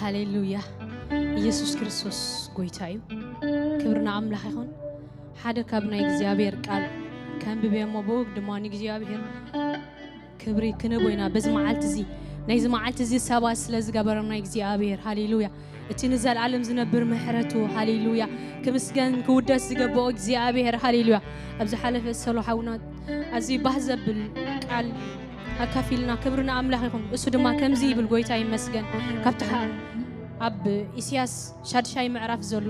ሃሌሉያ። ኢየሱስ ክርስቶስ ጎይታ እዩ። ክብሪ ንኣምላኽ ይኹን። ሓደ ካብ ናይ እግዚኣብሔር ቃል ከንብብ እሞ ብኡግ ድማ ንእግዚኣብሔር ክብሪ ክንቦ ኢና። በዚ መዓልቲ እዚ፣ ናይዚ መዓልቲ እዚ ሰባት ስለ ዝገበሮም ናይ እግዚኣብሔር፣ ሃሌሉያ። እቲ ንዘለኣለም ዝነብር ምሕረቱ፣ ሃሌሉያ። ክምስገን ክውደስ ዝገበኦ እግዚኣብሔር፣ ሃሌሉያ። ኣብ ዝሓለፈ ሰሎ ሓውና ኣዝዩ ባህ ዘብል ቃል ኣካፊልና፣ ክብሪ ንኣምላኽ ይኹን። እሱ ድማ ከምዚ ይብል፣ ጎይታ ይመስገን። ካብቲ ሓ-፣ ኣብ ኢሳያስ ሻድሻይ ምዕራፍ ዘሎ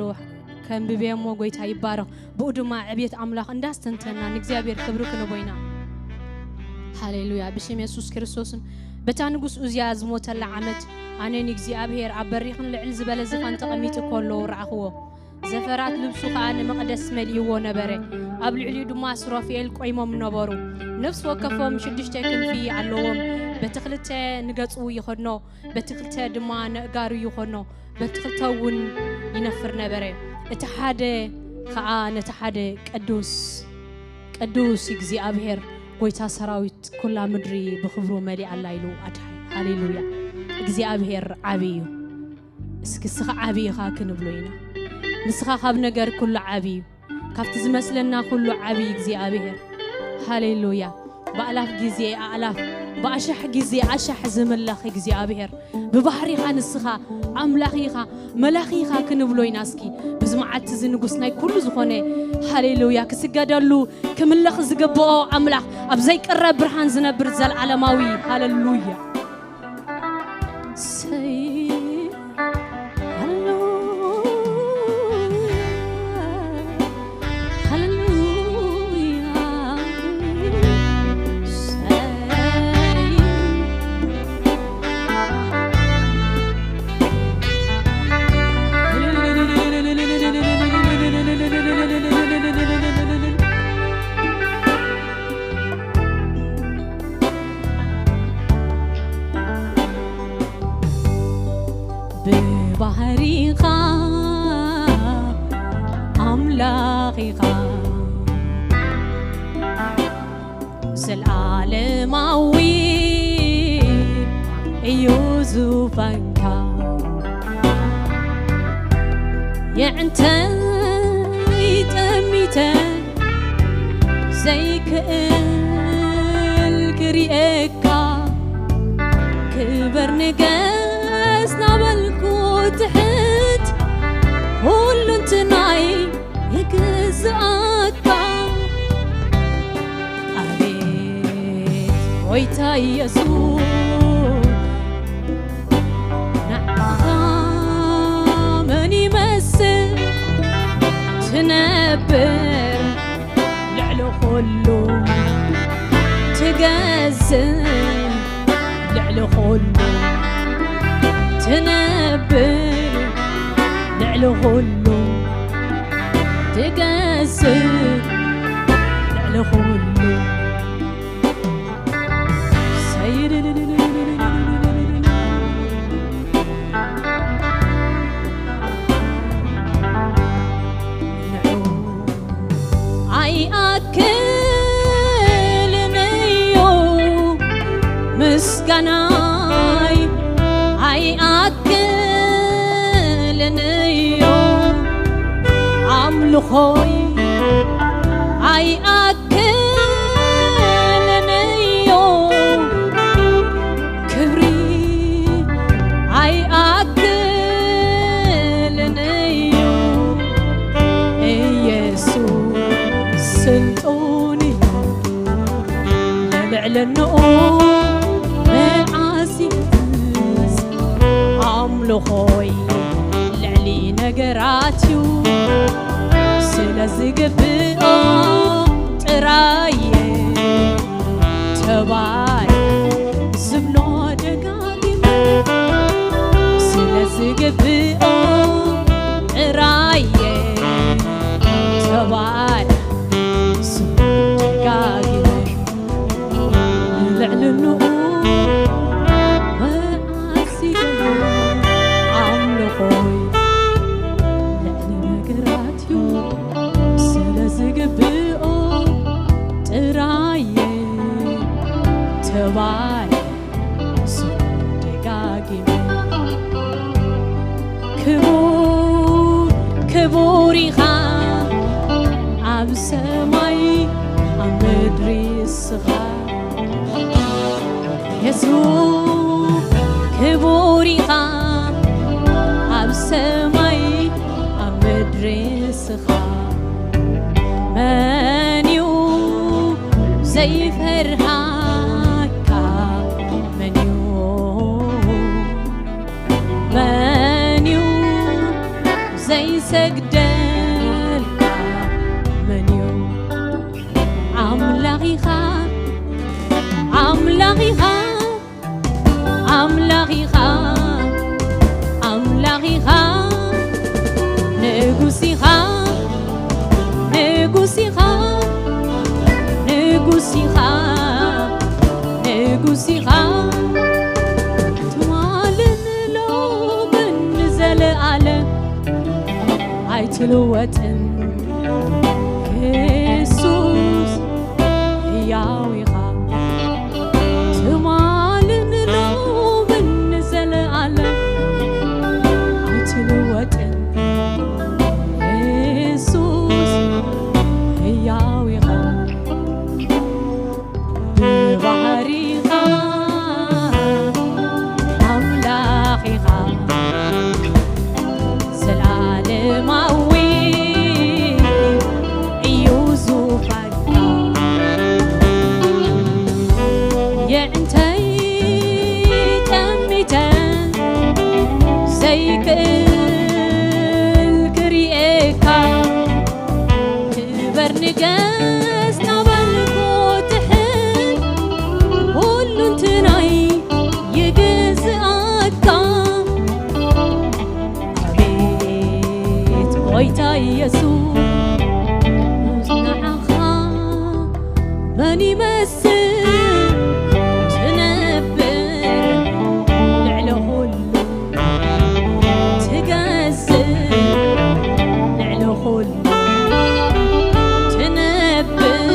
ከንብቤ እሞ ጎይታ ይባረኽ። ብኡ ድማ ዕብየት ኣምላኽ እንዳስተንተና ንእግዚኣብሔር ክብሪ ክንቦ ኢና። ሃሌሉያ። ብሽም የሱስ ክርስቶስን በታ ንጉስ ኡዝያ ዝሞተላ ዓመት ኣነ ንእግዚኣብሔር ኣብ በሪኽን ልዕል ዝበለ ዝፋን ተቐሚጡ ከሎ ረኣኽዎ። ዘፈራት ልብሱ ኸኣ ንመቕደስ መሊእዎ ነበረ። ኣብ ልዕሊኡ ድማ ሱራፌል ቆይሞም ነበሩ። ነፍሲ ወከፎም ሽዱሽተ ክንፊ ኣለዎም። በቲ ክልተ ንገጹ ይኸድኖ፣ በቲ ክልተ ድማ ነእጋሩ ይኸድኖ፣ በቲ ክልተ እውን ይነፍር ነበረ። እቲ ሓደ ኸኣ ነቲ ሓደ ቅዱስ፣ ቅዱስ እግዚኣብሔር ጐይታ ሰራዊት፣ ኩላ ምድሪ ብኽብሩ መሊኣ ኣላ ኢሉ ኣድሓ። ሃሌሉያ። እግዚኣብሔር ዓቢ እዩ። እስኪ እስኻ ዓቢ ኢኻ ክንብሎ ኢና። ንስኻ ካብ ነገር ኩሉ ዓቢ እዩ። ካብቲ ዝመስለና ኩሉ ዓቢ እግዚኣብሔር። ሃሌሉያ። ብኣላፍ ግዜ ኣእላፍ፣ ብኣሻሕ ግዜ ኣሻሕ ዝምለኽ እግዚኣብሔር። ብባህሪኻ ንስኻ ኣምላኽ ኢኻ፣ መላኺ ኢኻ ክንብሎ ኢና። እስኪ ብዚ መዓልቲ እዚ ንጉስ ናይ ኩሉ ዝኾነ፣ ሃሌሉያ፣ ክስገደሉ ክምለኽ ዝግብኦ ኣምላኽ፣ ኣብ ዘይቅረብ ብርሃን ዝነብር ዘልዓለማዊ፣ ሃሌሉያ። ሰይ፣ ሃሌሉያ፣ ሃሌሉያ፣ ሰይ። ብባህሪኻ ኣምላኽ ኢኻ፣ ዘልኣለማዊ እዩ ዙፋንካ። የዕንተይ ጠሚተ ዘይክእል ክሪኤካ፣ ክበር ንገስ ናበልኩ ትሕት፣ ሁሉንትናይ ይግዝኣካ። ኣቤት ጎይታ ኢየሱስ፣ ንዓኻ መን ይመስል? ትነብር ልዕሊ ኩሉ፣ ትገዝእ ልዕሊ ኩሉ፣ ትነብር ልዕሊ ኩሉ፣ ትገዝእ ልዕሊ ኩሉ። ኣይኣክልን እዩ ምስጋናይ፣ ኣይኣክልን እዩ ኣምልኾይ፣ ኣይኣክልን እዩ ክብሪ፣ ኣይኣክልን እዩ ኢየሱስ ስልጡን እዩ። ልዕልንኡ መዓስ ይንስ ኣምልኾይ ልዕሊ ነገራት እዩ። ስለዝግብኦ ጥራየ ተባረክ ዝብሎ ደጋጊመ፣ ስለዝግብኦ ጥራየ ተባረክ ዝብሎ ደጋጊመ። ልዕልንኡ መዓስ ይገርም ኣምልኾይ ልዕሊ ነገራት እዩ። ስለዝግብኦ ጥራየ ተባረክ ስሙ ደጋጊመ። ክቡር ኢኻ ኣብ ሰማይ ኣብ ምድሪ ንስኻ። መን እዩ ዘይፈርሃካ? መን እዩ? መን እዩ ዘይሰግደልካ? መን እዩ? ኣምላኽ ኢኻ፣ ኣምላኽ ኢኻ፣ ኣምላኽ ኢኻ፣ ኣምላኽ ኢኻ፣ ንጉስ ኢኻ፣ ንጉስ ኢኻ፣ ንጉስ ኢኻ፣ ንጉስ ኢኻ። ትማልን ሎምን ንዘለኣለም ኣይትልወጥን። የሱስ ህያው ኢኻ። ትማልን ሎምን ንዘለኣለም ኣይትልወጥን። የሱስ ህያው ኢኻ። ብባህሪኻ ኣምላኽ ኢኻ። ዘላለማዊ እዩ ዙፋንካ። የዕንተይ ጠሚተ ዘይክእል ክርእየካ። ክበር ንገስ ናበልኩ ትሕት፣ ሁሉንትናይ ይግዝኣካ። ኣቤት ጎይታ ኢየሱስ፣ ንዓኻ መን ይመስል? ትነብር ልዕሊ ኩሉ፣ ትገዝእ ልዕሊ ኩሉ፣ ትነብር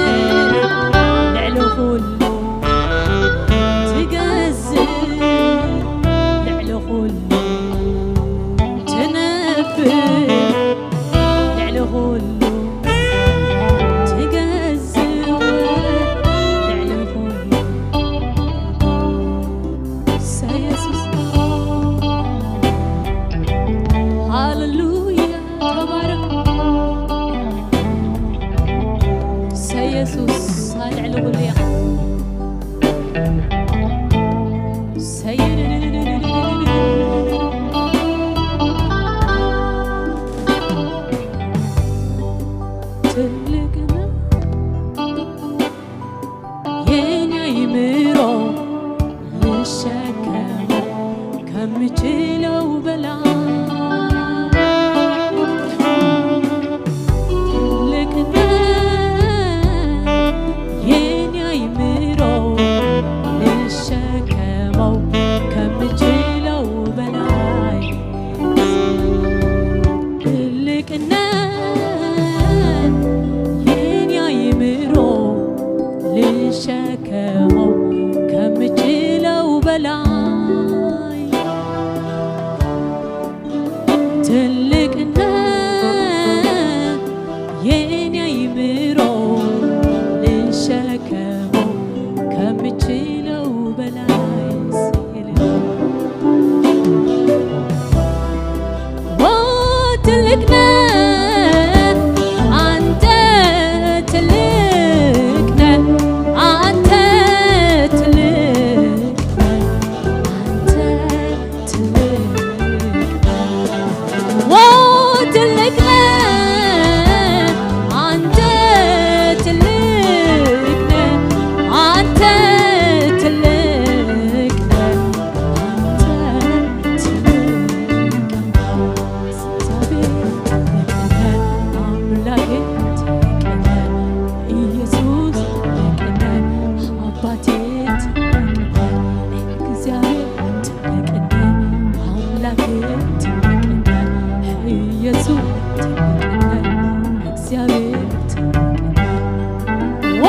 ልዕሊ ኩሉ፣ ትገዝእ ልዕሊ ኩሉ፣ ትነብር ልዕሊ ኩሉ፣ ትገዝእ ልዕሊ ኩሉ። እሰይ የሱስ። ሃሌሉያ፣ ተባረኽ። እሰይ የሱስ፣ ልዕሊ ኩሉ ኢኻ። እሰይ። ትልቅ ነህ። የኔ አይምሮ ልሸከመው ከምችለው በላይ ትልቅ ነህ። የኔ አይምሮ ልሸከመው ከምችለው በላይ ትልቅ ነህ። የኔ አይምሮ ልሸከመው ከምችለው በላይ ትልቅ ነህ። የኔ አይምሮ ልሸከመው ከምችለው በላይ ኦ ትልቅ ነህ አንተ፣ ትልቅ ነህ አንተ፣ ትልቅ ነህ አንተ፣ ትልቅ ነህ። ኦ ትልቅ ነህ አንተ፣ ትልቅ ነህ አንተ፣ ትልቅ ነህ አንተ፣ ትልቅ ነህ። አምላኬ ትልቅ ነህ፣ ኢየሱስ ትልቅ ነህ፣ አባቴ ትልቅ ነህ፣ እግዚአብሔር ትልቅ ነህ፣ አምላኬ ትልቅ ነህ፣ ኢየሱስ ትልቅ ነህ፣ እግዚአብሔር ትልቅ ነህ። ኦ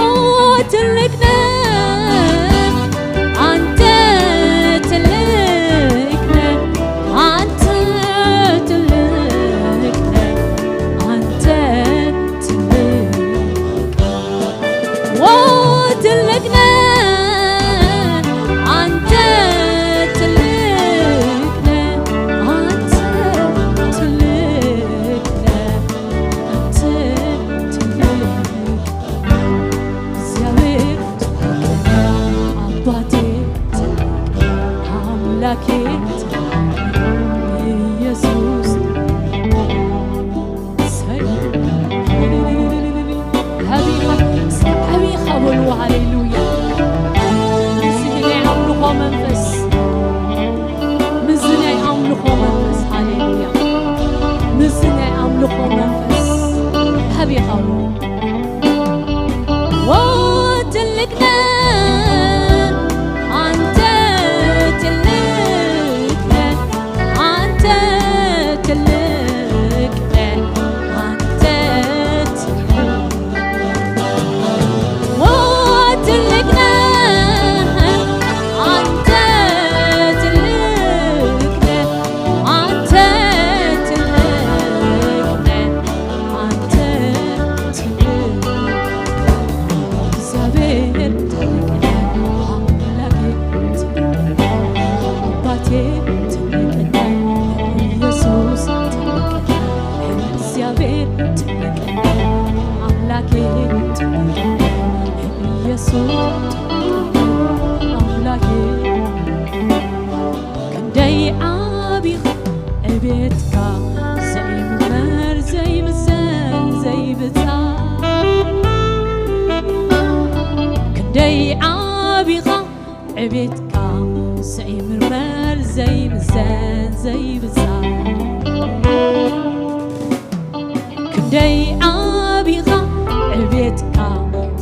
ትልቅ ነህ አንተ፣ ትልቅ ነህ አንተ፣ ትልቅ ነህ አንተ፣ ትልቅ ኦ ትልቅ ነህ አንተ፣ ኣምላኬ ኢየሱስ፣ እሰይ። ዓቢኻ፣ እስከ ዓቢኻ በልዎ፣ ሃሌሉያ። ምስዚ ናይ ኣምልኾ መንፈስ፣ ምስዚ ናይ ኣምልኾ መንፈስ፣ ሃሌሉያ። ምስዚ ናይ ኣምልኾ መንፈስ፣ ዓቢኻ በልዎ። ኦ ትልቅ ነህ አንተ፣ ትልቅ ነህ አንተ፣ ትልቅ ነህ አንተ፣ ትልቅ ነህ። ኦ ትልቅ ነህ አንተ፣ ትልቅ ነህ አንተ፣ ትልቅ ነህ አንተ፣ ትልቅ ነህ። እግዚአብሔር ትልቅ ነህ፣ አምላኬ ትልቅ ነህ፣ አባቴ ትልቅ ነህ፣ ኢየሱስ ትልቅ ነህ፣ እግዚአብሔር ትልቅ ነህ፣ አምላኬ ትልቅ ነህ፣ ኢየሱስ ትልቅ ነህ፣ አምላኬ ክንደይ ዓቢኻ ዕቤትካ ዘይምርመር ዘይምዘን ዘይብጻ። ክንደይ ዓቢኻ ዕቤትካ ዘይምርመር ዘይምዘን ዘይብጻ። ክንደይ ዓቢኻ ዕቤትካ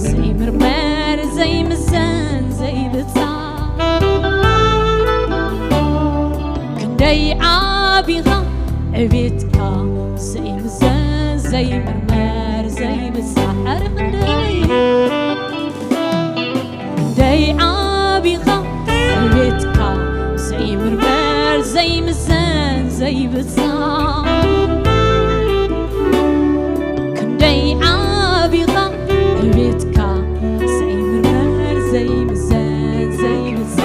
ዘይምርመር ዘይምዘን ዘይብጻ። ክንደይ ዓቢኻ ዕቤትካ ዘይምዘን ዘይምርመር ዘይብጻ። ኧረ ክንደይ ክንደይ ዓቢኻ ዕቤትካ ዘይምርመር ዘይምዘን ዘይብጻ። ክንደይ ዓቢኻ ዕቤትካ ዘይምርመር ዘይምዘን ዘይብጻ።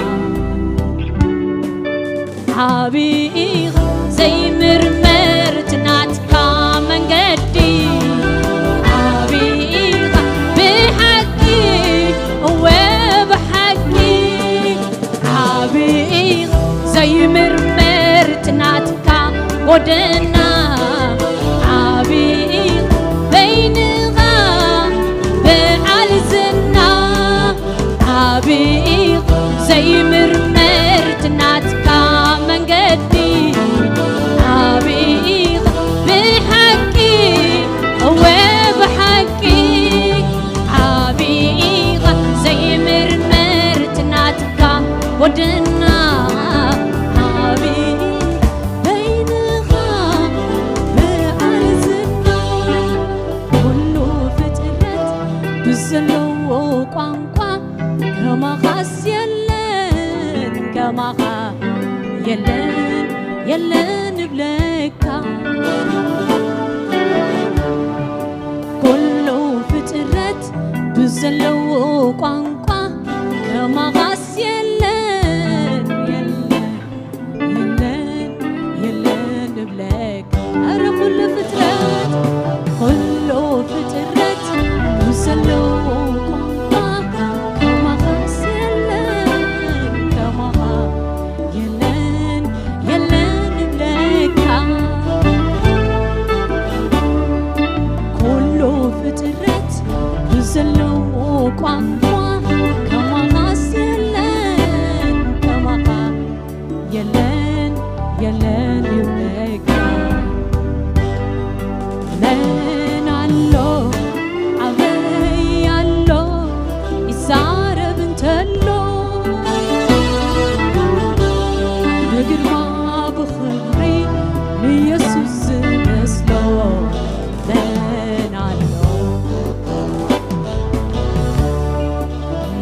ዓቢ ኢኻ ዘይምርመር እቲ ናትካ መንገዲ። ዓቢ ኢኻ ብሓቂ፣ እወ ብሓቂ። ዓቢ ኢኻ ዘይምርመር እቲ ናትካ ጎደና። ዓቢ ኢኻ በይንኻ በዓል ዝና። ዓቢ ኢኻ ዘይምርመር እቲ ናትካ መንገዲ። ዓቢ ኢኻ ብሓቂ፣ እወ ብሓቂ። ዓቢ ኢኻ ዘይምርመር እቲ ናትካ ጎደና። ዓቢ በይንኻ በዓል ዝና። ኩሉ ፍጥረት ብዘለዎ ቋንቋ ከማኻስ የለን፣ ከማኻ የለን፣ የለን እብለካ። ኩሉ ፍጥረት ብዘለዎ ቋንቋ ከማኻስ የለን፣ የለን። የለን፣ የለን እብለካ። ኧረ ኩሉ ፍጥረት፣ ኩሉ ፍጥረት ብዘለዎ ቋንቋ ከማኻስ የለን፣ ከማኻ የለን፣ የለን እብለካ። ኩሉ ፍጥረት ብዘለዎ ቋንቋ ከማኻስ የለን፣ ከማኻ የለን፣ የለን ይብለካ። መን ኣሎ፣ ኣበይ ኣሎ፣ ይዛረብ እንተሎ፣ ብግርማ ብኽብሪ ንየሱስ ዝመስሎ። መን ኣሎ፣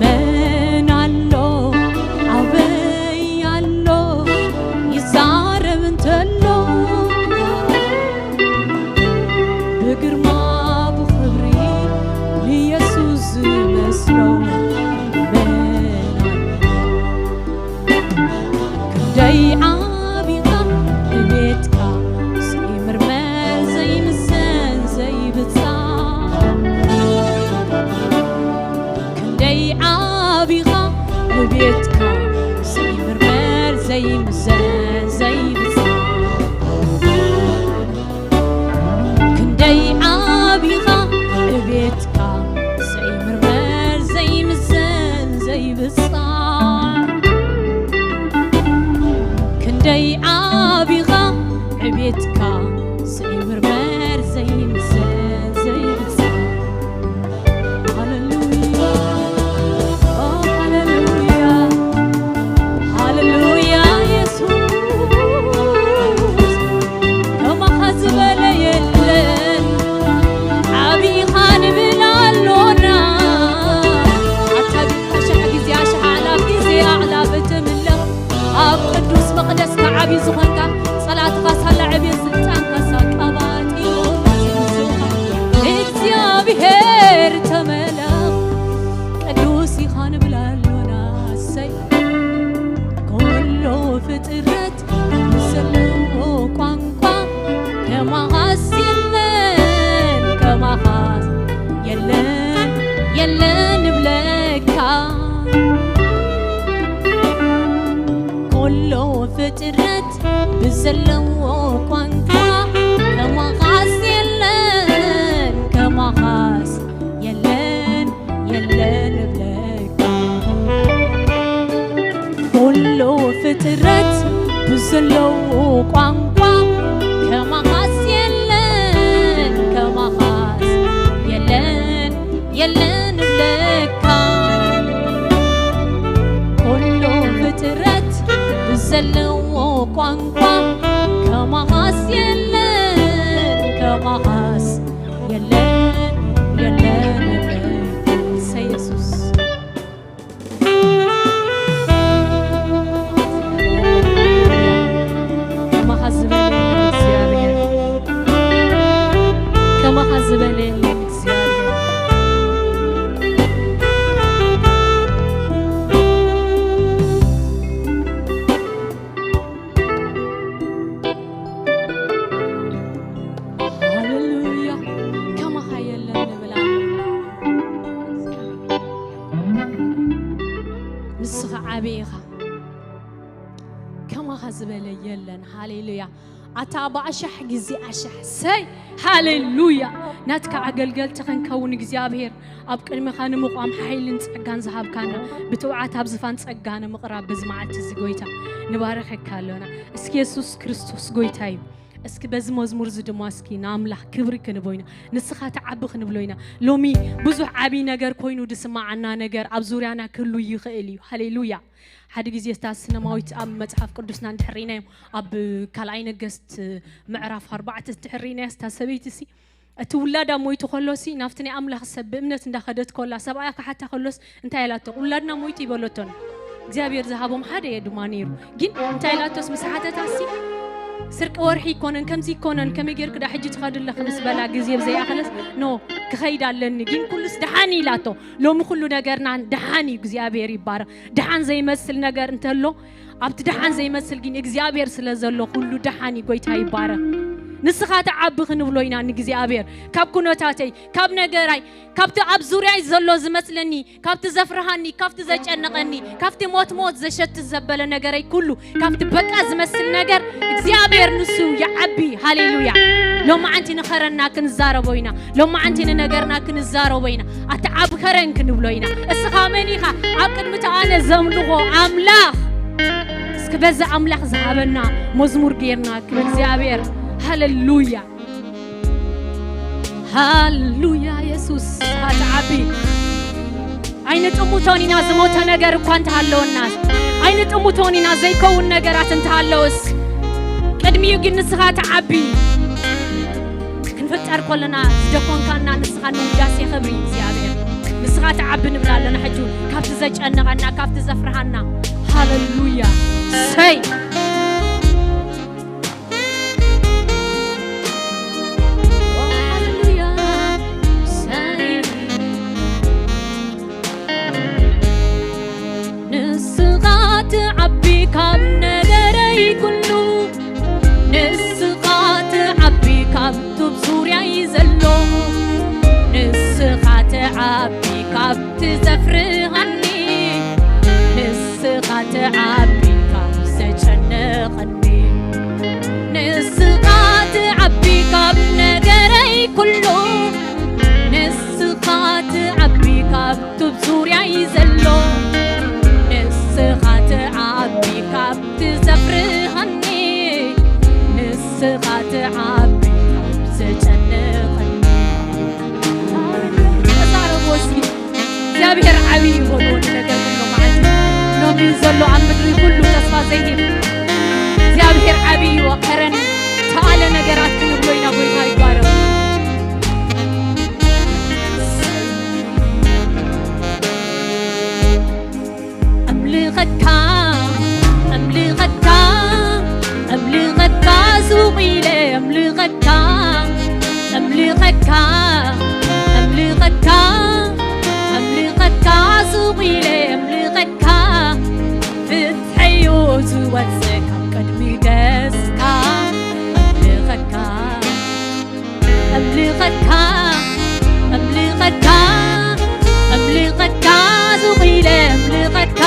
መን ኣሎ፣ ኣበይ ኣሎ፣ ይዛረብ እንተሎ፣ ዘይምዘን ዘይብጻ ክንደይ ዓቢኻ ዕቤትካ ዘይምርመር ዘይምዘን ዘይብጻ ክንደይ ዓቢኻ ዕቤትካ ዘይምርመር ዘይምዘን ዘይብጻ ሃሌሉያ ሃሌሉያ ሃሌሉያ የሱስ ከማኻ ዝበለ የለን ዓቢኻ ንብል ኣሎና ኣታ ኣሽሕ ግዜ ኣሽሕ ኣዕላፍ ግዜ ኣዕላፍ እትምለኽ ኣብ ቅዱስ መቕደስካ ዓቢ ዝኾንካ ጸላትኻ ሳላ ዕብየት ስልጣንካ ሳቀባጢ እግዚኣብሔር ተመለኽ ቅዱስ ኢኻ ንብል ኣሎና ኣሰይ ኩሉ ፍጥረት ዘለዎ ቋንቋ ከማኻስ የለን ከማኻስ የለን የለን እብለካ ኩሉ ፍጥረት ብዘለዎ ቋንቋ ከማኻስ የለን ከማኻስ የለን የለን እብለካ ኩሉ ፍጥረት ብዘለዎ ቋንቋ ከማኻስ የለን ከማኻስ የለን የለን እብለካ ኩሉ ፍጥረት ብዘለዎ ቋንቋ ከማኻስ የለን ከማኻስ የለን የለን እብለካ ኢየሱስ ከማኻ ዝበለ የለን እግዚኣብሔር ከማኻ ዝበለ የለን እግዚኣብሔር ሃሌሉያ ከማኻ የለን ንብል ኣለ ንስኻ ዓብዪ ኢኻ ከማኻ ዝበለ የለን ሃሌሉያ ኣታ ብኣሻሕ ግዜ ኣሻሕ ሰይ ሃሌሉያ ናትካ ኣገልገልቲ ክንከውን እግዚኣብሔር ኣብ ቅድሚኻ ንምቋም ሓይልን ጸጋን ዝሃብካና ብትብዓት ኣብ ዝፋን ጸጋ ንምቕራብ በዚ መዓልቲ እዚ ጎይታ ንባረኸካ ኣሎና እስኪ የሱስ ክርስቶስ ጎይታ እዩ እስኪ በዚ መዝሙር እዚ ድማ እስኪ ንኣምላኽ ክብሪ ክንቦ ኢና ንስኻ ተዓቢ ክንብሎ ኢና ሎሚ ብዙሕ ዓብዪ ነገር ኮይኑ ዝስማዓና ነገር ኣብ ዙርያና ክህሉ ይኽእል እዩ ሃሌሉያ ሓደ ግዜ እታ ስነማዊት ኣብ መጽሓፍ ቅዱስና እንድሕር ርኢናዮም ኣብ ካልኣይ ነገስት ምዕራፍ ኣርባዕተ እንድሕር ርኢናያ እታ ሰበይቲ ሲ እቲ ውላዳ ሞይቱ ከሎ ሲ ናብቲ ናይ ኣምላኽ ሰብ ብእምነት እንዳኸደት ከላ ሰብኣያ ክሓታ ከሎስ እንታይ ኢላቶ ውላድና ሞይቱ ይበለቶን እግዚኣብሔር ዝሃቦም ሓደ እየ ድማ ነይሩ ግን እንታይ ኢላቶስ ምስ ሓተታ ሲ ስርቂ ወርሒ ይኮነን ከምዚ ይኮነን ከመይ ጌርክ ዳ ሕጂ ትኸድለኽ ምስ በላ ግዜ ብዘይኣኸለስ ኖ ክኸይድ ኣለኒ ግን ኩሉስ ደሓን ኢላቶ ሎሚ ኩሉ ነገርና ደሓን እዩ እግዚኣብሔር ይባረኽ ደሓን ዘይመስል ነገር እንተሎ ኣብቲ ደሓን ዘይመስል ግን እግዚኣብሔር ስለ ዘሎ ኩሉ ደሓን እዩ ጎይታ ይባረኽ ንስኻ ተዓቢ ክንብሎ ኢና ንእግዚኣብሔር ካብ ኩነታተይ ካብ ነገራይ ካብቲ ኣብ ዙርያይ ዘሎ ዝመስለኒ ካብቲ ዘፍርሃኒ ካብቲ ዘጨነቐኒ ካብቲ ሞት ሞት ዘሸትት ዘበለ ነገረይ ኩሉ ካብቲ በቃ ዝመስል ነገር እግዚኣብሔር ንሱ ይዓቢ ሃሌሉያ ሎማዓንቲ ንኸረና ክንዛረቦ ኢና ሎማዓንቲ ንነገርና ክንዛረቦ ኢና ኣቲ ዓብ ከረን ክንብሎ ኢና እስኻ መን ኢኻ ኣብ ቅድሚ ተኣነ ዘምልኾ ኣምላኽ እስኪ በዛ ኣምላኽ ዝሃበና መዝሙር ጌርና ክብር እግዚኣብሔር ሃሌሉያ ሃሌሉያ የሱስ ኣቲ ዓቢ ኣይንጥሙቶን ኢና ዝሞተ ነገር እኳ እንተሃለወና ኣይንጥሙቶን ኢና ዘይከውን ነገራት እንተሃለወስ ቅድሚኡ ግን ንስኻ ተዓቢ ክንፍጠር ከለና ዝደኮንካና ንስኻ ንውዳሴ ክብሪ እግዚኣብሔር ንስኻ ተዓቢ ንብል ኣለና ሕጂ ካብቲ ዘጨነቐና ካብቲ ዘፍርሃና ሃሌሉያ ሰይ ንስኻ ትዓቢ ካብ ነገረይ ኩሉ ንስኻ ትዓቢ ካብቱ ብ ዙርያይ ዘሎ ንስኻ ትዓቢ ካብቲ ዘፍርሃኒ ንስኻ ትዓቢ ንስኻ ትዓቢ ካብ ዘጨንቐኒ። ተዛረቦ እስኪ። እግዚኣብሔር ዓብዪ እዩ በልዎ ንነገርኩም ሎማዓንቲ። ሎሚ ዘሎ ኣብ ምድሪ ኩሉ ተስፋ ዘይህብ እግዚኣብሔር ዓብዪ እዩ። ከረን ተኣለ ነገራት ክንብሎ ኢና። ጎይታ ይባረኽ። ኣምልኸካ፣ ኣምልኸካ፣ ኣምልኸካ፣ ሱቕ ኢለ ኣምልኸካ፣ ኣምልኸካ፣ ኣምልኸካ፣ ኣምልኸካ፣ ሱቕ ኢለ ኣምልኸካ፣ ፍትሐዮ ዝወጽእ ካብ ቅድሚ ገጽካ ኣምልኸካ። ኣምልኸካ፣ ኣምልኸካ፣ ኣምልኸካ፣ ሱቕ ኢለ ኣምልኸካ፣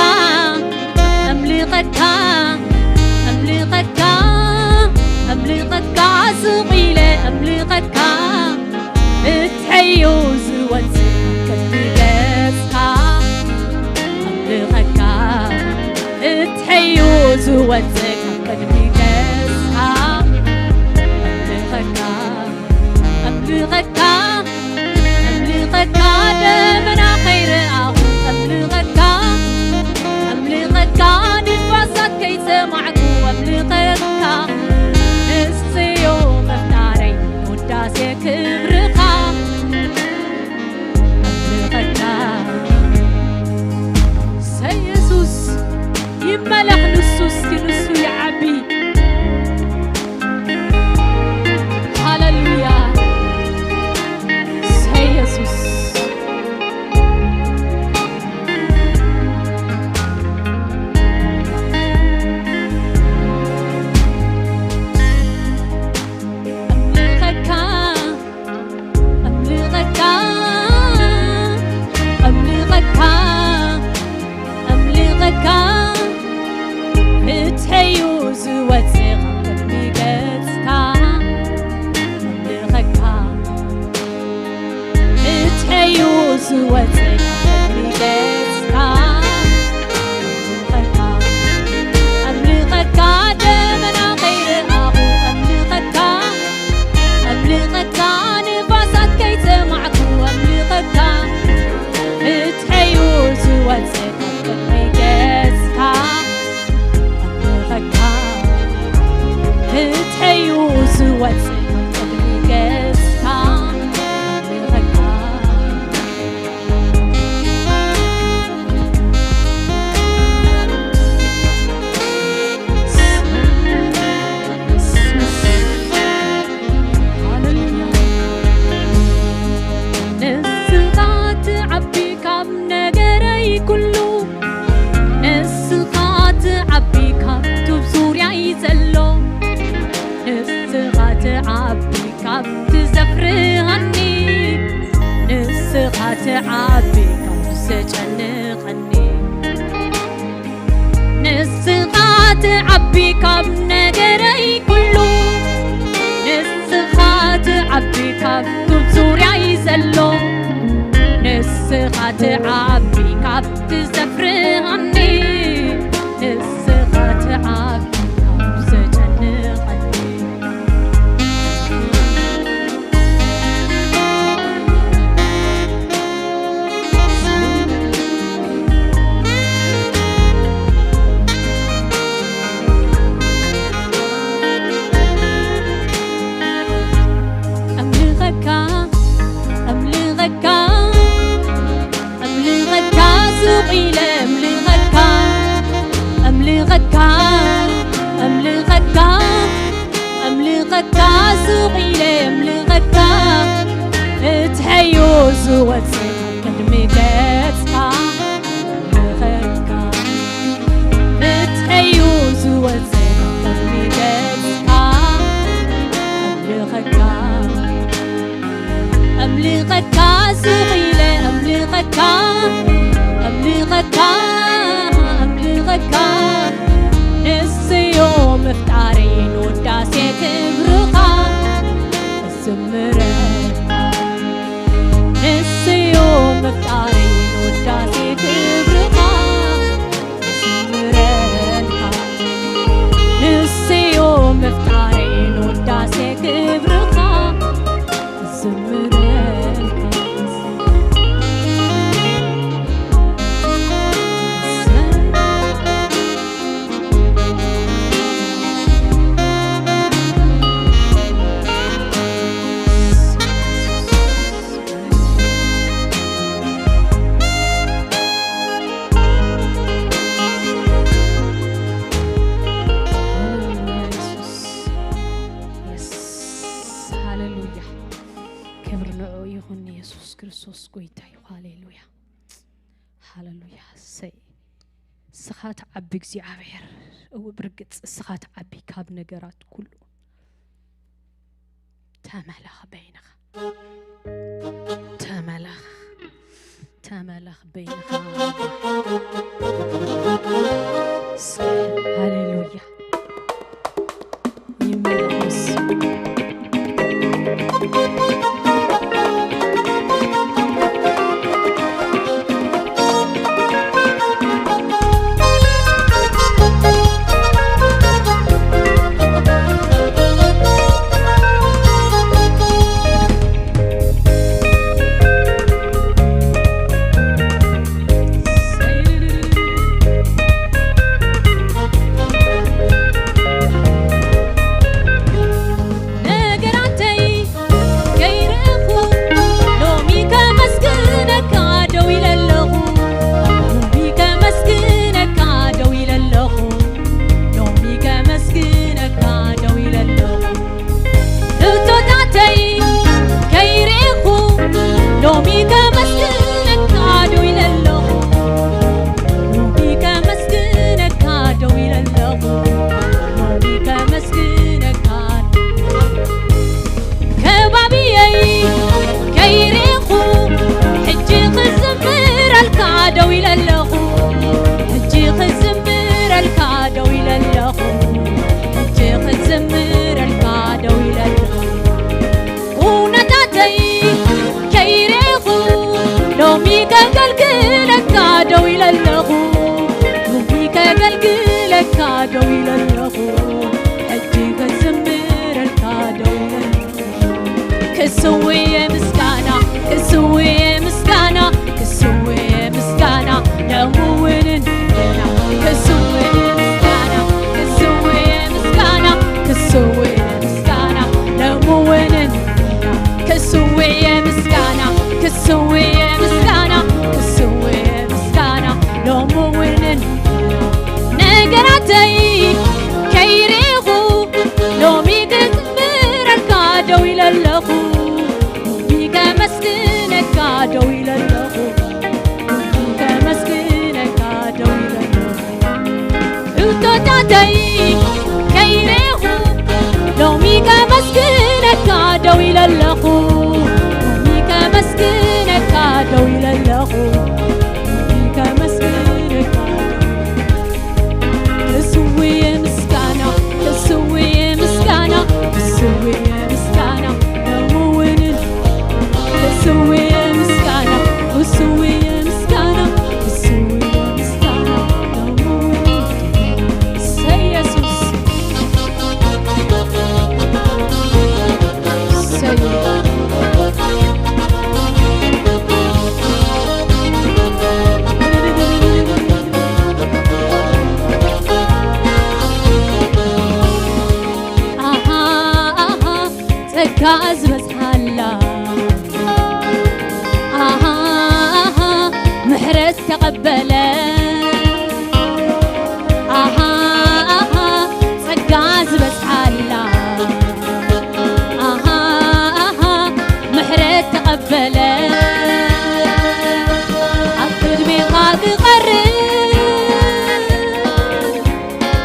ኣምልኸካ፣ ኣምልኸካ፣ ኣምልኸካ፣ ሱቕ ኢለ ኣምልኸካ፣ ፍትሐዮ ዝወጽእ ቅድሚ ገጽካ፣ ኣምልኸካ፣ ፍትሐዮ ዝወጽእ ካብ ቅድሚ ገጽካ፣ ኣምልኸካ። ኣምልኸካ፣ ኣምልኸካ፣ ደመና ከይረኣኹ ኣምልኸካ፣ ኣምልኸካ፣ ንፋሳት ከይሰማዕኩ ኣምልኸካ፣ ንስዮ ምፍጣረይ ውዳሴ ክብርኻ ኣምልኸካ። ሰይ የሱስ ይመለኽ፣ ንሱ እስኪ ንሱ ይዓቢ። ሃሌሉያ። ሰይ የሱስ። ኣምልኸካ፣ ኣምልኸካ፣ ኣምልኸካ፣ ኣምልኸካ፣ ፍትሐዩ ዝወጽእ ካብ ቅድሚ ገጽካ። ኣምልኸካ፣ ፍትሐዩ ዝወጽእ ካብ ቅድሚ ገጽካ። ኣምልኸካ፣ ኣምልኸካ፣ ደመና ከይረኣኹ ኣምልኸካ፣ ኣምልኸካ፣ ንፋሳት ከይሰማዕኩ ኣምልኸካ፣ ፍትሐዩ ዝወጽእ ካብ ቅድሚ ገጽካ። ኣምልኸካ፣ ፍትሐዩ ዝወጽእ ካብ ቅድሚ ገጽካ። ኣምልኸካ፣ ንስኻ ትዓቢ ካብ ነገረይ ኩሉ፣ ንስኻ ትዓቢ ካብቱ ዙርያይ ዘሎ፣ ንስኻ ትዓቢ ካብቲ ዘፍርሃኒ፣ ንስኻ ትዓቢ ካብ ዘጨንቐኒ። ንስኻ ትዓቢ ካብ ነገረይ ኩሉ፣ ንስኻ ትዓቢ ካብ ዙርያይ ዘሎ፣ ንስኻ ትዓቢ ካብቲ ዘፍርሃኒ፣ ንስኻ ትዓቢ ካብ ዘጨንቐኒ። ሃሌሉያ። እሰይ። እስኻ ትዓቢ እግዚኣብሔር። እው፣ ብርግጽ እስኻ ትዓቢ ካብ ነገራት ኩሉ። ተመለኽ በይንኻ። ተመለኽ። ተመለኽ በይንኻ። እስኪ ሃሌሉያ። ይመለኽ ንሱ። ነገራተይ ከይረእኹ ሎሚ ከመስግነካ ደው ኢለ ኣለኹ። ሎሚ ከመስግነካ ደው ኢለ ኣለኹ። ሎሚ ከመስግነካ ደው ኢለ ኣለኹ። እቶታተይ ከይረእኹ ሎሚ ከመስግነካ ደው ኢለ ኣለኹ። ሎሚ ከመስግነካ ደው ኢለ ኣለኹ። ሎሚ ከመስግነካ ከባብየይ ከይረእኹ ሕጂ ክዝምረልካ ደው ኢለ ኣለኹ። ሕጂ ክዝምረልካ ደው ኢለ ኣለኹ። ሕጂ ክዝምረልካ ደው ኢለ ኣለኹ። ኩነታተይ ከይረእኹ ሎሚ ከገልግለካ ደው ኢለ ኣለኹ። ሎሚ ከገልግለካ ደው ኢለ ኣለኹ። ሕጂ ከዝምረልካ ደው ኢለ ኣለኹ። ክስውእ ምስጋና፣ ክስውእ ምስጋና፣ ክስውእ ምስጋና ሎሚ እውን እንደገና። ክስውእ ምስጋና፣ ክስውእ ምስጋና፣ ክስውእ ምስጋና ሎሚ እውን እንደገና። ክስውእ ምስጋና፣ ክስውእ ምስጋና፣ ክስውእ ምስጋና ሎሚ እውን እንደገና። ነገራተይ ከይረእኹ ሎሚ ክዝምረልካ ደው ኢለ ኣለኹ። ሎሚ ከመስግነካ ደው ኢለ ኣለኹ። ሎሚ ከመስግነካ ደው ኢለ ኣለኹ። እቶታተይ ከይረእኹ ሎሚ ከመስግነካ ደው ኢለ ኣለኹ። ሎሚ ከመስግነካ ደው ኢለ ኣለኹ። ሎሚ ከመስግነካ ደው ኢለ ክስውእ ምስጋና፣ ክስውእ ምስጋና፣ ክስውእ ምስጋና ሎሚ እውን ክስውእ ምስጋና፣ ክስውእ ምስጋና፣ ክስውእ ምስጋና ሎሚ እውን። እሰይ የሱስ። እሰይ። ኣሃ፣ ኣሃ፣ ጸጋ ዝበዝሓላ። ኣሃ፣ ኣሃ፣ ምሕረት ተቐበለ። ኣሃ፣ ኣሃ፣ ጸጋ ዝበዝሓላ። ኣሃ፣ ኣሃ፣ ምሕረት ተቐበለ። ኣብ ቅድሜኻ ክቐርብ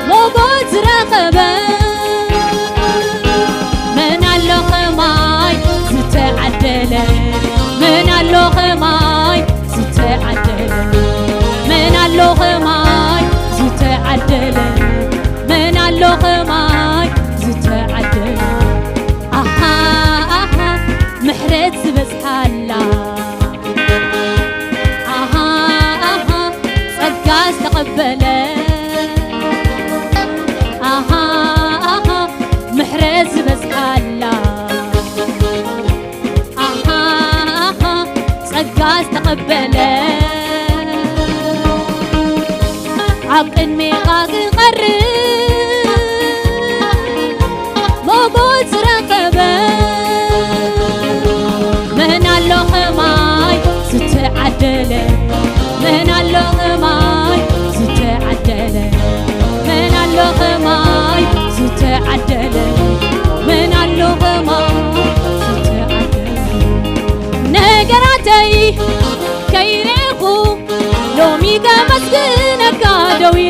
ሞጎት ዝረኸበ መን ኣሎ ኸማይ ዝተዓደለ? መን ኣሎ ኸማይ ዝተዓደለ?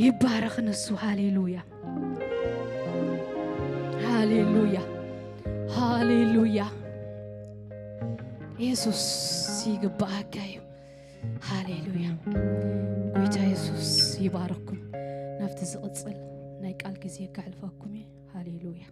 ይባረኽ ንሱ። ሃሌሉያ፣ ሃሌሉያ፣ ሃሌሉያ። የሱስ ይግባኣካ እዩ። ሃሌሉያ። ጎይታ የሱስ ይባርኽኩም። ናብቲ ዝቕጽል ናይ ቃል ግዜ ከሕልፈኩም እየ። ሃሌሉያ።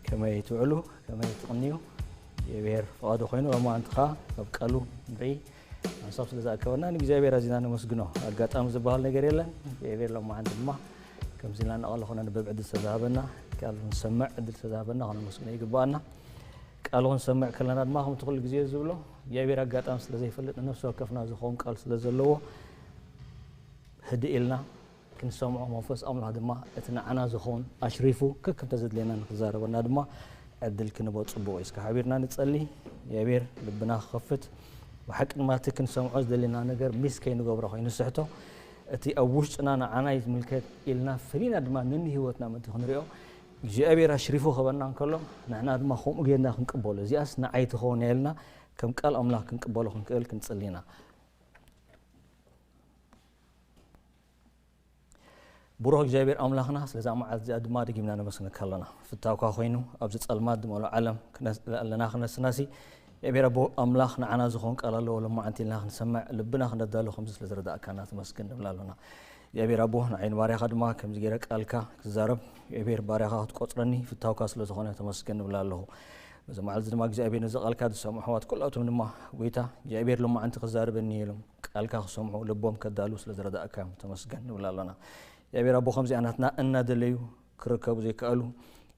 ከመይ ትውዕሉ፣ ከመይ ትቕንዩ? የብሔር ፍቓዱ ኮይኑ፣ ሎማዓንቲ ኸዓ ካብ ቃሉ ንርኢ። ሓንሳብ ስለ ዝኣከበና ንእግዚኣብሔር ኣዚና ነመስግኖ። ኣጋጣሚ ዝበሃል ነገር የለን። እግዚኣብሔር ሎማዓንቲ ድማ ከምዚ ኢልና ንቓሉ ኾነ ንበብ ዕድል ስለ ዝሃበና፣ ቃሉ ንሰምዕ ዕድል ስለ ዝሃበና ከነመስግኖ ይግብኣና። ቃሉ ክንሰምዕ ከለና ድማ ከምቲ ኩሉ ግዜ ዝብሎ፣ እግዚኣብሔር ኣጋጣሚ ስለ ዘይፈልጥ ንነፍሲ ወከፍና ዝኸውን ቃል ስለ ዘለዎ፣ ህድእ ኢልና ክንሰምዖ፣ መንፈስ ኣምላኽ ድማ እቲ ንዓና ዝኸውን ኣሽሪፉ ከከም ተዘድልየና ንክዛረበና ድማ ዕድል ክንቦ ጽቡቕ እዩ። እስከ ሓቢርና ንጸሊ። እግዚኣብሔር ልብና ክኸፍት፣ ብሓቂ ድማ እቲ ክንሰምዖ ዝደለና ነገር ሚስ ከይንገብሮ ከይንስሕቶ፣ እቲ ኣብ ውሽጥና ንዓና እዩ ዝምልከት ኢልና ፈሊና ድማ ነኒ ህይወትና ምእንቲ ክንሪኦ፣ እግዚኣብሔር ኣሽሪፉ ክህበና እንከሎ፣ ንሕና ድማ ከምኡ ጌርና ክንቅበሎ፣ እዚኣስ ንዓይ ትኸውን እያ ኢልና ከም ቃል ኣምላኽ ክንቅበሎ ክንክእል ክንጽሊ ኢና። ብሩኽ እግዚኣብሔር ኣምላኽና፣ ስለዛ መዓልቲ እዚኣ ድማ ደጊምና ነመስግነካ ኣለና። ፍታውካ ኮይኑ ኣብዚ ጸልማት ዝመልኦ ዓለም ክነስ-፣ ኣለና ክነስናሲ፣ እግዚኣብሔር ኣቦ ኣምላኽ ንዓና ዝኾን ቃል ኣለዎ፣ ሎማዓንቲ ኢልና ክንሰምዕ ልብና ክነዳሉ ከምዚ ስለ ዝረዳእካና ተመስገን ንብል ኣለና። እግዚኣብሔር ኣቦ ንዓይ ንባርያኻ ድማ ከምዚ ገይረ ቃልካ ክዛረብ፣ እግዚኣብሔር ባርያኻ ክትቆጽረኒ ፍታውካ ስለ ዝኾነ ተመስገን ንብል ኣለኹ። በዚ መዓልቲ ድማ እግዚኣብሔር ነዚ ቃልካ ዝሰምዑ ኣሕዋት ኩላቶም ድማ ጎይታ እግዚኣብሔር ሎማዓንቲ ክዛረበኒ ኢሎም ቃልካ ክሰምዑ ልቦም ከዳሉ ስለ ዝረዳእካዮም ተመስገን ንብል ኣለና። እግዚኣብሔር ኣቦ ከምዚኣ ናትና እናደለዩ ክርከቡ ዘይከኣሉ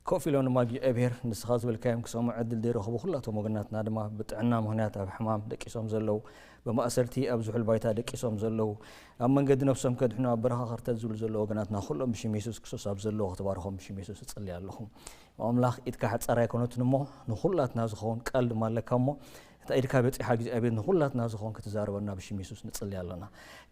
ኮፍ ኢሎም ድማ እግዚኣብሔር ንስኻ ዝበልካዮም ክሰምዑ ዕድል ዘይረኸቡ ኩላቶም ወገናትና ድማ ብጥዕና ምኽንያት ኣብ ሕማም ደቂሶም ዘለዉ፣ ብማእሰርቲ ኣብ ዝሑል ባይታ ደቂሶም ዘለዉ፣ ኣብ መንገዲ ነብሶም ከድሕኑ ኣብ በረኻ ከርተት ዝብሉ ዘለዉ ወገናትና ኩሎም ብሽም የሱስ ክርስቶስ ኣብ ዘለዉ ክትባርኾም ብሽም የሱስ እጽሊ ኣለኹ። ኣምላኽ ኢድካ ሓጻር ኣይኮነትን እሞ ንኹላትና ዝኸውን ቃል ድማ ኣለካ እሞ እታ ኢድካ በጺሓ እግዚኣብሔር ንኹላትና ዝኾን ክትዛረበና ብሽም የሱስ ንጽሊ ኣለና።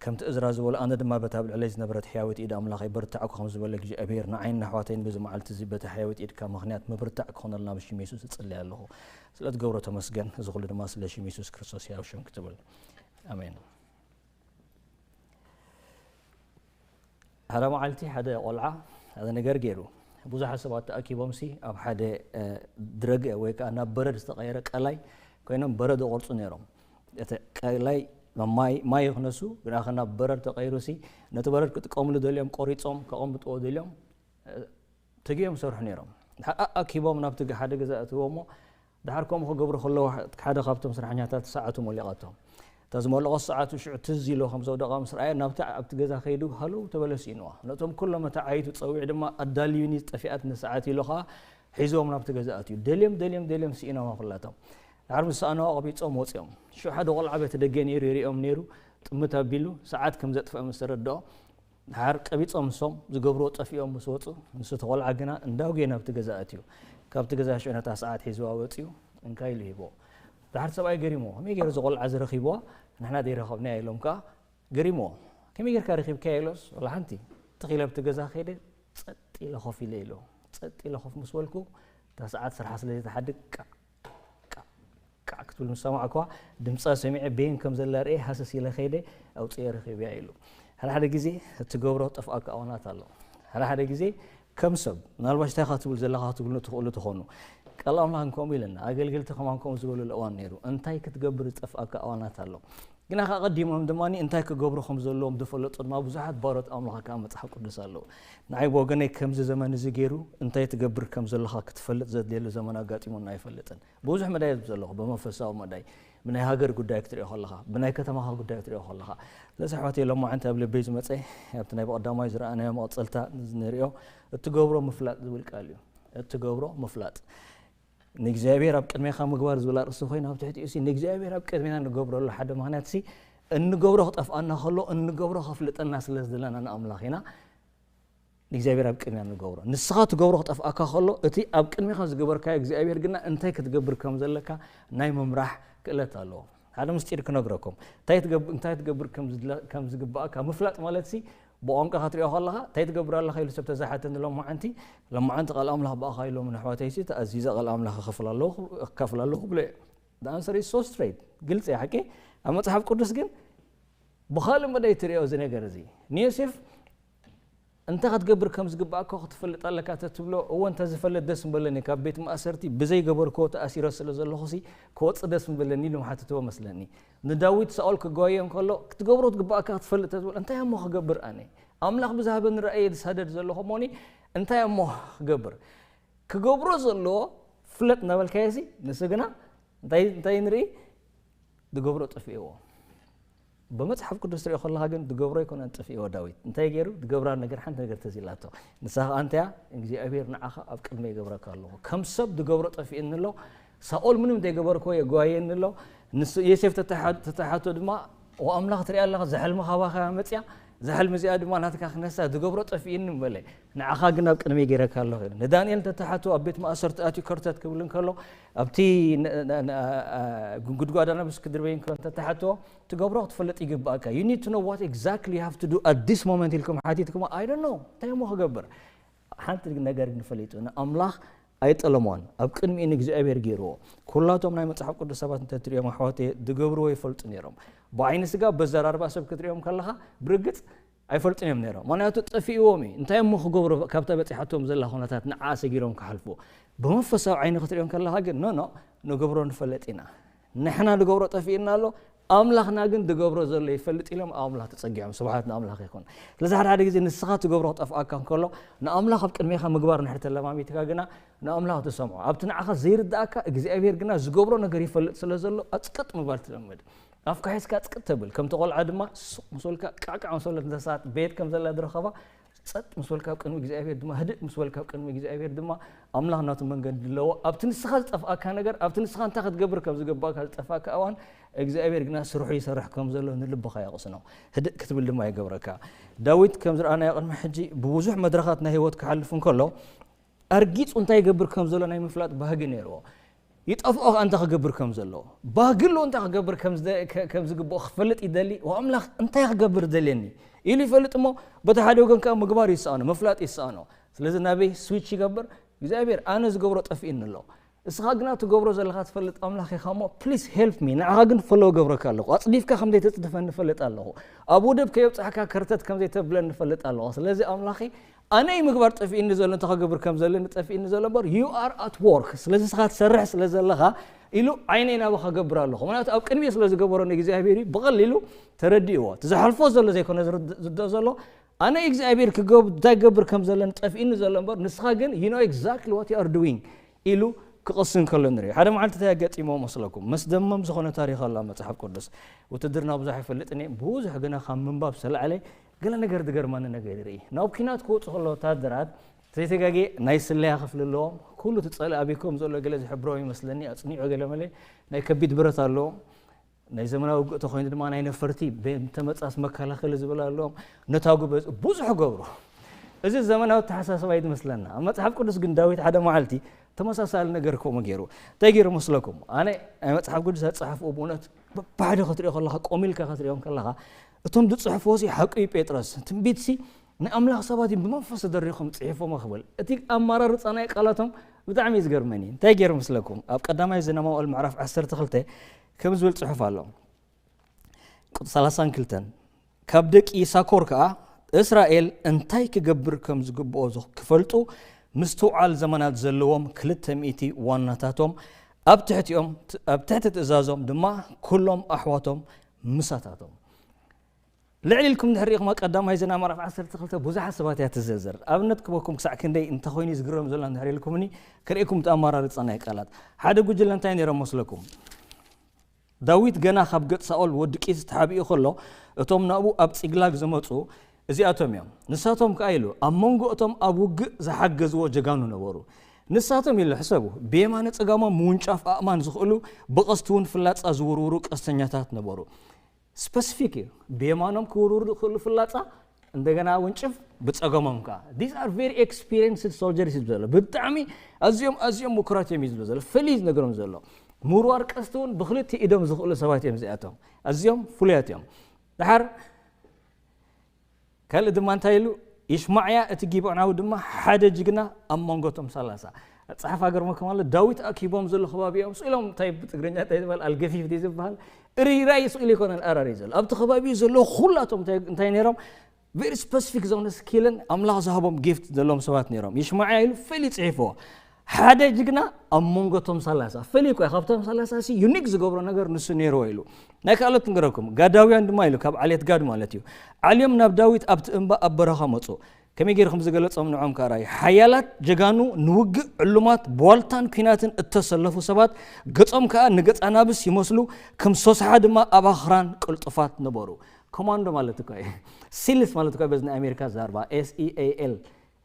ከምቲ እዝራ ዝበሎ ኣነ ድማ በታ ኣብ ልዕለይ ዝነበረት ሕያዊት ኢድ ኣምላኸይ በርታዕኩ ከም ዝበለ እግዚኣብሔር ንዓይን ንኣሕዋተይን በዚ መዓልቲ እዚ በታ ሕያዊት ኢድካ ምኽንያት ምብርታዕ ክኾነልና ብሽም የሱስ እጽሊ ኣለኹ። ስለ ትገብሮ ተመስገን። እዚ ኩሉ ድማ ስለ ሽም የሱስ ክርስቶስ ሕያው ሽም ክትብል። ኣሜን። ሓደ መዓልቲ ሓደ ቆልዓ ሓደ ነገር ገይሩ። ብዙሓት ሰባት ተኣኪቦምሲ ኣብ ሓደ፣ እ፣ ድረገ ወይ ከዓ ናብ በረድ ዝተቐየረ ቀላይ ኮይኖም በረድ ይቖርጹ ነይሮም። እቲ ቀላይ ማይ፣ ማይ ይኽነሱ፣ ግና ከ ናብ በረድ ተቐይሩሲ ነቲ በረድ ክጥቀምሉ ደልዮም ቆሪጾም ከቐምጥዎ ደልዮም፣ እ፣ ትግዮም ይሰርሑ ነይሮም። ድሓር ኣኣኪቦም ናብቲ ገ-፣ ሓደ ገዛ እትዎ እሞ፣ ድሓር ከምኡ ክገብሩ ከለዉ፣ ሓደ ካብቶም ስራሕኛታት ሰዓቱ ሞሊቓቶም። እታ ዝመለቖት ሰዓቱ ሽዑ ትዝ ኢሎ ከም ዘውደቓ ምስ ረኣየ፣ ናብቲ ኣብቲ ገዛ ከይዱ ሃለው ተበለ ስኢንዋ። ነቶም ኩሎም እታ ዓይቱ ጸዊዑ ድማ፣ ኣዳልዩኒ ጠፊኣትኒ ሰዓት ኢሉ ኸኣ ሒዝዎም ናብቲ ገዛ ኣትዩ። ደልዮም፣ ደልዮም፣ ደልዮም ስኢኖማ ኩላቶም። ድሓር ምስ ሰኣንዋ ቀቢጾም ወጺኦም። ሽዑ ሓደ ቆልዓ በቲ ደገ ነይሩ ይሪኦም ነይሩ፣ ጥምት ኣቢሉ ሰዓት ከም ዘጥፍአ ምስ ተረድኦ፣ ድሓር ቀቢጾም ንሶም ዝገብርዎ ጠፊኦም ምስ ወጹ፣ ንሱ እቲ ቆልዓ ግና እንዳጉየ ናብቲ ገዛ ኣትዩ። ካብቲ ገዛ ሽዑ ነታ ሰዓት ሒዝዋ ወጺኡ፣ እንካ ኢሉ ሂብዎ። ድሓር ሰብኣይ ገሪምዎ፣ ከመይ ገይሩ እዚ ቆልዓ እዚ ረኺብዋ? ንሕና ዘይረኸብናያ ኢሎም ከኣ ገሪምዎ። ከመይ ጌርካ ረኺብካያ ኢሎስ፣ ወላ ሓንቲ። ትኽ ኢለ ኣብቲ ገዛ ከይደ፣ ጸጥ ኢለ ኮፍ ኢለ ኢሉ። ጸጥ ኢለ ኮፍ ምስ በልኩ፣ እታ ሰዓት ስርሓ ስለ ዘይትሓድግ፣ ቃዕ፣ ቃዕ፣ ቃዕ ክትብል ምስ ሰማዕኩዋ፣ ድምጻ ሰሚዐ፣ በየን ከም ዘላ ርእየ፣ ሃሰስ ኢለ ከይደ፣ ኣውጽኤ ረኺበያ ኢሉ። ሓደ ሓደ ግዜ እትገብሮ ጠፍኣካ እዋናት ኣሎ። ሓደ ሓደ ግዜ ከም ሰብ፣ ምናልባት እንታይ ኢኻ ትብል ዘለኻ ክትብሉ ትኽእሉ ትኾኑ። ቃል ኣምላኽ ከምኡ ኢለና፣ ኣገልገልቲ ከማን ከምኡ ዝበሉሉ እዋን ነይሩ። እንታይ ክትገብር ዝጠፍኣካ እዋናት ኣሎ። ግና ከኣ ቀዲሞም ድማ እንታይ ክገብሩ ከም ዘለዎም ዝፈለጡ ድማ ብዙሓት ባሮት ኣምላኽ ከኣ መጽሓፍ ቅዱስ ኣለዉ። ንዓይ ብወገነይ ከምዚ ዘመን እዚ ገይሩ እንታይ ትገብር ከም ዘለኻ ክትፈልጥ ዘድልየሉ ዘመን ኣጋጢሙና ኣይፈልጥን። ብዙሕ መዳይ እየ ዘለኹ፣ ብመንፈሳዊ መዳይ፣ ብናይ ሃገር ጉዳይ ክትሪኦ ከለኻ፣ ብናይ ከተማኻ ጉዳይ ክትሪኦ ከለኻ። ስለዚ ኣሕዋተይ፣ ሎማዓንቲ ኣብ ልበይ ዝመጸ፣ ኣብቲ ናይ ብቐዳማይ ዝረኣናዮ መቐጸልታ ንሪኦ፣ እትገብሮ ምፍላጥ ዝብል ቃል እዩ። እትገብሮ ምፍላጥ። ንእግዚኣብሔር ኣብ ቅድሜኻ ምግባር ዝብል ኣርእስቲ ኮይኑ፣ ኣብ ትሕቲኡሲ ንእግዚኣብሔር ኣብ ቅድሜና ንገብረሉ ሓደ ምኽንያትሲ፣ እንገብሮ ክጠፍኣና ከሎ፣ እንገብሮ ከፍልጠና ስለ ዝደለና ንኣምላኽ ኢና። ንእግዚኣብሔር ኣብ ቅድሚያ ንገብሮ። ንስኻ ትገብሮ ክጠፍኣካ ከሎ፣ እቲ ኣብ ቅድሚኻ ዝገበርካዮ እግዚኣብሔር ግና እንታይ ክትገብር ከም ዘለካ ናይ ምምራሕ ክእለት ኣለዎ። ሓደ ምስጢር ክነግረኩም። እንታይ ትገብ-፣ እንታይ ትገብር ከም ዝድለ-፣ ከም ዝግባእካ ምፍላጥ ማለትሲ፣ ብቋንቋ ክትሪኦ ከለኻ፣ እንታይ ትገብር ኣለኻ ኢሉ ሰብ ተዛሓተኒ ሎማዓንቲ፣ ሎማዓንቲ ቃል ኣምላኽ ብኣኻ ኢሎም ንኣሕዋተይሲ ተኣዚዘ ቃል ኣምላኽ እኸፍል ኣለኹ፣ እካፍል ኣለኹ ብሎ እየ። The answer is so straight። ግልፂ እያ ሓቂ። ኣብ መፅሓፍ ቅዱስ ግን ብኻልእ መዳይ ትሪኦ እዚ ነገር እዚ። ንዮሴፍ እንታይ ክትገብር ከም ዝግባእካ ክትፈልጥ ኣለካ ተትብሎ፣ እወ እንተ ዝፈልጥ ደስ ምበለኒ፣ ካብ ቤት ማእሰርቲ ብዘይገበርክዎ ተኣሲረ ስለ ዘለኹሲ ክወጽእ ደስ ምበለኒ ኢሉ ምሓተትዎ መስለኒ። ንዳዊት ሳኦል ክጓየ እንከሎ ክትገብሮ ትግባእካ ክትፈልጥ ተትብሎ፣ እንታይ እሞ ክገብር ኣነ? ኣምላኽ ብዝሃበኒ ራእየ ዝሳደድ ዘለኹ እሞኒ እንታይ እሞ ክገብር? ክገብሮ ዘለዎ ፍለጥ እናበልካዮ ሲ ንሱ ግና እንታይ እንታይ ንርኢ? ዝገብሮ ጠፊእዎ። ብመጽሓፍ ቅዱስ ትሪኦ ከለኻ ግን ዝገብሮ ኣይኮነን ጠፊእዎ። ዳዊት እንታይ ገይሩ? ዝገብራ ነገር ሓንቲ ነገር ተዚላቶ። ንሳ ኸኣ እንታያ? እግዚኣብሔር ንዓኻ ኣብ ቅድመ ይገብረካ ኣለኹ። ከም ሰብ ዝገብሮ ጠፊእኒ ኣሎ። ሳኦል ምንም ዘይገበርኮ የጓየኒ ኣሎ። ንሱ ዮሴፍ ተተሓ- ተተሓቶ ድማ፣ "ኦ ኣምላኽ ትሪኣ ኣለኻ፣ እዛ ሕልሚ ካባኻ እያ መጽያ፣ እዛ ሕልሚ እዚኣ ድማ ናትካ ክነሳ፣ ዝገብሮ ጠፊእኒ" በለ። "ንዓኻ ግን ኣብ ቅድመይ ገይረካ ኣለኹ" ኢሉ። ንዳንኤል ተተሓቶ ኣብ ቤት ማእሰርቲ ኣትዩ ከርተት ክብል እንከሎ፣ ኣብቲ ን- ን- ን- ኣ- ኣ- ጉድጓድ ኣናብስ ክድርበይ እንከሎ እንተተሓቶ፣ ትገብሮ ክትፈልጥ ይግባእካ። You need to know what exactly you have to do at this moment ኢልኩም ሓቲትኩም፣ "I don't know፣ እንታይ እሞ ክገብር?" ሓንቲ ነገር ግን ፈሊጡ፣ ንኣምላኽ ኣይጠለሞን። ኣብ ቅድሚኡ ንእግዚኣብሔር ገይርዎ። ኩላቶም ናይ መጽሓፍ ቅዱስ ሰባት እንተትሪኦም ኣሕዋተየ፣ ዝገብርዎ ይፈልጡ ነይሮም። ብዓይኒ ስጋ፣ በዘራርባ ሰብ ክትሪኦም ከለኻ፣ ብርግጽ ኣይፈልጡን እዮም ነይሮም። ምኽንያቱ ጠፊእዎም እዩ። እንታይ እሞ ክገብሩ ካብታ በጺሓቶም ዘላ ኩነታት ንዓ ሰጊሮም ክሓልፉ? ብመንፈሳዊ ዓይኒ ክትሪኦም ከለኻ ግን፣ ኖ፣ ኖ፣ ንገብሮ ንፈልጥ ኢና። ንሕና ንገብሮ ጠፊእና ኣሎ፣ ኣምላኽና ግን ዝገብሮ ዘሎ ይፈልጥ ኢሎም ኣብ ኣምላኽ ተጸጊዖም። ስብሓት ንኣምላኽ ይኹን። ስለዚ ሓደ ሓደ ግዜ ንስኻ ትገብሮ ክጠፍኣካ እንከሎ፣ ንኣምላኽ ኣብ ቅድሜኻ ምግባር እንድሕር ተለማሚድካ ግና ንኣምላኽ ትሰምዖ። ኣብቲ ንዓኻ ዘይርድኣካ እግዚኣብሔር ግና ዝገብሮ ነገር ይፈልጥ ስለ ዘሎ ኣጽቅጥ ምባል ትለምድ። ኣፍካ ሒዝካ ኣጽቅጥ ተብል። ከምቲ ቆልዓ ድማ ሱቕ ምስ በልካ ቃዕቃዕ ምስ በለት እንተ ሰዓት ቤት ከም ዘላ ዝረኸባ ጸጥ ምስ በልካ ኣብ ቅድሚ እግዚኣብሔር ድማ ህድእ ምስ በልካ ኣብ ቅድሚ እግዚኣብሔር ድማ ኣምላኽ ናቱ መንገዲ ኣለዎ። ኣብቲ ንስኻ ዝጠፍኣካ ነገር፣ ኣብቲ ንስኻ እንታይ ክትገብር ከም ዝግባእካ ዝጠፍኣካ እዋን እግዚኣብሔር ግና ስርሑ ይሰርሕ ከም ዘሎ ንልብኻ የቕስኖ። ህድእ ክትብል ድማ ይገብረካ። ዳዊት ከም ዝረኣናዮ ቅድሚ ሕጂ ብብዙሕ መድረኻት ናይ ህይወት ክሓልፍ እንከሎ ኣርጊጹ እንታይ ይገብር ከም ዘሎ ናይ ምፍላጥ ባህጊ ነይርዎ። ይጠፍኦ ከኣ እንታይ ክገብር ከም ዘለዎ፣ ባህጊ ኣለዎ እንታይ ክገብር ከም ዝደ- ከ- ከም ዝግብኦ ክፈልጥ ይደሊ። "ወኣምላኽ እንታይ ክገብር ደልየኒ?" ኢሉ ይፈልጥ እሞ በቲ ሓደ ወገን ከኣ ምግባር ይሰኣኖ፣ ምፍላጥ ይሰኣኖ። ስለዚ ናበይ ስዊች ይገብር? እግዚኣብሔር ኣነ ዝገብሮ ጠፊእኒ ኣሎ። እስኻ ግና ትገብሮ ዘለኻ ትፈልጥ ኣምላኽ ኢኻ እሞ please help me፣ ንዓኻ ግን ፈለዎ ገብረካ ኣለኹ። ኣጽዲፍካ ከም ዘይተጽድፈኒ እፈልጥ ኣለኹ። ኣብ ወደብ ከየብጻሕካ ከርተት ከም ዘይተብለኒ እፈልጥ ኣለኹ። ስለዚ ኣምላኸይ ኣነ እዩ ምግባር ጠፊእኒ ዘሎ፣ እንታይ ክገብር ከም ዘለኒ ጠፊእኒ ዘሎ እምበር you are at work፣ ስለዚ ንስኻ ትሰርሕ ስለ ዘለኻ ኢሉ ዓይነይ ናባኻ ገብር ኣለኹ። ምኽንያቱ ኣብ ቅድሚኡ ስለ ዝገበሮ ንእግዚኣብሔር እዩ ብቐሊሉ ተረዲእዎ። እቲ ዝሓልፎ ዘሎ ዘይኮነ ዝርድ- ዝርድኦ ዘሎ ኣነ እግዚኣብሔር ክገብ- እንታይ ክገብር ከም ዘለኒ ጠፊእኒ ዘሎ እምበር ንስኻ ግን you know exactly what you are doing ኢሉ ክቐስን ከሎ ንርኢ። ሓደ መዓልቲ እንታይ ኣጋጢሞ መስለኩም? መስደመም ዝኾነ ታሪኽ ኣሎ ኣብ መጽሓፍ ቅዱስ። ውትድርና ብዙሕ ኣይፈልጥን እየ፣ ብዙሕ ግና ካብ ምንባብ ዝተላዕለ ገለ ነገር ዝገርመኒ ነገር ይርኢ። ናብ ኲናት ክወጹ ከለዉ ወታደራት ዘይተጋግየ ናይ ስለያ ክፍሊ ኣለዎም። ኩሉ እቲ ጸላኢ ኣበይ ከም ዘሎ ገለ ዝሕብሮም ይመስለኒ፣ ኣጽኒዑ ገለ መለ ናይ ከቢድ ብረት ኣለዎም። ናይ ዘመናዊ ውግእ ተኾይኑ ድማ ናይ ነፈርቲ ቤንተ መጻስ መከላኸሊ ዝብል ኣለዎም። ነታጉ በዝ- ብዙሕ ገብሩ። እዚ ዘመናዊ ኣተሓሳስባ እዩ ዝመስለና። ኣብ መጽሓፍ ቅዱስ ግን ዳዊት ሓደ መዓልቲ ተመሳሳሊ ነገር ከምኡ ገይሩ። እንታይ ገይሩ መስለኩም? ኣነ ናይ መጽሓፍ ቅዱስ ኣጸሓፍኡ ብእውነት በባሕደ ክትሪኦ ከለኻ፣ ቆም ኢልካ ክትሪኦም ከለኻ፣ እቶም ዝጽሕፍዎ ሲ ሓቁ እዩ ጴጥሮስ። ትንቢት ሲ ናይ ኣምላኽ ሰባት እዮም ብመንፈስ ተደሪኾም ጽሒፎም ክብል። እቲ ኣመራርጻ ናይ ቃላቶም ብጣዕሚ እዩ ዝገርመኒ። እንታይ ገይሩ መስለኩም? ኣብ ቀዳማይ ዜና መዋዕል ምዕራፍ ዓሰርተ ክልተ ከም ዝብል ጽሑፍ ኣሎ። ቁጽሪ ሰላሳን ክልተን፣ ካብ ደቂ ይሳኮር ከኣ እስራኤል እንታይ ክገብር ከም ዝግብኦ ዝ- ክፈልጡ ምስትውዓል ዘመናት ዘለዎም ክልተ ሚእቲ ዋናታቶም ኣብ ትሕቲኦም፣ ት- ኣብ ትሕቲ ትእዛዞም ድማ ኩሎም ኣሕዋቶም ምሳታቶም። ልዕሊ ኢልኩም ድሕሪ ኢኹም ቀዳማይ ዜና ምዕራፍ ዓሰርተ ክልተ ብዙሓት ሰባት እያ ትዘርዘር። ኣብነት ክበኩም ክሳዕ ክንደይ እንተኾይኑ ዝግረም ዘሎ እንድሕር ኢልኩምኒ ክርእየኩም እቲ ኣመራርጻ ናይ ቃላት። ሓደ ጉጅለ እንታይ ነይሮም መስለኩም? ዳዊት ገና ካብ ገጽ ሳኦል ወዲ ቂስ ተሓቢኡ ከሎ፣ እቶም ናብኡ ኣብ ጺግላግ ዝመጹ እዚኣቶም እዮም። ንሳቶም ከኣ ኢሉ፣ ኣብ መንጎ እቶም ኣብ ውግእ ዝሓገዝዎ ጀጋኑ ነበሩ። ንሳቶም ኢሉ፣ ሕሰቡ፣ ብየማነ ጸጋሞም ምውንጫፍ ኣእማን ዝኽእሉ፣ ብቐስቲ እውን ፍላጻ ዝውርውሩ ቀስተኛታት ነበሩ። ስፐሲፊክ እዩ። ብየማኖም ክውርውሩ ዝኽእሉ ፍላጻ፣ እንደገና ውንጭፍ ብጸገሞም ከኣ። These are very experienced soldiers እዩ ዘሎ። ብጣዕሚ ኣዝዮም ኣዝዮም ምኩራት እዮም እዩ ዝብሎ ዘሎ። ፍልይ ዝነገሮም ዘሎ። ምውርዋር ቀስቲ እውን ብክልተ ኢዶም ዝኽእሉ ሰባት እዮም እዚኣቶም። ኣዝዮም ፍሉያት እዮም። ድሓር ካልእ ድማ እንታይ ኢሉ? ይሽማዕያ እቲ ጊብዖናዊ ድማ ሓደ ጅግና ኣብ መንጎቶም ሰላሳ። ጸሓፍ ሃገር መከም ኣሎ፣ ዳዊት ኣኪቦም ዘሎ ከባቢኦም ስኢሎም፣ እንታይ ብትግርኛ እንታይ ዝበሃል ኣልገፊፍ ድዩ ዝበሃል? እርይራይ ስኢሉ ይኮነን ኣራሪ ዘሎ። ኣብቲ ከባቢኡ ዘለዉ ኩላቶም እንታይ እንታይ ነይሮም? very specific ዝኾነ ስኪልን ኣምላኽ ዝሃቦም ጊፍት ዘለዎም ሰባት ነይሮም። ይሽማዕያ ኢሉ ፍልይ ጽሒፍዎ። ሓደ ጅግና ኣብ መንጎ እቶም ሰላሳ ፍልይ እኮ እዩ። ካብቶም ሰላሳ ሲ ዩኒክ ዝገብሮ ነገር ንሱ ነይርዎ ኢሉ። ናይ ካልኦት ክንገረኩም፣ ጋዳውያን ድማ ኢሉ ካብ ዓሌት ጋድ ማለት እዩ። ዓልዮም ናብ ዳዊት ኣብቲ እምባ ኣብ በረኻ መጹ። ከመይ ገይሩ ከም ዝገለጾም ንዖም ካራይ ሓያላት ጀጋኑ ንውግእ ዕሉማት ብዋልታን ኲናትን እተሰለፉ ሰባት ገጾም ከኣ ንገጽ ኣናብስ ይመስሉ፣ ከም ሶስሓ ድማ ኣብ ኣኽራን ቅልጡፋት ነበሩ። ኮማንዶ ማለት እኮ እዩ። ሲልስ ማለት እኮ በዚ ናይ ኣሜሪካ ዛርባ ኤስኢኤኤል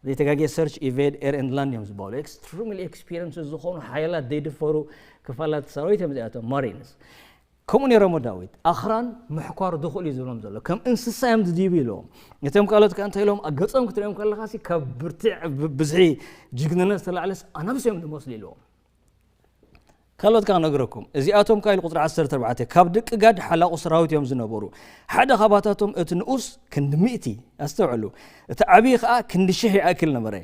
ዘይተጋግየ ሰርች ኢቬድ ኤር ኤንድ ላንድ እዮም ዝበሃሉ። ኤክስትሪምሊ ኤክስፒሪንስ ዝኾኑ ሓያላት ዘይድፈሩ ክፋላት ሰራዊት እዮም እዚኣቶም ማሪንስ። ከምኡ ነይሮሞ ዳዊት ኣኽራን ምሕኳር ድኹል እዩ ዝብሎም ዘሎ። ከም እንስሳ እዮም ዝድይቡ ኢልዎም። እቶም ካልኦት ከ እንታይ ኢሎም? ገጾም ክትሪኦም ከለኻ ሲ ካብ ብርትዕ ብ- ብዝሒ ጅግንነት ዝተላዕለስ ኣናብስ እዮም ዝመስሉ ኢልዎም። ካልኦት ከ ክነግረኩም። እዚኣቶም ከ ኢሉ ቁፅሪ ዓሰርተ ኣርባዕተ ካብ ደቂ ጋድ ሓላቑ ሰራዊት እዮም ዝነበሩ። ሓደ ካባታቶም እቲ ንኡስ ክንዲ ሚእቲ፣ ኣስተውዕሉ፣ እቲ ዓብዪ ከዓ ክንዲ ሽሕ ይኣክል ነበረ።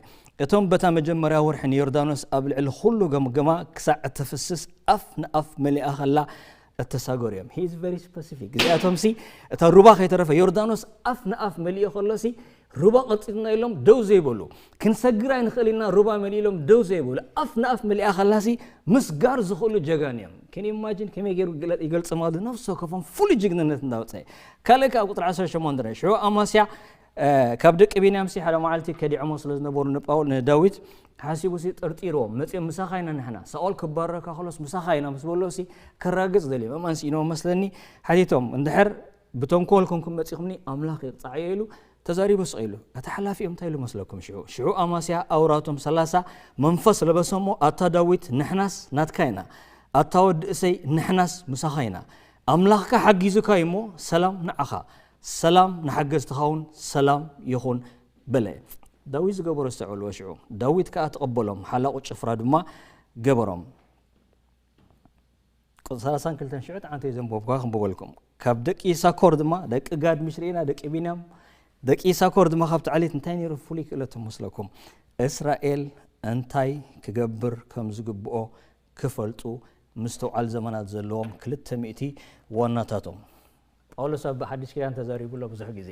እቶም በታ መጀመርያ ወርሒ ንዮርዳኖስ ኣብ ልዕሊ ኩሉ ገምገማ ክሳዕ እተፍስስ ኣፍ ንኣፍ መሊኣ ከላ እተሳገሩ እዮም። He is very specific። እዚኣቶም ሲ እታ ሩባ ከይተረፈ ዮርዳኖስ ኣፍ ንኣፍ መሊኡ ከሎ ሲ ሩባ ቀልጢፍና ኢሎም ደው ዘይበሉ፣ ክንሰግር ኣይንኽእል ኢና ሩባ መሊኡ ኢሎም ደው ዘይበሉ፣ ኣፍ ንኣፍ መሊኣ ከላ ሲ ምስጋር ዝኽእሉ ጀጋን እዮም። Can you imagine ከመይ ገይሩ ይገለ- ይገልጽ ማለት ነፍሲ ወከፎም ፍሉይ ጅግንነት እንዳወፀ። ካልእ ካብ ቁጥሪ ዓሰርተ ሸሞንተ ሽዑ ኣማስያ ካብ ደቂ ቢንያምሲ ሓደ መዓልቲ ከዲዖሞ ስለ ዝነበሩ ንጳውል ንዳዊት ሓሲቡሲ ጠርጢርዎም መፂኦም ምሳኻ ኢና ንሕና። ሳኦል ክባረረካ ከሎስ ምሳኻ ኢና ምስ በሎሲ ከራግፅ ደልዮም እማን ስኢኖም መስለኒ። ሓቲቶም እንድሕር ብተንኮል ኮንኩም መፂኹምኒ ኣምላኽ ይቕፃዕ እየ ኢሉ ተዛሪቡ ስቕ ኢሉ። እቲ ሓላፊኦም እንታይ ኢሉ መስለኩም? ሽዑ ሽዑ ኣማስያ ኣውራቶም ሰላሳ መንፈስ ለበሰሞ ኣታ ዳዊት ንሕናስ ናትካ ኢና፣ ኣታ ወዲ እሰይ ንሕናስ ምሳኻ ኢና። ኣምላኽካ ሓጊዙካ እዩሞ ሰላም ንዓኻ፣ ሰላም ንሓገዝትኻ እውን ሰላም ይኹን በለ። ዳዊት ዝገበሮ ዝተውዕልዎ ሽዑ ዳዊት ከኣ ተቐበሎም፣ ሓላቑ ጭፍራ ድማ ገበሮም። ቁጽሪ ሰላሳን ክልተን ሽዑ ጥዓንተ ዘንበብኳ ክንብበልኩም። ካብ ደቂ ይሳኮር ድማ ደቂ ጋድ ምሽ ርኢና ደቂ ቢንያም ደቂ ይሳኮር ድማ ካብቲ ዓሌት እንታይ ነይሩ ፍሉይ ክእለቶም መስለኩም? እስራኤል እንታይ ክገብር ከም ዝግብኦ ክፈልጡ ምስትውዓል ዘመናት ዘለዎም ክልተ ሚእቲ ዋናታቶም። ጳውሎስ ኣብ ሓድሽ ኪዳን ተዛሪቡ ኣሎ ብዙሕ ግዜ።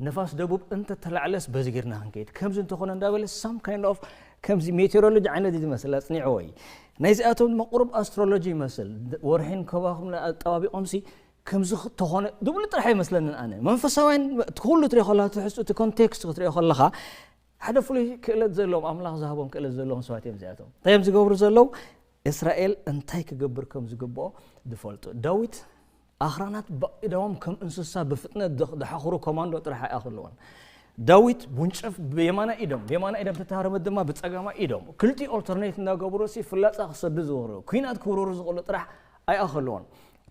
ንፋስ ደቡብ እንተተላዕለስ በዚ ጌርና ክንከይድ ከምዚ እንተኾነ እንዳበለ some kind of ከምዚ ሜቴሮሎጂ ዓይነት እዩ ዝመስል ኣጽኒዕዎ እዩ። ናይዚኣቶም ድማ ቁሩብ ኣስትሮሎጂ ይመስል። ወርሒን ከዋኽብን ኣጠባቢቖምሲ ከምዚ ተኾነ ዝብሉ ጥራሕ ኣይመስለንን ኣነ። መንፈሳውያን ኩሉ ትሪኦ ከለኻ ትሕዝቱ እቲ ኮንቴክስት ክትሪኦ ከለኻ ሓደ ፍሉይ ክእለት ዘለዎም ኣምላኽ ዝሃቦም ክእለት ዘለዎም ሰባት እዮም እዚኣቶም። እንታይ እዮም ዝገብሩ ዘለዉ? እስራኤል እንታይ ክገብር ከም ዝግብኦ ዝፈልጡ። ዳዊት ኣኽራናት ባእዳዎም ከም እንስሳ ብፍጥነት ዝሓኽሩ ኮማንዶ ጥራሕ ኣይኣኽልዎን። ዳዊት ውንጨፍ ብየማና ኢዶም ብየማና ኢዶም ተተሃረመት ድማ ብፀጋማ ኢዶም ክልቲኡ ኦልተርኔት እናገበሩ ሲ ፍላፃ ክሰዱ ዝኽእሉ ኩናት ክውርሩ ዝኽእሉ ጥራሕ ኣይኣኽልዎን።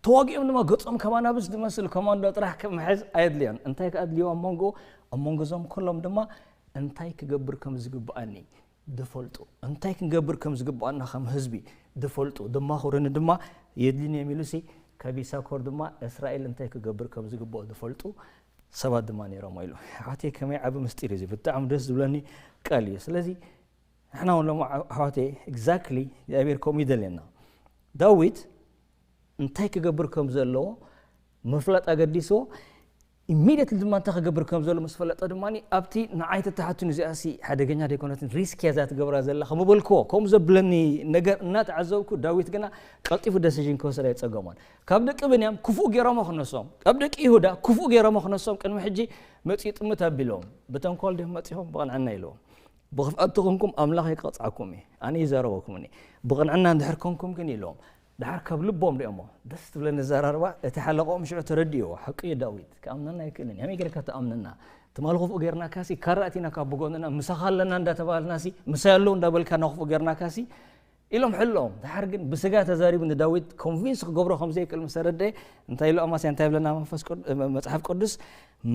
ተዋጊኦም ድማ ገፆም ከማናብስ ዝመስል ኮማንዶ ጥራሕ ክምሕዝ ኣየድልዮን። እንታይ ከኣድልዮ ኣብ መንጎ ኣብ መንጎ እዞም ኩሎም ድማ እንታይ ክገብር ከም ዝግብኣኒ ዝፈልጡ እንታይ ክንገብር ከም ዝግብኣና ከም ህዝቢ ዝፈልጡ ዘማኽሩኒ ድማ የድልኒ እዮም ኢሉ ሲ ካብ ይሳኮር ድማ እስራኤል እንታይ ክገብር ከም ዝግብኦ ዝፈልጡ ሰባት ድማ ነይሮም ኢሉ። ኣሕዋተይ ከመይ ዓቢ ምስጢር እዩ እዚ ብጣዕሚ ደስ ዝብለኒ ቃል እዩ። ስለዚ ንሕና እውን ሎም ኣሕዋተይ exactly እግዚኣብሔር ከምኡ ይደልየና። ዳዊት እንታይ ክገብር ከም ዘለዎ ምፍላጥ ኣገዲስዎ። ኢሚድየትሊ ድማ እንታይ ክገብር ከም ዘሎ ምስ ፈለጠ ድማ ኣብቲ ንዓይ ተተሓቱኒ እዚኣ ሲ ሓደገኛ ደይኮነትን ሪስክ እያ እዛ ትገብራ ዘላ ከምበልክዎ ከምኡ ዘብለኒ ነገር እናተዓዘብኩ ዳዊት ግና ቀልጢፉ ደሲዥን ክወስድ ኣይፀገሞን። ካብ ደቂ ብንያም ክፉእ ገይሮሞ ክነሶም ካብ ደቂ ይሁዳ ክፉእ ገይሮሞ ክነሶም ቅድሚ ሕጂ መፅኡ ጥምት ኣቢሎም ብተንኮል ድዮም መፂኹም ብቕንዕና ኢልዎም። ብኽፍኣት ተኾንኩም ኣምላኽ ይቀፅዓኩም እዩ ኣነ ይዛረበኩም እኒ ብቕንዕና እንድሕር ኮንኩም ግን ኢልዎም። ድሓር ካብ ልቦም ሪኦሞ ደስ ትብለኒ ዘራርባ እቲ ሓለቆኦም ሽዑ ተረዲእዎ ሓቂ እዩ ዳዊት ክኣምነና ኣይክእልን ከመይ ጌርካ ትኣምነና ትማሊ ክፉእ ጌርናካሲ ካራ እቲና ካብ ብጎንና ምሳኻ ኣለና እንዳተባሃልናሲ ምሳይ ኣለዉ እንዳበልካና ክፉእ ጌርናካሲ ኢሎም ሕልኦም ድሓር ግን ብስጋ ተዛሪቡ ንዳዊት ኮንቪንስ ክገብሮ ከም ዘይክእል ምስ ተረደአ እንታይ ኢሉ ኣማስያ እንታይ ይብለና መንፈስ ቅዱ- መጽሓፍ ቅዱስ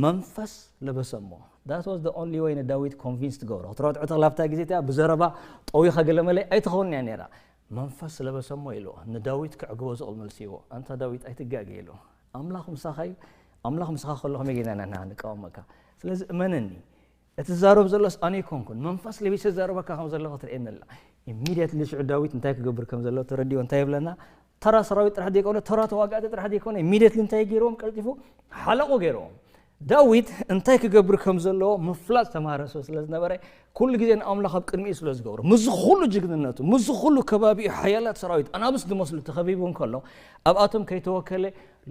መንፈስ ለበሰሞ that was the only way ንዳዊት ኮንቪንስ ትገብሮ ክትረትዖ ተኽላብታ ግዜ እቲኣ ብዘረባ ጠዊኻ ገለመለ ኣይትኸውን እያ ነይራ መንፈስ ለበሰሞ ኢልዎ ንዳዊት ክዕግቦ ዝቕል መልስዎ ኣንታ ዳዊት ኣይትጋገ ኢሉ ኣምላኽ ምሳኻ እዩ ኣምላኽ ምሳኻ ከሎ ከመይ ጌና ንሕና ንቃወመካ ስለዚ እመነኒ እቲ ዝዛረብ ዘሎስ ኣነ ይኮንኩን መንፈስ ለቢሰ ዝዛረበካ ከም ዘሎ ክትርእየኒ ኣላ ኢሚድየትሊ ሽዑ ዳዊት እንታይ ክገብር ከም ዘሎ ተረዲኦ እንታይ ይብለና ተራ ሰራዊት ጥራሕ ዘይኮነ ተራ ተዋጋእቲ ጥራሕ ዘይኮነ ኢሚድየትሊ እንታይ ገይርዎም ቀልጢፉ ሓለቑ ገይርዎም ዳዊት እንታይ ክገብር ከም ዘለዎ ምፍላጥ ዝተማህረ ሰብ ስለ ዝነበረ፣ ኩሉ ግዜ ንኣምላኽ ኣብ ቅድሚኡ ስለ ዝገብሮ፣ ምስዚ ኩሉ ጅግንነቱ፣ ምስዚ ኩሉ ከባቢኡ ሓያላት ሰራዊት፣ ኣናብስ ዝመስሉ ተኸቢቡ እንከሎ፣ ኣብኣቶም ከይተወከለ፣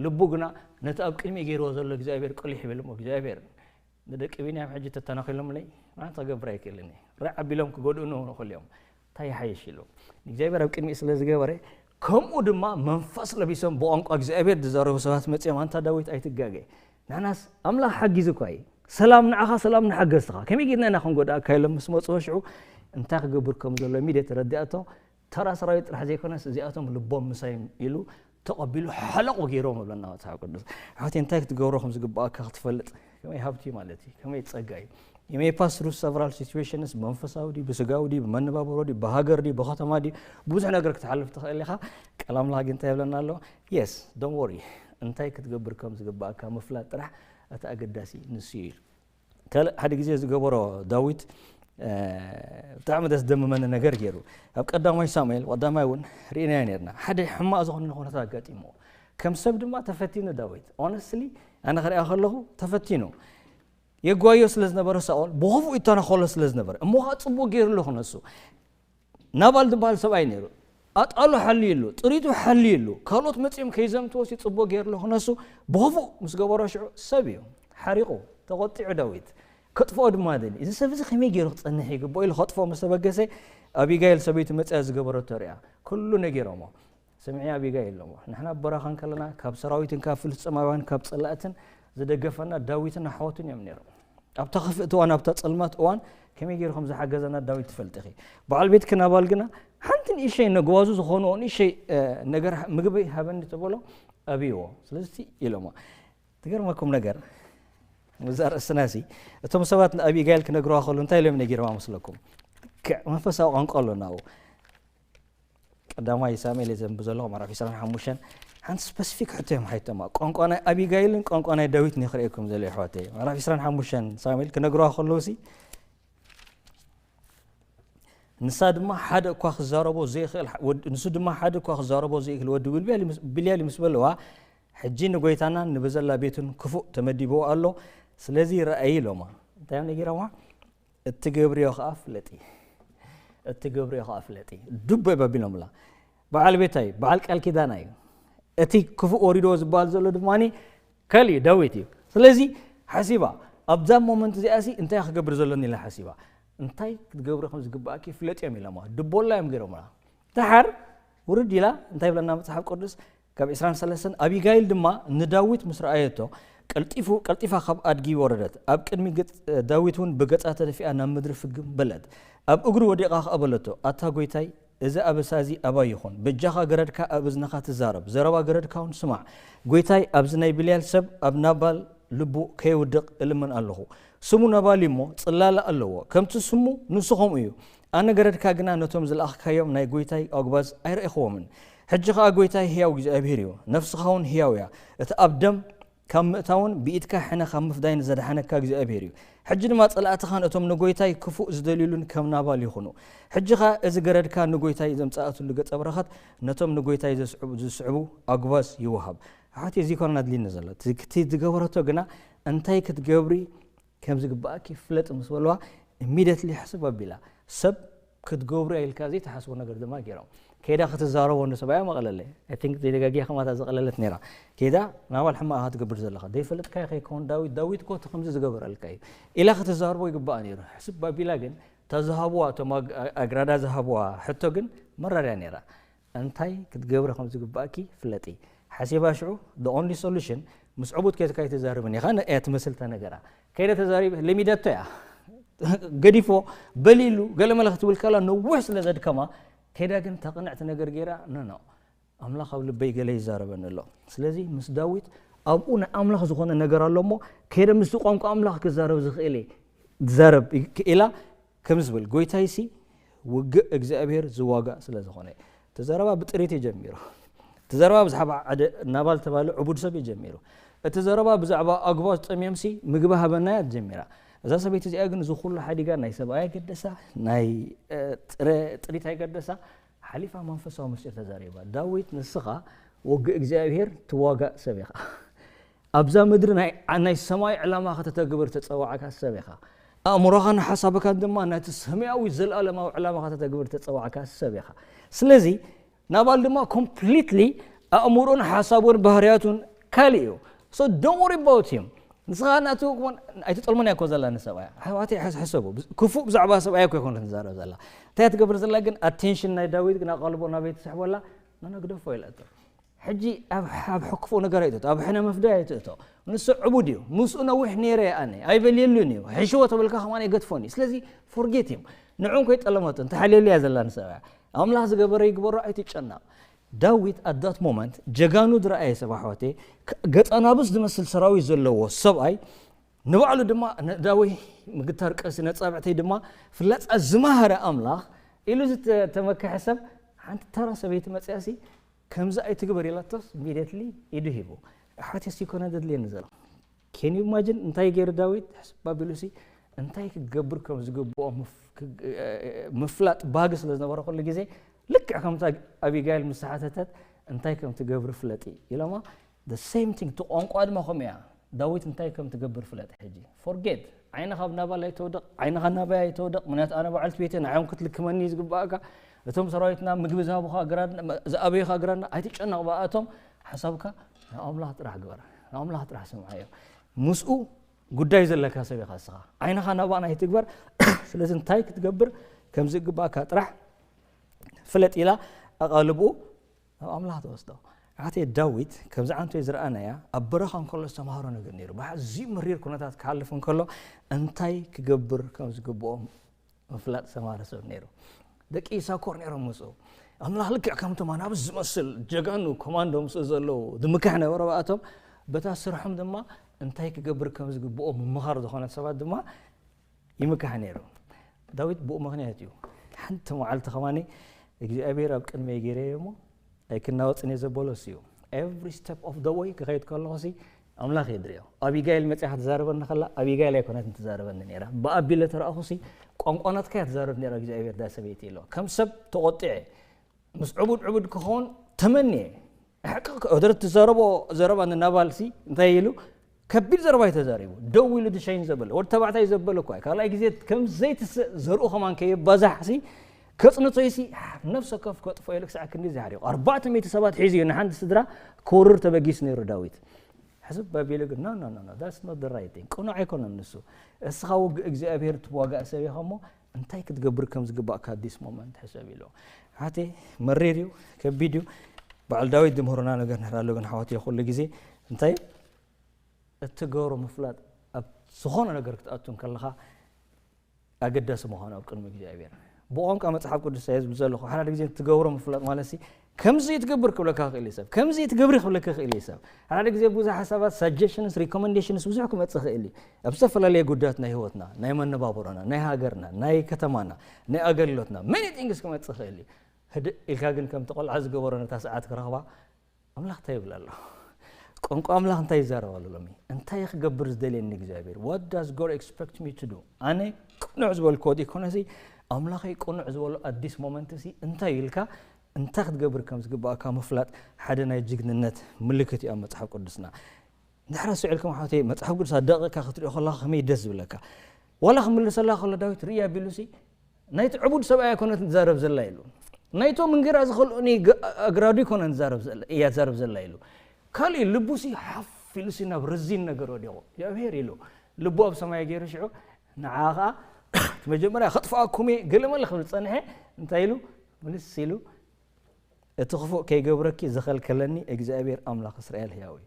ልቡ ግና ነቲ ኣብ ቅድሚኡ ገይርዎ ዘሎ እግዚኣብሔር ቅሊሕ ይብል እሞ፣ እግዚኣብሔር፣ ንደቂ ቢንያም ሕጂ ተተናኺሎምለይ፣ ምንም ክገብር ኣይክእልን እየ። ርዕ ኣቢሎም ክጎድኡኒ ይኽእሉ እዮም። እንታይ ይሓይሽ ኢሉ ንእግዚኣብሔር ኣብ ቅድሚኡ ስለ ዝገበረ፣ ከምኡ ድማ መንፈስ ለቢሶም ብቋንቋ እግዚኣብሔር ዝዛረቡ ሰባት መጺኦም፣ ኣንታ ዳዊት ኣይትጋገ፣ ንሕናስ ኣምላኽ ሓጊዙ እኳ እዩ፣ ሰላም ንዓኻ፣ ሰላም ንሓገዝትኻ፣ ከመይ ጌርና ኢና ክንጎድኣካ ኢሎም ምስ መጽዎ ሽዑ እንታይ ክገብር ከም ዘሎ ሚድየ ተረዲኣቶ። ተራ ሰራዊት ጥራሕ ዘይኮነስ እዚኣቶም ልቦም ምሳይ ኢሉ ተቐቢሉ ሓለቑ ገይሮም ኣለና መጽሓፍ ቅዱስ። ኣሕዋተይ እንታይ ክትገብሮ ከም ዝግባኣካ ክትፈልጥ ከመይ ሃብቲ እዩ ማለት እዩ፣ ከመይ ጸጋ እዩ። You may pass through several situations፣ መንፈሳዊ ድዩ፣ ብስጋዊ ድዩ፣ ብመነባብሮ ድዩ፣ ብሃገር ድዩ፣ ብከተማ ድዩ፣ ብዙሕ ነገር ክትሓልፍ ትኽእል ኢኻ። ቃል ኣምላኽ ግን እንታይ ይብለና ኣሎ? Yes, don't worry፣ እንታይ ክትገብር ከም ዝግባኣካ ምፍላጥ ጥራሕ እቲ ኣገዳሲ ንሱ እዩ። ካልእ ሓደ ግዜ ዝገበሮ ዳዊት ብጣዕሚ ደስ ደምመኒ ነገር ገይሩ። ኣብ ቀዳማይ ሳሙኤል ቀዳማይ እውን ርኢናዮ ነርና። ሓደ ሕማቕ ዝኾነ ኩነታት ኣጋጢምዎ፣ ከም ሰብ ድማ ተፈቲኑ ዳዊት። Honestly፣ ኣነ ክሪኣ ከለኹ ተፈቲኑ። የጓዮ ስለ ዝነበረ ሳኦል ብኸፉእ ይተናኸሎ ስለ ዝነበረ፣ እሞ ከዓ ፅቡቅ ገይርሉ ክነሱ። ናባል ዝበሃል ሰብኣይ ነይሩ። ኣጣሉ ሓልዩሉ፣ ጥሪቱ ሓልዩሉ፣ ካልኦት መፂኦም ከይዘምትዎ ሲ ፅቡቅ ገይርሉ ክነሱ። ብኸፉእ ምስ ገበሮ ሽዑ ሰብ እዩ ሓሪቑ፣ ተቆጢዑ ዳዊት። ከጥፍኦ ድማ ደሊ፣ እዚ ሰብ እዚ ከመይ ገይሩ ክፀንሕ ይግብኦ ኢሉ ከጥፍኦ ምስ ተበገሰ፣ ኣቢጋይል ሰበይቱ መፅያ ዝገበረቶ ሪኣ። ኩሉ ነጊሮሞ። ስምዒ ኣቢጋይል ኣለዎ። ንሕና ኣብ በረኻ እንከለና ካብ ሰራዊትን ካብ ፍልስጥማውያን ካብ ጸላእትን ዝደገፈና ዳዊትን ኣሕዋቱን እዮም ነይሮም። ኣብታ ክፍእቲ እዋን ኣብታ ጸልማት እዋን ከመይ ገይሩ ከም ዝሓገዘና ዳዊት ትፈልጢ ኢኺ። በዓል ቤትኪ ናባል ግና ሓንቲ ንእሸይ ነግዋዙ ዝኾንኦ ንእሸይ ነገር ምግቢ ሃበኒ ተበሎ ኣብይዎ። ስለዚ ኢሎሞ ትገርመኩም ነገር ምዛ ርእስና ሲ እቶም ሰባት ንኣቢጋይል ክነግርዋ ከሉ እንታይ ኢሎም ነጊርዋ መስለኩም? ክዕ መንፈሳዊ ቋንቋ ኣሎ ናብኡ። ቀዳማይ ሳሙኤል እየ ዘንብ ዘለኹ ምዕራፍ ዕስራን ሓሙሽተን ሓንቲ ስፐሲፊክ ሕቶ እዮም ሓይቶማ። ቋንቋ ናይ ኣቢጋይልን ቋንቋ ናይ ዳዊት ንክርእየኩም ዘሎ ይሕዋተይ። ምዕራፍ ዕስራን ሓሙሽተን ሳሙኤል ክነግርዋ ከለዉ ሲ ንሳ ድማ ሓደ እኳ ክዛረቦ ዘይኽእል ወድ- ንሱ ድማ ሓደ እኳ ክዛረቦ ዘይክእል ወዲ ብልያል ምስ- ብልያል ምስ በለዋ ሕጂ ንጎይታና ንብዘላ ቤቱን ክፉእ ተመዲብዎ ኣሎ። ስለዚ ረኣይ ኢሎማ። እንታይ እዮም ነጊሮማ? እትገብርዮ ከዓ ፍለጢ፣ እትገብርዮ ከዓ ፍለጢ። ዱበ በቢሎምላ በዓል ቤታይ በዓል ቃል ኪዳና እዩ። እቲ ክፉእ ወሪድዎ ዝበሃል ዘሎ ድማ ካልእ እዩ፣ ዳዊት እዩ። ስለዚ ሓሲባ ኣብዛ ሞመንት እዚኣ ሲ እንታይ ክገብር ዘለኒ ኢላ ሓሲባ እንታይ ክትገብሪ ከም ዝግባኣኪ ፍለጥ እዮም ኢሎማ። ድቦላ እዮም ገይሮምላ። ደሓር ውርድ ኢላ እንታይ ይብለና መጽሓፍ ቅዱስ ካብ ዕስራን ሰለስተን ኣቢጋይል ድማ ንዳዊት ምስ ረኣየቶ ቀልጢፉ ቀልጢፋ ካብ ኣድጊ ወረደት፣ ኣብ ቅድሚ ገጽ ዳዊት እውን ብገጻ ተደፊኣ ናብ ምድሪ ፍግም በለት። ኣብ እግሩ ወዲቓ ከኣ በለቶ፣ ኣታ ጐይታይ፣ እዚ ኣበሳ እዚ ኣባይ ይኹን፣ በጃኻ ገረድካ ኣብ እዝንኻ ትዛረብ፣ ዘረባ ገረድካ እውን ስማዕ። ጐይታይ፣ ኣብዚ ናይ ብልያል ሰብ ኣብ ናባል ልቡ ከየውድቕ እልምን ኣለኹ። ስሙ ናባል እዩ እሞ ጽላለ ኣለዎ፣ ከምቲ ስሙ ንሱ ከምኡ እዩ። ኣነ ገረድካ ግና ነቶም ዝለኣኽካዮም ናይ ጐይታይ ኣጉባዝ ኣይረእኽዎምን። ሕጂ ኸኣ ጐይታይ ህያው እግዚኣብሄር እዩ፣ ነፍስኻ እውን ህያው እያ። እቲ ኣብ ደም ካብ ምእታውን ብኢድካ ሕነ ካብ ምፍዳይን ዘድሓነካ እግዚኣብሄር እዩ። ሕጂ ድማ ጸላእትኻን እቶም ንጐይታይ ክፉእ ዝደልዩሉን ከም ናባል ይኹኑ። ሕጂ ኸኣ እዚ ገረድካ ንጐይታይ ዘምጽኣትሉ ገጸ በረኸት ነቶም ንጐይታይ ዘስዕቡ ዝስዕቡ ኣጉባዝ ይወሃብ። ኣሕዋተይ እዚ ኮነ ኣድልየኒ ዘሎ። እቲ ዝገበረቶ ግና እንታይ ክትገብሪ ከም ዝግባኣኪ ፍለጢ ምስ በልዋ ኢሚድየትሊ ሕስብ ኣቢላ። ሰብ ክትገብሩ ኢልካ ዘይትሓስቦ ነገር ድማ ገይሮም። ከይዳ ክትዛረቦ ንሰብኣያ መቐለለ። I think ዘይተጋጊያ ከማታ ዝቐለለት ነይራ። ከይዳ ናባል ሕማቕ ኢኻ ትገብር ዘለኻ። ዘይፈለጥካዮ ከይከውን ዳዊት፣ ዳዊት እኮ እቲ ከምዚ ዝገበረልካ እዩ ኢላ ክትዛረቦ ይግባኣ ነይሩ። ሕስብ ኣቢላ ግን እታ ዝሃብዋ፣ እቶም ኣግ- ኣግራዳ ዝሃብዋ ሕቶ ግን መራርያ ነይራ። እንታይ ክትገብሪ ከም ዝግባእኪ ፍለጢ። ሓሲባ ሽዑ the only solution ምስ ዕቡድ ከይትካ ኣይትዛርብን ኢኻ ን- እያ ትመስል እታ ነገራ። ከይደ ተዛሪበ ለሚዳቶ እያ። ገዲፎ በሊሉ ገለመለ ክትብል ከላ ነዊሕ ስለ ዘድከማ ከይዳ ግን ተቕንዕቲ ነገር ገይራ ኖ ኖ ኣምላኽ ኣብ ልበይ ገለ ይዛረበኒ ኣሎ። ስለዚ ምስ ዳዊት ኣብኡ ናይ ኣምላኽ ዝኾነ ነገር ኣሎ እሞ ከይደ ምስቲ ቋንቋ ኣምላኽ ክዛረብ ዝኽእል እየ። ትዛረብ ኢላ ከም ዝብል ጎይታይሲ ውግእ እግዚኣብሔር ዝዋጋእ ስለ ዝኾነ። እቲ ዘረባ ብጥሪት እዩ ጀሚሩ። እቲ ዘረባ ብዛዕባ ሓደ ናባል ተባለ ዕቡድ ሰብ እዩ ጀሚሩ። እቲ ዘረባ ብዛዕባ ኣጉባዝ ጠምዮምሲ ምግቢ ሃበና እያ ጀሚራ። እዛ ሰበይቲ እዚኣ ግን እዚ ኩሉ ሓዲጋ ናይ ሰብኣያ ገደሳ፣ ናይ እ፣ ጥረ- ጥሪት ኣይገደሳ፣ ሓሊፋ መንፈሳዊ ምስጢር ተዛሪባ። ዳዊት ንስኻ ውግእ እግዚኣብሔር ትዋጋእ ሰብ ኢኻ። ኣብዛ ምድሪ ናይ ሰማይ ዕላማ ከተተግብር ተፀዋዕካ ሰብ ኢኻ። ኣእምሮኻን ሓሳብካን ድማ ናይቲ ሰማያዊ ዘለኣለማዊ ዕላማ ከተተግብር ተፀዋዕካ ሰብ ኢኻ። ስለዚ ናባል ድማ ኮምፕሊትሊ ኣእምሮን ሓሳቡን ባህርያቱን ካልእ እዩ። So don't worry about him። ንስኻ ናቱ ኣይትጠልሞን እያ እኮ ዘላ ንሰብኣያ። ኣሕዋተይ ሕሰቡ። ክፉእ ብዛዕባ ሰብኣያ እኮ ይኮነት ትዛረብ ዘላ። እንታይ እያ ትገብር ዘላ ግን ኣቴንሽን ናይ ዳዊት ግን ኣቓልቦ ናበይ ትስሕበላ? ነነግደፎ ኢላቶ። ሕጂ ኣብ ኣብ ሕክፎ ነገር ኣይትእቶ፣ ኣብ ሕነ መፍደይ ኣይትእቶ። ንሱ ዕቡድ እዩ። ምስኡ ነዊሕ ነይረ ኣነ ኣይበልየሉን እዩ። ሕሽዎ ተበልካ ከማን ኣይገድፎን እዩ። ስለዚ ፎርጌት እዩ። ንዑ እንኮ ይጠለመቶ እንተሓልየሉ እያ ዘላ ንሰብኣያ። ኣምላኽ ዝገበረ ይግበሮ ኣይትጨነቕ። ዳዊት ኣት ዳት ሞመንት ጀጋኑ ዝረኣየ ሰብ ኣሕዋተይ፣ ገፃናብስ ዝመስል ሰራዊት ዘለዎ ሰብኣይ ንባዕሉ ድማ ነዳዊ ምግታር ቀሲ ነፃብዕተይ ድማ ፍላፃ ዝማሃረ ኣምላኽ ኢሉ ዝተመክሐ ሰብ ሓንቲ ተራ ሰበይቲ መፅያሲ ከምዚ ኣይትግበር ኢላቶስ ኢሚድየትሊ ኢዱ ሂቡ። ኣሕዋት የስቲ ኮነ ዘድልየኒ ዘሎ ኬን ዩ ኢማጅን እንታይ ገይሩ ዳዊት ሕስብ ኣቢሉሲ እንታይ ክገብር ከም ዝግብኦ ምፍላጥ ባግ ስለ ዝነበረ ኩሉ ግዜ ልክዕ ከምታ ኣቢጋይል ምስ ሓተተት እንታይ ከም ትገብሪ ፍለጢ ኢሎማ። The same thing እቲ ቋንቋ ድማ ከምኡ እያ። ዳዊት እንታይ ከም ትገብር ፍለጥ ሕጂ። ፎርጌት ዓይንኻ ኣብ ናባል ኣይተውደቕ፣ ዓይንኻ ናባይ ኣይተውደቕ። ምክንያቱ ኣነ በዓልቲ ቤተ ንዓዮም ክትልክመኒ እዩ ዝግባእካ። እቶም ሰራዊትና ምግቢ ዝሃቡኻ ግራድ ዝኣበዩኻ ግራድና ኣይትጨነቕ ብኣቶም ሓሳብካ ናብ ኣምላኽ ጥራሕ ግበር። ናብ ኣምላኽ ጥራሕ ስምዓዮ። ምስኡ ጉዳይ ዘለካ ሰብ ኢኻ እስኻ። ዓይንኻ ናባና ኣይትግበር። ስለዚ እንታይ ክትገብር ከም ዝግባእካ ጥራሕ ፍለጥ ኢላ ኣቓልብኡ ናብ ኣምላኽ ተወስዶ። ኣሓተይ ዳዊት ከምዚ ዓንቶ ዝረኣናያ ኣብ በረኻ እንከሎ ዝተምሃሮ ነገር ነይሩ። ብኣዝዩ መሪር ኩነታት ክሓልፍ እንከሎ እንታይ ክገብር ከም ዝግብኦ ምፍላጥ ዝተማህረ ሰብ ነይሩ። ደቂ ይሳኮር ነይሮም ምስኡ። ኣምላኽ ልክዕ ከምቶም ኣናብስ ዝመስል ጀጋኑ ኮማንዶ ምስኡ ዘለዉ ዝምካሕ ነበረ ብኣቶም በታ ስርሖም ድማ እንታይ ክገብር ከም ዝግብኦ ምምኻር ዝኾነ ሰባት ድማ ይምካሕ ነይሩ። ዳዊት ብኡ ምኽንያት እዩ ሓንቲ መዓልቲ ከማኒ እግዚኣብሔር ኣብ ቅድመይ ገይረዮ እሞ ኣይክናወፅን እየ ዘበሎ እሱ እዩ። Every step of the way ክኸይድ ከለኹ ሲ ኣምላኽ እየ ድሪኦ። ኣቢጋይል መፅያ ክትዛረበኒ ከላ ኣቢጋይል ኣይኮነትን ትዛረበኒ ነይራ። ብኣቢለ ተረኣኹ ሲ ቋንቋ ናትካ እያ ትዛረብ ነይራ እግዚኣብሔር ዳ ሰበይቲ ኢሎ። ከም ሰብ ተቆጢዐ ምስ ዕቡድ ዕቡድ ክኸውን ተመንየ። ሕቂ ወደር ትዛረቦ ዘረባ ንናባል ሲ እንታይ ኢሉ ከቢድ ዘረባ እዩ ተዛሪቡ። ደው ኢሉ ድሸይን ዘበለ ወዲ ተባዕታይ ዘበለ እኳ ካልኣይ ግዜ ከም ዘይትስእ ዘርኡ ከማን ከየባዛሕ ሲ ከፅንቶ ሲ ነፍሰ ከፍ ከጥፎ ኢሉ ክሳዕ ክንዲ ዝሓሪቑ ኣርባዕተ ሚእቲ ሰባት ሒዙ እዩ ንሓንቲ ስድራ ክውርር ተበጊሱ ነይሩ ዳዊት። ሕስብ በቢሉ ግን no no no no that's not the right thing ቅኑዕ ኣይኮነን ንሱ። እስኻ ውግእ እግዚኣብሔር ትዋጋእ ሰብ ኢኻ እሞ እንታይ ክትገብር ከም ዝግባእካ this moment ሕሰብ ኢሉ። ሓቴ መሪር እዩ ከቢድ እዩ። በዓል ዳዊት ዝምህሩና ነገር ንሕር ኣሎ ግን ሓዋት ኩሉ ግዜ እንታይ እትገብሮ ምፍላጥ ኣብ ዝኾነ ነገር ክትኣቱ ከለኻ ኣገዳሲ ምዃኑ ኣብ ቅድሚ እግዚኣብሔር ብቋንቋ መፅሓፍ ቅዱስ እየ ዝብል ዘለኹ ሓደ ግዜ እትገብሮ ምፍላጥ ማለት ሲ ከምዚ ትገብር ክብለካ ክእል እዩ ሰብ ከምዚ ትገብሪ ክብለካ ክእል እዩ ሰብ ሓደ ግዜ ብዙሕ ሓሳባት suggestions recommendations ብዙሕ ክመፅእ ክእል እዩ ኣብ ዝተፈላለየ ጉዳያት ናይ ህይወትና ናይ መነባብሮና ናይ ሃገርና ናይ ከተማና ናይ ኣገልግሎትና many things ክመፅእ ክእል እዩ ህድእ ኢልካ ግን ከምቲ ቆልዓ ዝገበሮ ነታ ሰዓት ክረኽባ ኣምላኽ እንታይ ይብል ኣሎ ቋንቋ ኣምላኽ እንታይ ይዛረብ ኣሎ ሎሚ እንታይ ክገብር ዝደልየኒ እግዚኣብሔር what does God expect me to do ኣነ ቅኑዕ ዝበልክዎ ዲኮነሲ ኣምላኸይ ቅኑዕ ዝበሎ ኣዲስ ሞመንት ሲ እንታይ ኢልካ እንታይ ክትገብር ከም ዝግባእካ ምፍላጥ ሓደ ናይ ጅግንነት ምልክት እዩ ኣብ መፅሓፍ ቅዱስና እንድሕር ስዕልኩም ሓወተይ መፅሓፍ ቅዱስ ኣዳቂቕካ ክትሪኦ ከለካ ከመይ ደስ ዝብለካ ዋላ ክምልሰላ ከሎ ዳዊት ርእያ ቢሉሲ ናይቲ ዕቡድ ሰብኣይ ኣይኮነትን ትዛረብ ዘላ ኢሉ ናይቶም እንጌራ ዝኸልኡኒ ኣግራዱ ይኮነን እያ ትዛረብ ዘላ ኢሉ ካልእ ልቡሲ ሓፍ ኢሉሲ ናብ ረዚን ነገር ወዲቑ እግዚኣብሄር ኢሉ ልቡ ኣብ ሰማይ ገይሩ ሽዑ ንዓ ከዓ እቲ መጀመርያ ከጥፍኣኩም እየ ገለመለ ክብል ዝፀንሐ እንታይ ኢሉ ምልስ ኢሉ እቲ ክፉእ ከይገብረኪ ዝኸልከለኒ እግዚኣብሔር ኣምላኽ እስራኤል ህያው እዩ።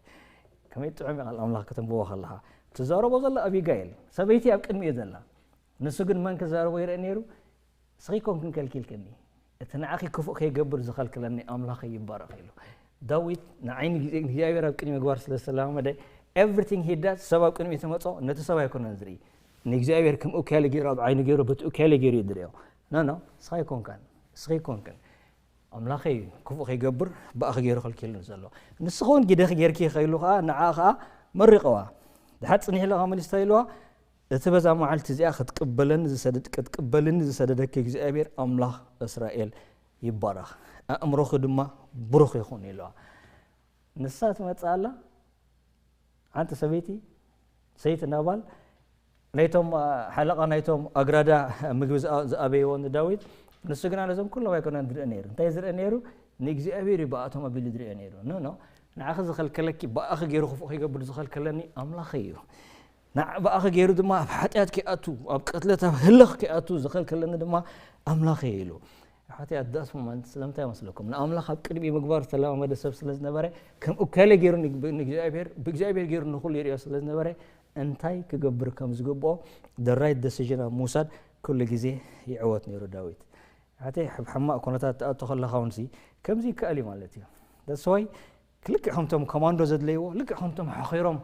ከመይ ጥዑም ቃል ኣምላኽ ከተንብቦ ከለኻ። ትዛረቦ ዘላ ኣቢጋይል ሰበይቲ ኣብ ቅድሚኡ ዘላ። ንሱ ግን መን ክዛረቦ ይርአ ነይሩ? እስኺ ኮንክን ከልኪልክኒ። እቲ ንዓኺ ክፉእ ከይገብር ዝኸልከለኒ ኣምላኸይ ይባረኽ ኢሉ። ዳዊት ንዓይ ንእግዚኣብሔር ኣብ ቅድሚ ምግባር ስለ ዝተለማመደ everything he does ሰብ ኣብ ቅድሚ ተመጾ ነቲ ሰብ ኣይኮነን ዝርኢ። ንእግዚኣብሔር ከም ኡካሊ ገይሩ ኣብ ዓይኑ ገይሩ በቲ ኡካሊ ገይሩ እዩ ዝርእዮ። ኖ ኖ እስኻ ኣይኮንካን እስኺ ኣይኮንክን። ኣምላኸይ ክፉእ ከይገብር ብኣኺ ገይሩ ከልኪሉኒ ዘሎ። ንስኺ እውን ግደኺ ጌርኪ ኢኺ ኢሉ ኸዓ ንዓ ኸዓ መሪቕዋ። ድሓር ጽኒሕ ኢሉ ኸዓ መሊሱ እንታይ ኢልዋ? እቲ በዛ መዓልቲ እዚኣ ክትቅበለኒ ዝሰደድ ክትቅበልኒ ዝሰደደኪ እግዚኣብሔር ኣምላኽ እስራኤል ይባረኽ፣ ኣእምሮኺ ድማ ብሩኽ ይኹን ኢልዋ። ንሳ ትመጽእ ኣላ ሓንቲ ሰበይቲ ሰይቲ ናባል ናይቶም ሓለቓ ናይቶም ኣግራዳ ምግቢ ዝኣበይዎ ንዳዊት፣ ንሱ ግና ነዞም ኩሎም ኣይኮነን ዝርኢ ነይሩ። እንታይ ዝርኢ ነይሩ? ንእግዚኣብሔር እዩ ብኣቶም ኣቢሉ ዝርኢ ነይሩ። ኖ ኖ ንዓኺ ዝኸልከለኪ፣ ብኣኺ ገይሩ ክፉእ ከይገብር ዝኸልከለኒ ኣምላኸይ እዩ። ብኣኺ ገይሩ ድማ ኣብ ሓጢኣት ከይኣቱ፣ ኣብ ቅትለት፣ ኣብ ህልኽ ከይኣቱ ዝኸልከለኒ ድማ ኣምላኸይ ኢሉ። ሓጢኣት ዳስ ሞመንት ስለምንታይ መስለኩም? ንኣምላኽ ኣብ ቅድሚ ምግባር ዝተለማመደ ሰብ ስለ ዝነበረ፣ ከም እከለ ገይሩ ንእግዚኣብሔር ብእግዚኣብሔር ገይሩ ንኹሉ ይሪኦ ስለ ዝነበረ፣ እንታይ ክገብር ከም ዝግብኦ ደራይት ደሲዥን ኣብ ምውሳድ ኩሉ ግዜ ይዕወት ነይሩ ዳዊት። ሓቲ ሕማቕ ኩነታት ትኣቱ ከለኻ እውን ሲ ከምዚ ይከኣል እዩ ማለት እዩ። ደስዋይ ልክዕ ከምቶም ኮማንዶ ዘድለይዎ፣ ልክዕ ከምቶም ሓኺሮም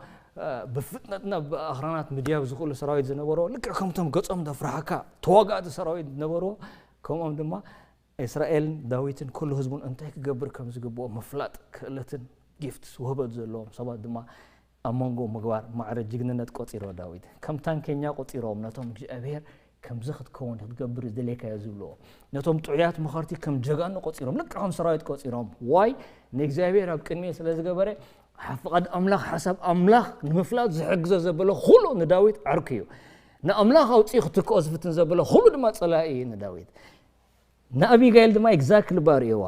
ብፍጥነት ናብ ኣኽራናት ምድያብ ዝኽእሉ ሰራዊት ዝነበርዎ፣ ልክዕ ከምቶም ገጾም ዘፍርሓካ ተዋጋእቲ ሰራዊት ዝነበርዎ፣ ከምኦም ድማ እስራኤልን ዳዊትን ኩሉ ህዝቡን እንታይ ክገብር ከም ዝግብኦ ምፍላጥ ክእለትን ጊፍትስ ውህበት ዘለዎም ሰባት ድማ ኣብ መንጎ ምግባር ማዕረ ጅግንነት ቆጺርዎ ዳዊት። ከም ታንከኛ ቆጺሮም ነቶም እግዚኣብሔር ከምዚ ክትከውን ክትገብር ዝደለየካዮ ዝብልዎ፣ ነቶም ጥዑያት መኸርቲ ከም ጀጋኑ ቆጺሮም፣ ልክዕ ከም ሰራዊት ቆጺሮም። ዋይ ንእግዚኣብሔር ኣብ ቅድሚኡ ስለ ዝገበረ፣ ፍቓድ ኣምላኽ ሓሳብ ኣምላኽ ንምፍላጥ ዝሕግዞ ዘበለ ኩሉ ንዳዊት ዓርኩ እዩ። ንኣምላኽ ኣውፅኡ ክትክኦ ዝፍትን ዘበለ ኩሉ ድማ ፀላኢ እዩ ንዳዊት። ንኣቢጋይል ድማ ኤግዛክትሊ ባርእዋ።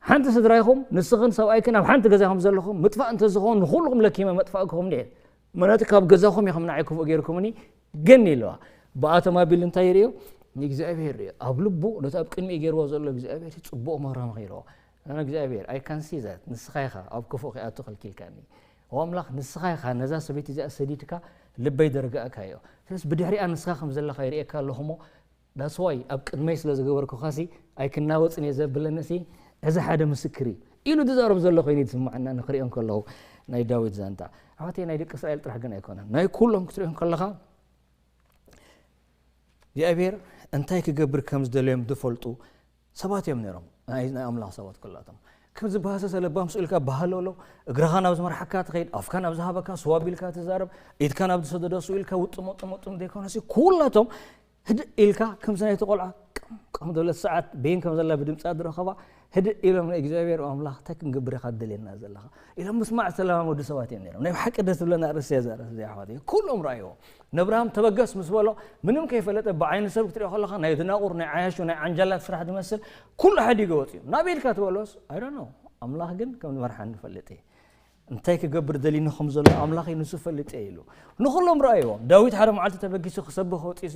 ሓንቲ ስድራይኹም ንስኽን ሰብኣይክን ኣብ ሓንቲ ገዛ ከም ዘለኹም ምጥፋእ እንተዝኸውን ንኹልኹም ለኪመ መጥፋእኩም ነየ። ምክንያቱ ካብ ገዛኹም ኢኹም ንዓይ ክፉእ ገይርኩምኒ ግን ኢለዋ። ብኣቶም ኣቢሉ እንታይ ይርእዮ? ንእግዚኣብሔር ርእዮ። ኣብ ልቡ ነቲ ኣብ ቅድሚኡ ገይርዎ ዘሎ እግዚኣብሔር ጽቡቕ መራሚ ከይረዎ። ኣነ እግዚኣብሔር፣ I can see that። ንስኻ ኢኻ ኣብ ክፉእ ከይኣቱ ከልኪልካኒ። ኦ ኣምላኽ፣ ንስኻ ኢኻ ነዛ ሰበይቲ እዚኣ ሰዲድካ ልበይ ደርጋእካዮ። ስለዚ ብድሕሪኣ ንስኻ ከም ዘለኻ ይርእየካ ኣለኹ እሞ፣ that's why ኣብ ቅድመይ ስለ ዝገበርኩኻሲ ኣይክናወጽን እየ ዘብለኒሲ፣ እዚ ሓደ ምስክር እዩ ኢሉ ዝዛረብ ዘሎ ኮይኑ እዩ ዝስምዓና ንክሪኦ እንከለኹ ናይ ዳዊት ዛንታ። ኣሕዋተይ፣ ናይ ደቂ እስራኤል ጥራሕ ግን ኣይኮነን፣ ናይ ኩሎም ክትሪኦ እንከለኻ እግዚኣብሔር እንታይ ክገብር ከም ዝደለዮም ዝፈልጡ ሰባት እዮም ነይሮም፣ ናይ ናይ ኣምላኽ ሰባት ኩላቶም። ከም ዝበሃሰሰ ለባም ስኡ ኢልካ በሃለሎ፣ እግረኻ ናብ ዝመርሓካ ትኸይድ፣ ኣፍካ ናብ ዝሃበካ ስዋ ቢልካ ትዛረብ፣ ኢድካ ናብ ዝሰደዶ ስኡ ኢልካ ውጥም ውጥም ውጥም ዘይኮነሲ ኩላቶም ህድእ ኢልካ ከምዚ ናይቲ ቆልዓ ቀም ቀም ዝበለት ሰዓት በይን ከም ዘላ ብድምፃ ዝረኸባ ህድእ ኢሎም ንእግዚኣብሔር ኣምላኽ እንታይ ክንገብር ኢኻ ትደልየና ዘለኻ ኢሎም ምስማዕ ዝተለማመዱ ሰባት እዮም ነይሮም። ናይ ብሓቂ ደስ ዝብለና ርእሲ እያ እዛ ርእሲ እዚኣ ኣሕዋተይ። ኩሎም ረኣይዎ። ነብርሃም ተበገስ ምስ በሎ ምንም ከይፈለጠ ብዓይኒ ሰብ ክትሪኦ ከለኻ ናይ ድናቑር ናይ ዓያሹ ናይ ዓንጃላት ስራሕ ዝመስል ኩሉ ሓዲገ ወፂኡ። ናበይ ኢልካ ትበሎስ I don't know ኣምላኽ ግን ከም ዝመርሓኒ እፈልጥ እየ። እንታይ ክገብር ደሊኒ ከም ዘሎ ኣምላኸይ ንሱ ፈልጥ እየ ኢሉ ንኹሎም ረኣይዎም። ዳዊት ሓደ መዓልቲ ተበጊሱ ክሰብኽ ወፂኡሲ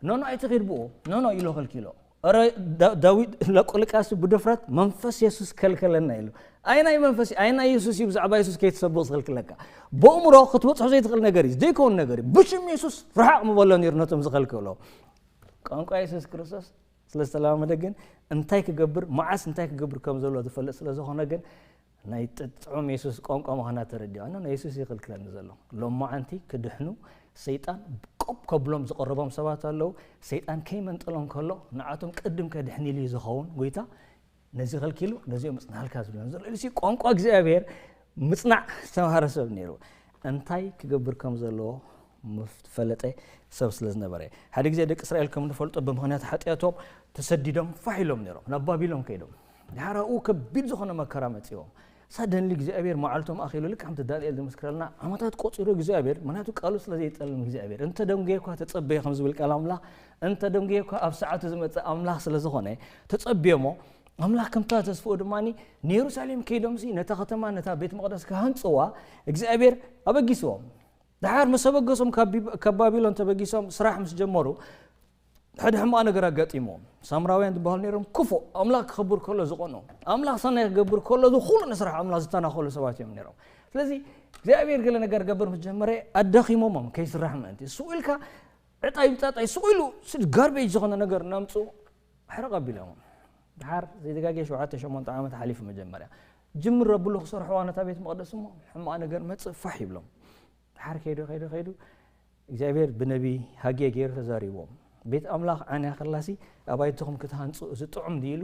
ኖኖ ኣይትኺድ ብኡ ኖኖ ኢሎ ከልኪሎ። ረ ዳዊት ለቆልቃሲ ብድፍረት መንፈስ የሱስ ከልከለና ኢሉ። ኣይ ናይ መንፈስ ኣይ ናይ የሱስ እዩ ብዛዕባ የሱስ ከይትሰብኽ ዝኸልክለካ። ብእምሮ ክትበፅሖ ዘይትኽእል ነገር እዩ ዘይከውን ነገር እዩ። ብሽም የሱስ ርሓቕ ምበሎ ነይሩ ነቶም ዝኸልከሎ። ቋንቋ የሱስ ክርስቶስ ስለ ዝተለማመደ ግን እንታይ ክገብር መዓስ እንታይ ክገብር ከም ዘሎ ዝፈልጥ ስለ ዝኾነ ግን ናይ ጥዑም የሱስ ቋንቋ ምዃና ተረዲኡ። ኣነ ናይ የሱስ ይኽልክለኒ ዘሎ። ሎማዓንቲ ክድሕኑ ሰይጣን ቆብ ከብሎም ዝቐረቦም ሰባት ኣለዉ። ሰይጣን ከይመንጠሎም ከሎ ንዓቶም ቅድም ከድሕን ኢሉ እዩ ዝኸውን። ጎይታ ነዚ ከልኪሉ ነዚኦም ምጽናልካ ዝብሎም ዘሎ ኢሉሲ ቋንቋ እግዚኣብሔር ምጽናዕ ዝተምሃረ ሰብ ነይሩ። እንታይ ክገብር ከም ዘለዎ ምፈለጠ ሰብ ስለ ዝነበረ ሓደ ግዜ ደቂ እስራኤል ከም ንፈልጦ ብምኽንያት ሓጢኣቶም ተሰዲዶም ፋሕ ኢሎም ነይሮም ናብ ባቢሎን ከይዶም ድሓር ኣብኡ ከቢድ ዝኾነ መከራ መጺዎም ሳደንሊ እግዚኣብሔር መዓልቶም ኣኺሉ ልክ ከምቲ ዳንኤል ዝምስክረልና ዓመታት ቆፂሩ እግዚኣብሔር ምክንያቱ ቃሉ ስለ ዘይጠልም እግዚኣብሔር እንተ ደንጉየ እኳ ተጸበየ ከም ዝብል ቃል ኣምላኽ እንተ ደንጉየ እኳ ኣብ ሰዓቱ ዝመጽእ ኣምላኽ ስለ ዝኾነ ተጸብዮሞ ኣምላኽ ከምታ ተስፍኡ ድማ ንየሩሳሌም ከይዶምሲ ነታ ከተማ ነታ ቤት መቕደስ ክሃንጽዋ እግዚኣብሔር ኣበጊስዎም ድሓር ምስ ኣበገሶም ካብ ባቢሎን ተበጊሶም ስራሕ ምስ ጀመሩ ሓደ ሕማቕ ነገር ኣጋጢምዎም። ሳምራውያን ዝበሃሉ ነይሮም ክፉእ ኣምላኽ ክኸብር ከሎ ዝቐንኡ ኣምላኽ ሰናይ ክገብር ከሎ ዝኹሉ ንስራሕ ኣምላኽ ዝተናኸሉ ሰባት እዮም ነይሮም። ስለዚ እግዚኣብሔር ገለ ነገር ገብር ምስ ጀመረ ኣዳኺሞሞም ከይስራሕ ምእንቲ ስቕ ኢልካ ዕጣይ ብጣጣይ ስቕ ኢሉ ስድ ጋርቤጅ ዝኾነ ነገር እናምፅኡ ሕርቕ ኣቢሎሞም። ድሓር ዘይተጋግየ ሸውዓተ ሸሞንተ ዓመት ሓሊፉ መጀመርያ ጅምር ኣብሉ ክሰርሕዋ ነታ ቤት መቕደስ እሞ ሕማቕ ነገር መፅእ ፋሕ ይብሎም። ድሓር ከይዱ ከይዱ ከይዱ እግዚኣብሔር ብነቢ ሃጌ ገይሩ ተዛሪቦም። ቤት ኣምላኽ ዓንያ ከላሲ ኣባይትኹም ክትሃንጹ እዚ ጥዑም ድዩ ኢሉ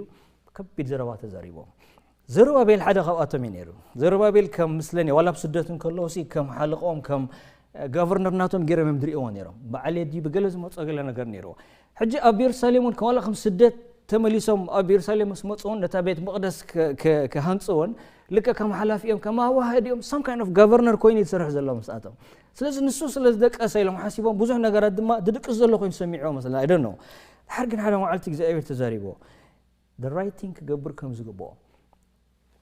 ከቢድ ዘረባ ተዛሪቦም። ዘሩባቤል ሓደ ካብኣቶም እዩ ነይሩ። ዘሩባቤል ከም ምስለኔ ዋላ ኣብ ስደት እንከለውሲ ከም ሓለቆም ከም ጋቨርነር ናቶም ገይሮም እዮም ዝርእይዎ ነይሮም። በዓል የዲ ብገለ ዝመጾ ገለ ነገር ነይርዎ። ሕጂ ኣብ የሩሳሌም እውን ከዋላ ከም ስደት ተመሊሶም ኣብ የሩሳሌም ምስ መፁ እውን ነታ ቤት መቕደስ ክሃንፅዎን ልክዕ ከም ሓላፊኦም ከም ኣዋሃዲኦም some kind of governor ኮይኑ ዝሰርሕ ዘሎ ምስኣቶም። ስለዚ ንሱ ስለ ዝደቀሰ ኢሎም ሓሲቦም ብዙሕ ነገራት ድማ ዝድቅስ ዘሎ ኮይኑ ሰሚዕዎ መስለና። I don't know። ድሓር ግን ሓደ መዓልቲ እግዚኣብሔር ተዛሪብዎ the right thing ክገብር ከም ዝግብኦ።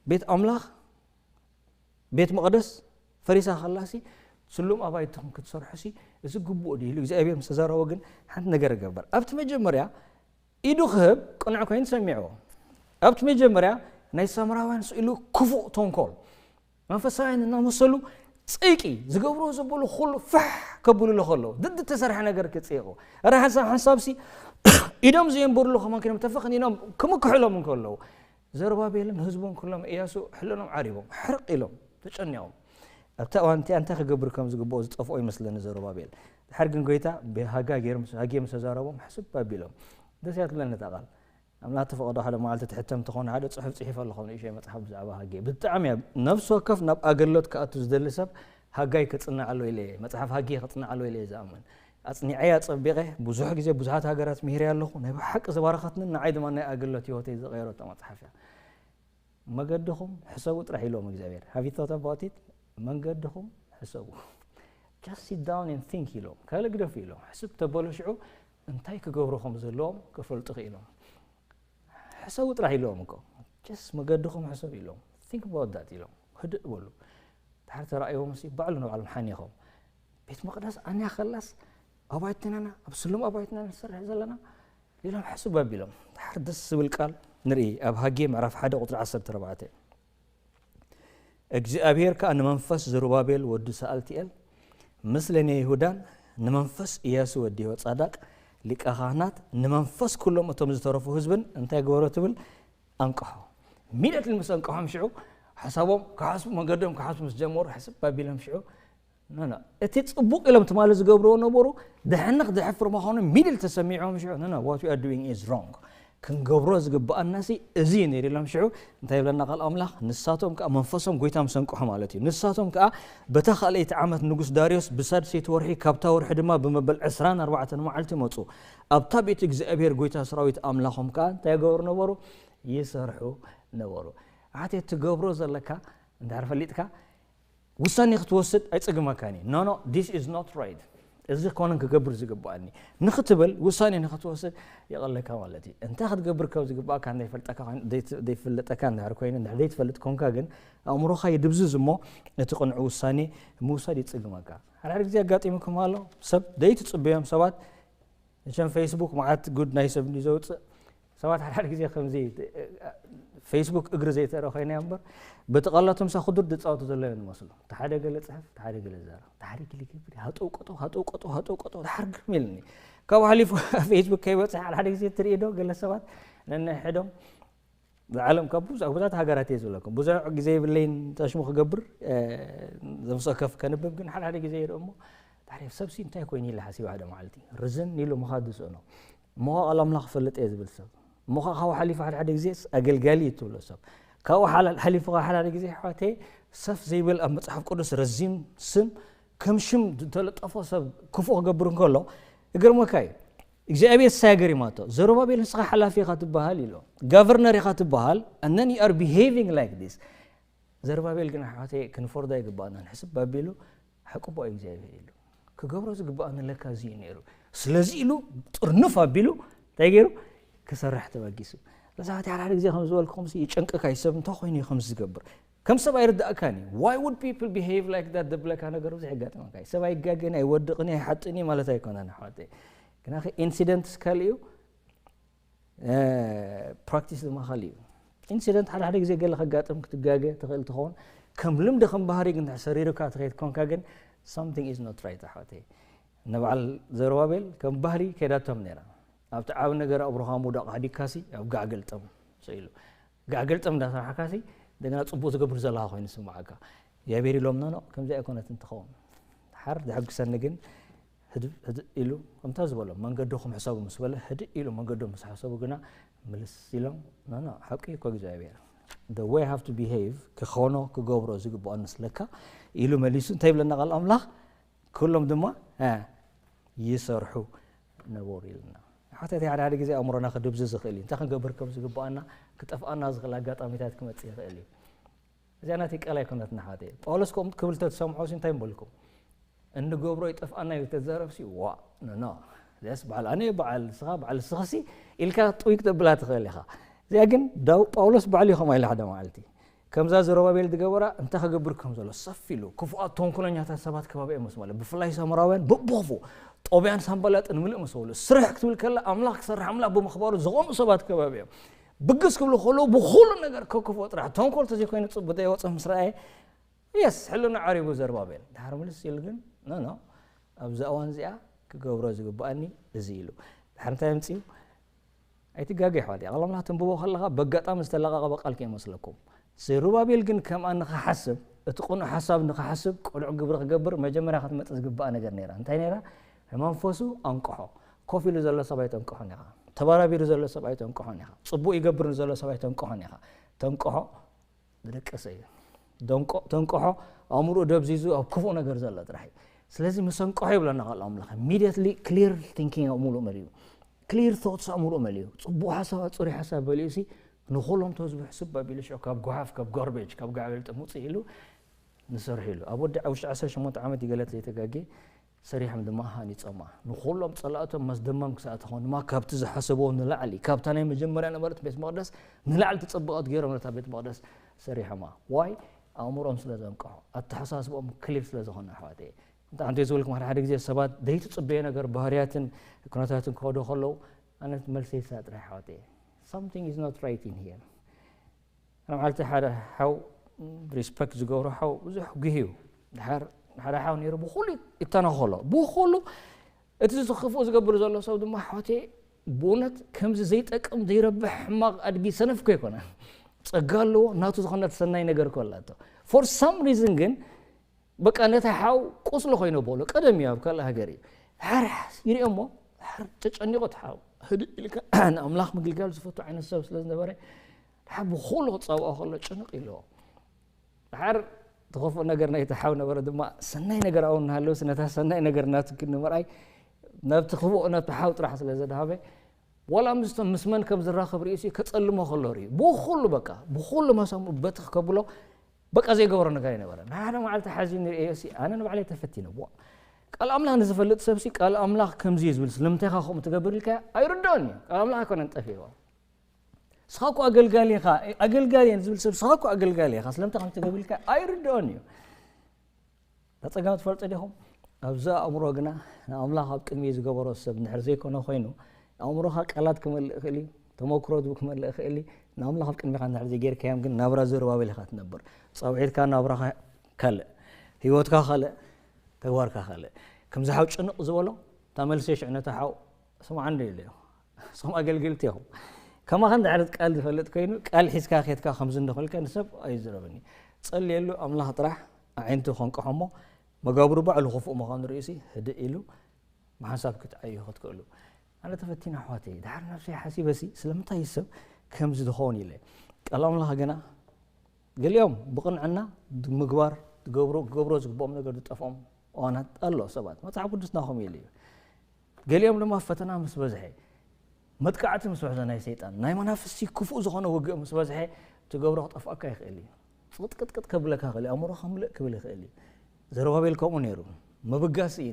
ቤት ኣምላኽ ቤት መቕደስ ፈሪሳ ከላሲ ስሉም ኣባይትኹም ክትሰርሑ ሲ እዚ ግቡእ ድዩ ኢሉ እግዚኣብሔር ምስ ተዛረቦ ግን ሓንቲ ነገር ገበር። ኣብቲ መጀመርያ ኢዱ ክህብ ቅኑዕ ኮይኑ ሰሚዕዎ። ኣብቲ መጀመርያ ናይ ሳምራውያን ስኢሉ ክፉእ ተንኮል መንፈሳውያን እናመሰሉ ጽይቂ ዝገብርዎ ዘበሉ ኩሉ ፍሕ ከብሉሉ ከለዉ ድድ ተሰርሐ ነገር ክጽይቑ ረ ሓንሳብ ሓንሳብሲ ኢዶም ዘየንብርሉ ከማን ኮይኖም ተፈኽኒኖም ክምክሕሎም እንከለዉ ዘሩባቤልን ህዝቡን ኩሎም እያሱ ሕልኖም ዓሪቦም ሕርቕ ኢሎም ተጨኒቖም ኣብታ እዋን እቲኣ እንታይ ክገብር ከም ዝግብኦ ዝጠፍኦ ይመስለኒ ዘሩባቤል። ድሓር ግን ጎይታ ብሃጋ ገይሩ ምስ ሃጌ ምስ ተዛረቦም ሕስብ ኣቢሎም ደስ እያ ትብለኒ እታ ቃል። ኣምላኽ ተፈቐዶ ሓደ መዓልቲ ትሕተም ትኾን ሓደ ጽሑፍ ጽሒፈ ኣለኹ ንእሽተይ መጽሓፍ ብዛዕባ ሃጌ ብጣዕሚ እያ ነፍሲ ወከፍ ናብ ኣገልግሎት ክኣቱ ዝደሊ ሰብ ሃጋይ ክጽናዕ ኣሎ ኢለ እየ መጽሓፍ ሃጌ ክጽናዕ ኣሎ ኢለ እየ ዝኣምን። ኣጽኒዐያ ጸቢቐ ብዙሕ ግዜ ብዙሓት ሃገራት ምሂረ ኣለኹ ናይ ብሓቂ ዝባረኸትንን ንዓይ ድማ ናይ ኣገልግሎት ህይወተይ ዝቐየረቶ መጽሓፍ እያ። መገድኹም ሕሰቡ ጥራሕ ኢሎም እግዚኣብሔር have you thought about it? መንገድኹም ሕሰቡ just sit down and think ኢሎም ካልእ ግደፉ ኢሎም ሕስብ ተበሉ ሽዑ እንታይ ክገብሩ ከም ዘለዎም ክፈልጡ ክኢሎም ሕሰቡ ጥራሕ ኢሎም እኮ just መገድኹም ሕሰቡ ኢሎም think about that ኢሎም ህድእ በሉ ድሓር ተራእይዎም ሲ ባዕሉ ንባዕሎም ሓኒኾም ቤት መቕደስ ኣንያ ከላስ ኣባይትናና ኣብ ስሉም ኣባይትና ንሰርሕ ዘለና ኢሎም ሕስብ ኣቢሎም ድሓር ደስ ዝብል ቃል ንርኢ ኣብ ሃጌ ምዕራፍ ሓደ ቁፅሪ ዓሰርተ ኣርባዕተ እግዚኣብሔር ከዓ ንመንፈስ ዘሩባቤል ወዲ ሰኣልትኤል ምስለ ናይ ይሁዳን ንመንፈስ ኢያሱ ወዲ ዮጻዳቅ ሊቀ ካህናት ንመንፈስ ኩሎም እቶም ዝተረፉ ህዝብን እንታይ ገበሮ ትብል ኣንቅሖ ሚደት ምስ ኣንቅሖም ሽዑ ሓሳቦም ክሓስቡ መንገዶም ክሓስቡ ምስ ጀመሩ ሕስብ ኣቢሎም ሽዑ ኖ ኖ እቲ ጽቡቕ ኢሎም ትማሊ ዝገብርዎ ነበሩ ድሕንኽ ድሕፍር ምዃኑ ሚድል ተሰሚዖም ሽዑ ኖ ኖ what we are doing is wrong ክንገብሮ ዝግብኣና ሲ እዚ እዩ ነይሩ ኢሎም ሽዑ እንታይ ይብለና ቃል ኣምላኽ ንሳቶም ከዓ መንፈሶም ጎይታ ምስ ኣንቅሖ ማለት እዩ ንሳቶም ከዓ በታ ካልኣይቲ ዓመት ንጉስ ዳርዮስ ብሳድሰይቲ ወርሒ ካብታ ወርሒ ድማ ብመበል ዕስራን ኣርባዕተን መዓልቲ መፁ ኣብታ ቤት እግዚኣብሔር ጎይታ ሰራዊት ኣምላኾም ከዓ እንታይ ይገብሩ ነበሩ ይሰርሑ ነበሩ ኣሓተይ ትገብሮ ዘለካ እንድሕር ፈሊጥካ ውሳኔ ክትወስድ ኣይጸግመካን እዩ no no this is not right እዚ ኮነን ክገብር ዝግባኣኒ ንክትብል ውሳኔ ንክትወስድ የቐለካ ማለት እዩ እንታይ ክትገብር ከም ዝግባእካ ዘይፈልጠካ ዘይፍለጠካ እንድሕር ኮይኑ እንድሕር ዘይትፈልጥ ኮንካ ግን ኣእምሮኻ ይድብዝዝ እሞ እቲ ቅኑዕ ውሳኔ ምውሳድ ይጽግመካ ሓደ ሓደ ግዜ ኣጋጢሙኩም ኣሎ ሰብ ዘይትጽበዮም ሰባት መቸም ፌስቡክ መዓት ጉድ ናይ ሰብ እንዲ ዘውፅእ ሰባት ሓደ ሓደ ግዜ ከምዚ ፌስቡክ እግሪ ዘይተረ ኮይና እምበር በቲ ቀላቶም ሳ ክዱር ዝፃወቱ ዘሎ እዮም ዝመስሉ እቲ ሓደ ገለ ፅሕፍ እቲ ሓደ ገለ ዘረብ እቲ ሓደ ገለ ገብር ሃጠው ቀጠው ሃጠው ቀጠው ሃጠው ቀጠው ድሓር ግርም ኢልኒ ካብኡ ሓሊፉ ፌስቡክ ከይበፅሕ ሓደ ሓደ ግዜ ትርኢ ዶ ገለ ሰባት ነንሕዶም ዝዓለም ካብ ብዙሕ ብዙሓት ሃገራት እየ ዝብለኩም ብዙሕ ግዜ የብለይን ተሽሙ ክገብር ዘምሰከፍ ከንብብ ግን ሓደ ሓደ ግዜ ይርኢ እሞ ታሪፍ ሰብሲ እንታይ ኮይኑ ኢለ ሓሲብ ሓደ መዓልቲ ርዝን ኢሉ ምኻድ ዝስእኖ እሞ ቃል ኣምላኽ ክፈልጥ እየ ዝብል ሰብ እሞ ካብ ሓሊፉ ሓደ ሓደ ግዜ ኣገልጋሊ እዩ ትብሎ ሰብ ካብኡ ሓሊፉ ሓደ ሓደ ግዜ ኣሕዋተይ ሰፍ ዘይብል ኣብ መፅሓፍ ቅዱስ ረዚን ስም ከም ሽም ዝተለጠፎ ሰብ ክፉእ ክገብር እንከሎ ይገርመካ እዩ እግዚኣብሔር ሳይ ገሪማቶ ዘሩባቤል ንስኻ ሓላፊ ኢኻ ትበሃል ኢሎ ጋቨርነር ኢኻ ትበሃል and then you are behaving like this ዘሩባቤል ግን ኣሕዋተይ ክንፈርዶ ኣይግባእናን ሕስብ ኣቢሉ ሓቅቦ እግዚኣብሔር ኢሉ ክገብሮ ዝግባእ ንለካ እዚ እዩ ነይሩ ስለዚ ኢሉ ጥርንፍ ኣቢሉ እንታይ ገይሩ ክሰርሕ ተበጊሱ ለዛት ሓደ ግዜ ከም ዝበልኩኹም ይጨንቅካ ይሰብ እንታይ ኮይኑ እዩ ከምዚ ዝገብር ከም ሰብ ኣይርዳእካን እዩ why would people behave like that ዘብለካ ነገር ብዙሕ የጋጥመካ እዩ ሰብ ኣይጋገን ኣይወድቕን ኣይሓጥን እዩ ማለት ኣይኮነን ኣሕዋተይ ግናኸ ኢንሲደንት ስካል እዩ ፕራክቲስ ድማ ካልእ እዩ ኢንሲደንት ሓደ ሓደ ግዜ ገለ ከጋጥም ክትጋገ ትኽእል ትኸውን ከም ልምዲ ከም ባህሪ ግን ሰሪሩካ ትኸይድ ኮንካ ግን something is not right ኣሕዋተይ ንበዓል ዘሩባቤል ከም ባህሪ ከይዳቶም ነይራ ኣብቲ ዓብ ነገር ኣብ ሩኻ ምውዳቕ ሃዲግካሲ ኣብ ጋዕ ገልጠም ስኢሉ ጋዕ ገልጠም እንዳሰራሕካሲ እንደገና ፅቡቅ ዝገብር ዘለካ ኮይኑ ስምዓካ እግዚኣብሔር ኢሎም ኖ ኖ ከምዚ ኣይኮነትን ትኸውን ሓር ዘሐጉሰኒ ግን ህድእ ህድእ ኢሉ ከምታ ዝበሎ መንገድኹም ሕሰቡ ምስ በለ ህድእ ኢሉ መንገዶም ምስ ሓሰቡ ግና ምልስ ኢሎም ኖ ኖ ሓቂ እኮ እግዚኣብሔር the way have to behave ክኾኖ ክገብሮ ዝግብኦ ንስለካ ኢሉ መሊሱ እንታይ ይብለና ቃል ኣምላኽ ኩሎም ድማ ይሰርሑ ነበሩ ኢልና ሓተት ሓደ ሓደ ግዜ ኣእምሮና ክድብዝዝ ይኽእል እዩ። እንታይ ክንገብር ከም ዝግብኣና ክጠፍኣና ዝኽእል ኣጋጣሚታት ክመጽእ ይኽእል እዩ። እዚኣ ናተይ ቃል ኣይኮነትን ኣሕዋተይ። ጳውሎስ ከምኡ ክብል ተትሰምዖ ሲ እንታይ ምበልኩም? እንገብሮ ይጠፍኣና እዩ ተዛረብ ሲ ዋ ኖ ኖ ስ በዓል ኣነ በዓል ስኻ በዓል ስኽሲ ኢልካ ጥውይ ክተብላ ትኽእል ኢኻ። እዚኣ ግን ዳው ጳውሎስ ባዕሉ እዩ ከምኣ ኢለ ሓደ መዓልቲ ከምዛ ዘሮባቤል ዝገበራ እንታይ ክገብር ከም ዘሎ ሰፍ ኢሉ ክፉኣት ተንኮለኛታት ሰባት ከባቢ እዮም ምስ በለ ብፍላይ ሳምራውያን በቦኽፉ ጦብያን ሳምባላጥን ምልእ ምስ በሉ ስርሕ ክትብል ከላ ኣምላኽ ክሰርሕ ኣምላኽ ብምኽባሩ ዝኾኑ ሰባት ከባቢ እዮም ብግስ ክብሉ ከለዉ ብኹሉ ነገር ከክፍኦ ጥራሕ ተንኮል ተዘይኮይኑ ጽቡቅ ዘይወጽእ ምስ ረኣየ የስ ሕልና ዓሪጉ ዘርባቤል ድሓር ምልስ ኢሉ ግን ኖ ኖ ኣብዚ እዋን እዚኣ ክገብሮ ዝግብኣኒ እዚ ኢሉ ድሓር እንታይ ኣምፅኡ ኣይትጋገ ይሕዋት ቃል ኣምላኽ ተንብቦ ከለኻ በጋጣሚ ዝተለቃቀበ ቃል ከይመስለኩም ዘሩባቤል ግን ከምኣ ንኽሓስብ እቲ ቅኑዕ ሓሳብ ንኽሓስብ ቅኑዕ ግብሪ ክገብር መጀመርያ ክትመፅእ ዝግብኣ ነገር ነይራ እንታይ ነይራ መንፈሱ ኣንቅሖ ኮፍ ኢሉ ዘሎ ሰብ ኣይተንቅሖን ኢኻ ተባራቢሩ ዘሎ ሰብ ኣይተንቅሖን ኢኻ ፅቡቅ ይገብር ንዘሎ ሰብ ኣይተንቅሖን ኢኻ ተንቅሖ ዝደቀሰ እዩ። ተንቅሖ ኣእምሮኡ ደብዚዙ ኣብ ክፉእ ነገር ዘሎ ጥራሕ እዩ። ስለዚ ምስ ኣንቅሖ ይብለና ቃል ኣምላኽ። Immediately clear thinking ኣእምሮኡ መሊኡ። Clear thoughts ኣእምሮኡ መሊኡ። ጽቡቕ ሓሳባት፣ ጽሩይ ሓሳብ መሊኡ ሲ ንኹሎም ተዝብሑ ስብ ኣቢሉ ሽዑ ካብ ጓሓፍ፣ ካብ ጋርቤጅ፣ ካብ ጋዕቤል ጥሙጽ ኢሉ ንሰርሕ ኢሉ። ኣብ ወዲ ውሽጢ ዓሰርተ ሸሞንተ ዓመት ይገለት ዘይተጋጌ ሰሪሖም ድማ ሃኒጾማ። ንኹሎም ጸላእቶም መስደመም ክሳዕ ትኾን ድማ ካብቲ ዝሓሰብዎ ንላዕሊ፣ ካብታ ናይ መጀመርያ ነበረት ቤት መቕደስ ንላዕሊ ተጸበቐት ገይሮም ነታ ቤት መቕደስ ሰሪሖማ። ዋይ? ኣእምሮኦም ስለ ዘንቅሖ፣ ኣተሓሳስብኦም ክሊር ስለ ዝኾነ ኣሕዋተየ። እንታይ ዝብልኩም ሓደ ሓደ ግዜ ሰባት ዘይትጽበዮ ነገር ባህርያትን ኩነታትን ክኸዱ ከለዉ ኣነ መልሰይ እሳ ጥራይ ኣሕዋተየ። Something is not right in here። ኣነ መዓልቲ ሓደ ሓው ሪስፐክት ዝገብሮ ሓው ብዙሕ ጉሂ እዩ። ድሓር ሓደ ሓው ነይሩ ብኹሉ ይተናኸሎ። ብኹሉ እቲ ዝኽፍኡ ዝገብር ዘሎ ሰብ ድማ ኣሕዋተየ ብእውነት ከምዚ ዘይጠቅም ዘይረብሕ ሕማቕ ኣድጊ ሰነፍ እኮ ኣይኮነን። ጸጋ ኣለዎ ናቱ ዝኾነት ሰናይ ነገር እኮ ኣላቶ። For some reason ግን በቃ ነቲ ሓው ቁስሊ ኮይኖ በሎ ቀደም እዩ ኣብ ካልእ ሃገር እዩ ድሓር ይሪኦ እሞ ድሓር ተጨኒቑ እቲ ሓው ህድእ ኢልካ ንኣምላኽ ምግልጋል ዝፈቱ ዓይነት ሰብ ስለ ዝነበረ ድሓር ብኹሉ ክጻብኦ ከሎ ጭንቕ ኢልዎ ድሓር ትኸፍኦ ነገር ናይቲ ሓው ነበረ ድማ ሰናይ ነገር ኣው እናሃለውስ ነታ ሰናይ ነገር ናቱ ግን ንምርኣይ ናብቲ ክፉእ ናብቲ ሓው ጥራሕ ስለ ዘድሃበ ዋላ ምስቶም ምስ መን ከም ዝራኸብ ርእዩሲ ከጸልሞ ከሎ ርእዩ ብኹሉ በቃ ብኹሉ መሰሙ በትኽ ከብሎ በቃ ዘይገበሮ ነገር ኣይነበረ ንሓደ መዓልቲ ሓዚ ንርእዮሲ ኣነ ንባዕለይ ተፈቲነ ዋ ቃል ኣምላኽ ንዝፈልጥ ሰብሲ ቃል ኣምላኽ ከምዚ እዩ ዝብል ስለምንታይ ኢኻ ከምኡ ትገብር ኢልካ ኣይርድኦን እዩ ቃል ኣምላኽ ኣይኮነን ጠፊእዎ ንስኻ እኮ ኣገልጋሊ ኢኻ ኣገልጋሊ እየ ንዝብል ሰብ ንስኻ እኮ ኣገልጋሊ ኢኻ ስለምንታይ ከም ትገብር ኢልካ ኣይርድኦን እዩ ነጸጋም ትፈልጡ ዲኹም ኣብዚ ኣእምሮ ግና ንኣምላኽ ኣብ ቅድሚ ዝገበሮ ሰብ እንድሕር ዘይኮነ ኮይኑ ኣእምሮኻ ቃላት ክመልእ ይኽእል እዩ ተመክሮ ክመልእ ይኽእል እዩ ንኣምላኽ ኣብ ቅድሚኻ እንድሕር ዘይጌርካዮም ግን ናብራ ዘሩባቤል ኢኻ ትነብር ጻውዒትካ ናብራኻ ካልእ ህይወትካ ካልእ ተግባርካ ካልእ ከምዚ ሓው ጭንቕ ዝበሎ እታ መልሲ ሽዕነታ ሓው ስምዓ እንዶ ኢለዮ እሶም ኣገልግልቲ ኢኹም ከማኻ እንድሕር ቃል ዝፈልጥ ኮይኑ ቃል ሒዝካ ኬድካ ከምዚ እንዶ ክብልካ ንሰብ ኣይዝረብን እዩ ጸልየሉ ኣምላኽ ጥራሕ ኣዒንቱ ከንቅሖ እሞ መጋብሩ ባዕሉ ክፉእ ምዃኑ ርእዩሲ ህድእ ኢሉ ብሓንሳብ ክትዓዩ ክትክእሉ ኣነ ተፈቲነ ኣሕዋተይ ድሓር ነብሰይ ሓሲበሲ ስለምንታይ እዩ ሰብ ከምዚ ዝኸውን ኢለ ቃል ኣምላኽ ግና ገሊኦም ብቕንዕና ምግባር ዝገብሩ ክገብሮ ዝግብኦም ነገር ዝጠፍኦም እዋናት ኣሎ ሰባት መፅሓፍ ቅዱስና ከምኡ ኢሉ እዩ ገሊኦም ድማ ፈተና ምስ በዝሐ መጥቃዕቲ ምስ በዝሐ ናይ ሰይጣን ናይ መናፍስቲ ክፉእ ዝኾነ ውግእ ምስ በዝሐ ትገብሮ ክጠፍኣካ ይኽእል እዩ ጽቕጥቅጥቅጥ ከብለካ ይኽእል እዩ ኣእምሮኻ ምልእ ክብል ይኽእል እዩ ዘሩባቤል ከምኡ ነይሩ ምብጋስ እዩ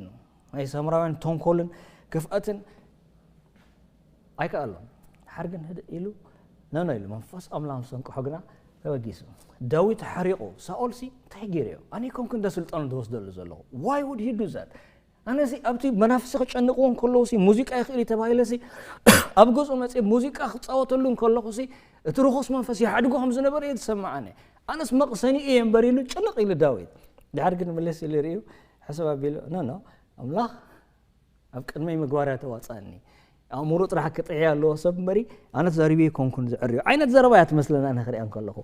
ናይ ሳምራውያን ተንኮልን ክፍኣትን ኣይከኣሎም ሓር ግን ህድእ ኢሉ ነኖ ኢሉ መንፈስ ኣምላኽ ምስ ኣንቅሖ ግና ተበጊሱ ዳዊት ሓሪቑ ሳኦል ሲ እንታይ ገይሩ እዮ ኣነ ኮንኩ እንደ ስልጣኑ ዝወስደሉ ዘለኹ why would he do that ኣነሲ ኣብቲ መናፍሲ ክጨንቕዎ እንከለዉ ሲ ሙዚቃ ይኽእል እዩ ተባሂለ ሲ ኣብ ገዝኡ መፅእ ሙዚቃ ክፃወተሉ እንከለኹ ሲ እቲ ርኹስ መንፈስ ይሓድጎ ከም ዝነበረ እየ ዝሰማዓኒ ኣነስ መቕሰኒ እየ እምበር ኢሉ ጭንቕ ኢሉ ዳዊት ድሓር ግን ምልስ ኢሉ ርእዩ ሕስብ ኣቢሉ ኖ ኖ ኣምላኽ ኣብ ቅድመይ ምግባር እያ ተዋፅኣኒ ኣእምሮ ጥራሕ ክጥዕያ ኣለዎ ሰብ እምበሪ ኣነ ተዛሪበ ኣይኮንኩን ዝዕርዮ ዓይነት ዘረባ እያ ትመስለና ኣነ ክሪኣ እንከለኹ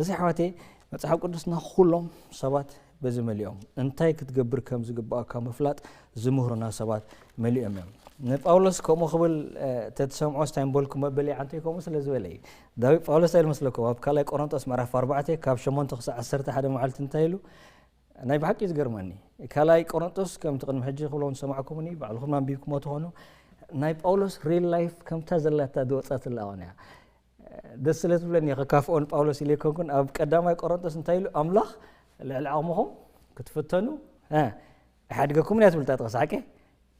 እዚ ኣሕዋተይ መፅሓፍ ቅዱስና ኩሎም ሰባት በዚ መሊኦም እንታይ ክትገብር ከም ዝግባኣካ ምፍላጥ ዝምህሩና ሰባት መሊኦም እዮም ንጳውሎስ ከምኡ ክብል ተትሰምዖ ስታይ ምበልኩ መበሊ ዓንተይ ከምኡ ስለ ዝበለ እዩ ዳዊት ጳውሎስ ኣይመስለኩም ኣብ ካልኣይ ቆሮንጦስ ምዕራፍ ኣርባዕተ ካብ ሸሞንተ ክሳዕ ዓሰርተ ሓደ መዓልቲ እንታይ ኢሉ ናይ ብሓቂ ዝገርመኒ ካልኣይ ቆሮንጦስ ከምቲ ቅድሚ ሕጂ ክብሎ ዝሰማዕኩምኒ ባዕልኹም ኣንቢብኩሞ ትኾኑ ናይ ጳውሎስ ሪል ላይፍ ከምታ ዘላታ ዝወጻትላ ኣዋን እያ። ደስ ስለ ትብለኒ እየ ከካፍኦ ንጳውሎስ ኢለ ኣይኮንኩን። ኣብ ቀዳማይ ቆሮንቶስ እንታይ ኢሉ? ኣምላኽ ልዕሊ ዓቕምኹም ክትፍተኑ፣ እ፣ ኣይሓድገኩምን እያ ትብል እታ ጥቕሲ፣ ሓቂ?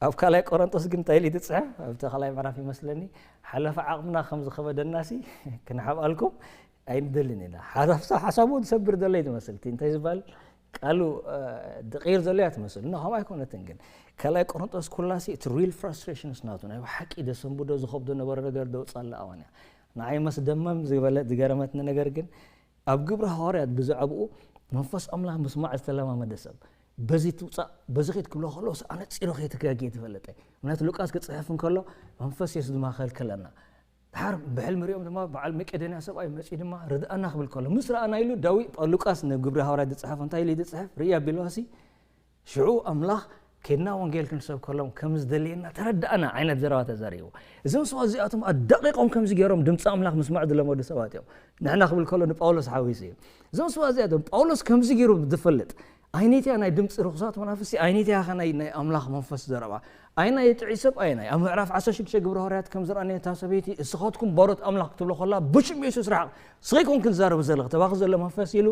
ኣብ ካልኣይ ቆሮንቶስ ግን እንታይ ኢሉ ትጽሕፍ? ኣብቲ ካልኣይ ምዕራፍ ይመስለኒ፣ ሓለፋ ዓቕምና ከም ዝኸበደናሲ ክንሓብኣልኩም ኣይንደልን ኢና። ሓሳብ፣ ሓሳቡ ዝሰብር ዘሎ እዩ ዝመስል። እቲ እንታይ ዝበሃል ቃሉ፣ እ፣ ድቕይር ዘሎ እያ ትመስል። ኖ፣ ከምኡ ኣይኮነትን ግን። ካልኣይ ቆሮንቶስ ኩላሲ እቲ ሪል ፍራስትሬሽንስ ናቱ ናይ ብሓቂ ደሰንብዶ ዝኸብዶ ነበረ ነገር ደውጻላ ኣዋን እያ። ንዓይ መስደመም ዝበለ ዝገረመትኒ ነገር ግን ኣብ ግብሪ ሃዋርያት ብዛዕባኡ መንፈስ ኣምላኽ ምስማዕ ዝተለማመደ ሰብ በዚ ትውጻእ በዚ ኺድ ክብሎ ከለዎስ ኣነጺሩ ከይተጋግየ ትፈልጠ። ምክንያቱ ሉቃስ ክጽሕፍ እንከሎ መንፈስ የሱስ ድማ ከልከለና። ድሓር ብሕልሚ ሪኦም ድማ በዓል መቄዶንያ ሰብኣይ መጺኡ ድማ ርድኣና ክብል ከሎ ምስ ረኣና ኢሉ ዳዊት ሉቃስ ንግብሪ ሃዋርያት ዝጽሕፍ እንታይ ኢሉ ዝጽሕፍ ርኢ ኣቢልዋሲ ሽዑ ኣምላኽ ኬድና ወንጌል ክንሰብከሎም ከም ዝደልየና ተረዳእና ዓይነት ዘረባ ተዛሪቡ። እዞም ሰባት እዚኣቶም ኣዳቂቖም ከምዚ ገይሮም ድምፂ ኣምላኽ ምስማዕ ዝለመዱ ሰባት እዮም። ንሕና ክብል ከሎ ንጳውሎስ ሓዊሱ እዩ። እዞም ሰባት እዚኣቶም ጳውሎስ ከምዚ ገይሩ ዝፈልጥ ኣይነትያ ናይ ድምፂ ርኹሳት መናፍስቲ ኣይነትያ ኸ ናይ ናይ ኣምላኽ መንፈስ ዘረባ ኣይና የጥዒ ሰብ ኣይናይ ኣብ ምዕራፍ ዓሰርተ ሽዱሽተ ግብረ ሃዋርያት ከም ዝረኣነ እታ ሰበይቲ እስኻትኩም ባሮት ኣምላኽ ክትብሎ ከላ ብሽም የሱስ ርሓቕ ስኸይ ኮንክን ዝዛረብ ዘለኽ ተባኺ ዘሎ መንፈስ ኢሉ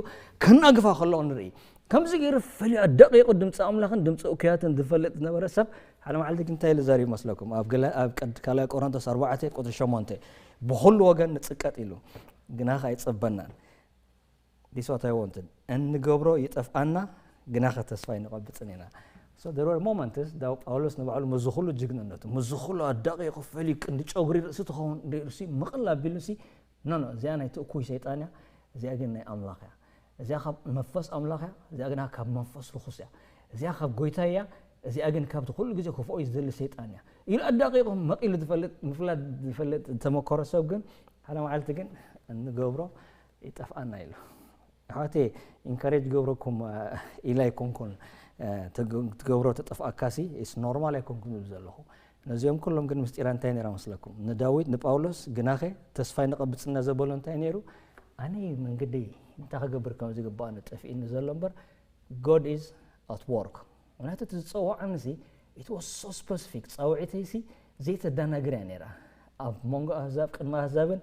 ከናግፋ ከለኦ ንርኢ። ከምዚ ገይሩ ፈሊያ ደቂቑ ድምፂ ኣምላኽን ድምፂ እኩያትን ዝፈልጥ ዝነበረ ሰብ ሓደ መዓልቲ ግን እንታይ ኢሉ ዛሪቡ መስለኩም? ኣብ ገለ-፣ ኣብ ቀድ-፣ ካልኣይ ቆሮንቶስ ኣርባዕተ ቁፅሪ ሸሞንተ ብኹሉ ወገን ንፅቀጥ ኢሉ ግናኸ ኣይፀበናን። This what I wanted። እንገብሮ ይጠፍኣና ግናኸ ተስፋ ኣይንቐብፅን ኢና። So there were moments ዳው ጳውሎስ ንባዕሉ ምስዚ ኩሉ ጅግንነቱ ምስዚ ኩሉ ኣዳቂቑ ፈሊዩ ቅንዲ ጨጉሪ ርእሲ ትኸውን ርእሲ ምቕል ኣቢሉሲ ኖ ኖ እዚኣ ናይቲ እኩይ ሰይጣን እያ፣ እዚኣ ግን ናይ ኣምላኽ እያ። እዚኣ ካብ መንፈስ ኣምላኽ እያ፣ እዚኣ ግና ካብ መንፈስ ርኹስ እያ። እዚኣ ካብ ጎይታ እያ፣ እዚኣ ግን ካብቲ ኩሉ ግዜ ክፍኦ እዩ ዝደሊ ሰይጣን እያ ኢሉ ኣዳቂቑ መቒሉ ዝፈልጥ ምፍላጥ ዝፈልጥ ዝተመከሮ ሰብ ግን ሓደ መዓልቲ ግን እንገብሮ ይጠፍኣና ኢሉ። ኣሕዋተይ ኢንካሬጅ ገብረኩም ኢለ ኣይኮንኩን። ትገብሮ ተጠፍኣካሲ ኢስ ኖርማል ኣይኮንኩም ዝብል ዘለኹ። ነዚኦም ኩሎም ግን ምስጢራ እንታይ ነይራ መስለኩም? ንዳዊት ንጳውሎስ ግናኸ ተስፋ ኣይንቐብጽና ዘበሎ እንታይ ነይሩ? ኣነ መንገደይ እንታይ ክገብር ከም ዝግባኣኒ ጠፊእኒ ዘሎ እምበር God is at work። ምክንያቱ እቲ ዝፀዋዓኒ ሲ it was so specific ፃውዒተይ ሲ ዘይተዳናግር እያ ነይራ። ኣብ መንጎ ኣህዛብ ቅድሚ ኣህዛብን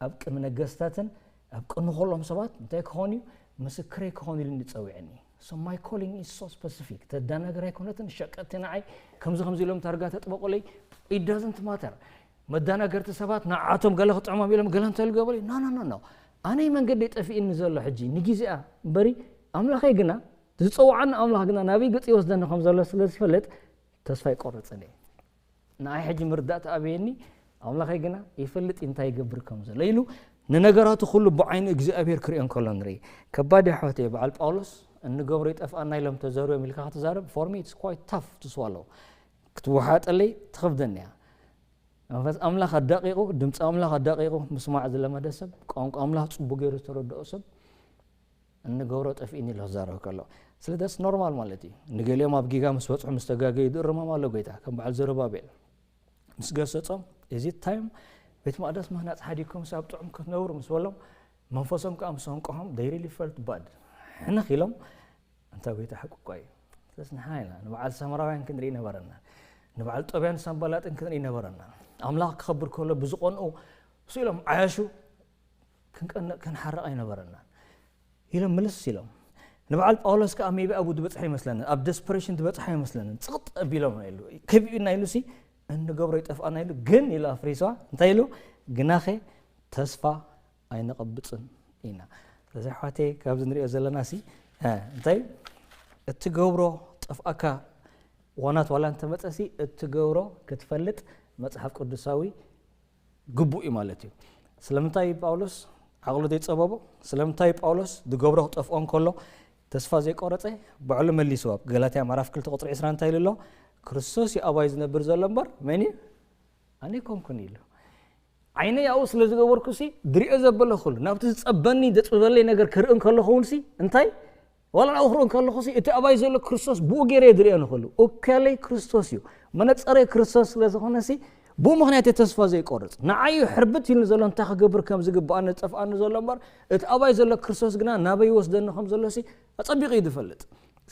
ኣብ ቅድሚ ነገስታትን ኣብ ቅድሚ ኩሎም ሰባት እንታይ ክኾን እዩ? ምስክረይ ክኾን ኢሉ ዝፀውዐኒ። So my calling is so specific። ተዳናግር ኣይኮነትን ሸቀጥቲ ንዓይ ከምዚ ከምዚ ኢሎም ታርጋ ተጥበቁለይ it doesn't matter። መዳናገርቲ ሰባት ንዓቶም ገለ ክጥዕሞም ኢሎም ገለ እንተልገበሉ no no no no። ኣነይ መንገዲ ጠፊእኒ ዘሎ ሕጂ ንግዜኣ እምበሪ ኣምላኸይ ግና ዝፀውዓኒ ኣምላኽ ግና ናበይ ገፅ ይወስደኒ ከም ዘሎ ስለ ዝፈልጥ ተስፋ ይቆርፅን እየ። ንኣይ ሕጂ ምርዳእ ተኣብየኒ ኣምላኸይ ግና ይፈልጥ እንታይ ይገብር ከም ዘሎ ኢሉ ንነገራቱ ኩሉ ብዓይኒ እግዚኣብሔር ክሪኦ እንከሎ ንርኢ። ከባድ ኣሕዋት እየ በዓል ጳውሎስ እንገብሮ ይጠፍኣና ኢሎም ተዘርቦም ኢልካ ክትዛረብ for me it's quite tough to swallow። ክትወሓጠለይ ትኸብደኒ እያ። መንፈስ ኣምላኽ ኣዳቂቑ ድምፂ ኣምላኽ ኣዳቂቑ ምስማዕ ዝለመደ ሰብ ቋንቋ ኣምላኽ ፅቡቅ ገይሩ ዝተረድኦ ሰብ እንገብሮ ጠፊእኒ ኢሉ ክዛረብ ከሎ ስለ that's ኖርማል ማለት እዩ። ንገሊኦም ኣብ ጊጋ ምስ በፅሑ ምስ ተጋገዩ ዝእርሞም ኣሎ ጎይታ ከም በዓል ዘሩባቤል ምስ ገሰፆም እዚ ታይም ቤት መቅደስ ምህናፅ ሓዲግኩም ኣብ ጥዑም ክትነብሩ ምስ በሎም መንፈሶም ከዓ ምስ ኣንቀሖም they really felt bad ሕንኽ ኢሎም እንተ ጎይታ ሓቂ እኳ እዩ። ስለዚ ንሕና ኢና ንበዓል ሳምራውያን ክንርኢ ነበረና። ንበዓል ጦብያን ሳንባላጥን ክንርኢ ነበረና። ኣምላኽ ክኸብር ከሎ ብዝቐንኡ ስኢሎም ዓያሹ ክንቀንእ ክንሓርቕ ኣይነበረናን ኢሎም ምልስ ኢሎም። ንበዓል ጳውሎስ ከዓ ሜቢ ኣብኡ ዝበፅሐ ይመስለንን ኣብ ደስፐሬሽን ዝበፅሐ ይመስለንን ፅቕጥ ኣቢሎም ኢሉ ከቢኡና ኢሉ ሲ እንገብሮ ይጠፍኣና ኢሉ ግን ኢሉ ኣፍሪስዋ እንታይ ኢሉ ግናኸ ተስፋ ኣይነቐብፅን ኢና። ስለዚ ኣሕዋተይ ካብዚ ንሪኦ ዘለና ሲ እንታይ እትገብሮ ጠፍኣካ ዋናት ዋላ እንተመፀ ሲ እትገብሮ ክትፈልጥ መፅሓፍ ቅዱሳዊ ግቡእ እዩ ማለት እዩ። ስለምንታይ እዩ ጳውሎስ ዓቕሉ ዘይፀበቦ? ስለምንታይ እዩ ጳውሎስ ዝገብሮ ክጠፍኦ እንከሎ ተስፋ ዘይቆረፀ? ባዕሉ መሊስዎ ኣብ ገላትያ ምዕራፍ ክልተ ቁፅሪ ዕስራ እንታይ ኢሉ ኣሎ? ክርስቶስ እዩ ኣባይ ዝነብር ዘሎ እምበር መን እዩ? ኣነ ኣይኮንኩን ኢሉ። ዓይነይ ኣብኡ ስለ ዝገበርኩ ሲ ዝሪኦ ዘበለ ኩሉ ናብቲ ዝፀበኒ ዘፅብበለይ ነገር ክርኢ እንከለኹ እውን ሲ እንታይ ዋላ ኣብኡ ክርኢ እንከለኹ ሲ እቲ ኣባይ ዘሎ ክርስቶስ ብኡ ገይረ ዝሪኦ ንኽእሉ እከለይ ክርስቶስ እዩ መነፀረይ ክርስቶስ ስለ ዝኾነ ሲ ብኡ ምኽንያት እየ ተስፋ ዘይቆርፅ ንዓይ እዩ ሕርብት ኢሉ ዘሎ እንታይ ክገብር ከም ዝግባኣኒ ዝጠፍኣኒ ዘሎ እምበር እቲ ኣባይ ዘሎ ክርስቶስ ግና ናበይ ይወስደኒ ከም ዘሎ ሲ ኣፀቢቑ እዩ ዝፈልጥ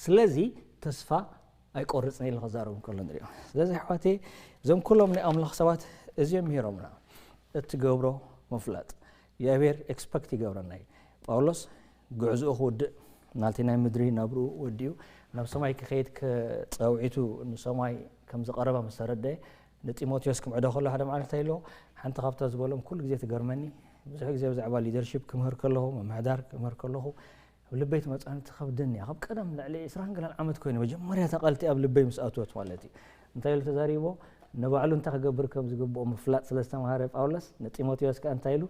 ስለዚ ተስፋ ኣይቆርጽን ኢሉ ክዛረቡ ከሎ ንሪኦ። ስለዚ ኣሕዋተይ፣ እዞም ኩሎም ናይ ኣምላኽ ሰባት እዚኦም ምሂሮምና። እትገብሮ ምፍላጥ እግዚኣብሔር ኤክስፐክት ይገብረና እዩ። ጳውሎስ ጉዕዝኡ ክውድእ ናልቲ ናይ ምድሪ ናብርኡ ወዲኡ ናብ ሰማይ ክኸይድ ጸውዒቱ ንሰማይ ከም ዝቐረበ ምስ ተረድአ ንጢሞቴዎስ ክምዕዶ ከሎ ሓደ መዓልቲ እንታይ ኢልዎ? ሓንቲ ካብታ ዝበሎም ኩሉ ግዜ ትገርመኒ። ብዙሕ ግዜ ብዛዕባ ሊደርሺፕ ክምህር ከለኹ፣ ምምሕዳር ክምህር ከለኹ ኣብ ልበይ ትመጽኣኒ ትኸብደኒ እያ። ካብ ቀደም ልዕሊ ዕስራን ገለን ዓመት ኮይኑ መጀመርያ ተቐልቲ ኣብ ልበይ ምስ ኣትወት ማለት እዩ። እንታይ ኢሉ ተዛሪቦ? ንባዕሉ እንታይ ክገብር ከም ዝግብኦ ምፍላጥ ስለ ዝተምሃረ ጳውሎስ ንጢሞቴዎስ ከኣ እንታይ ኢሉ?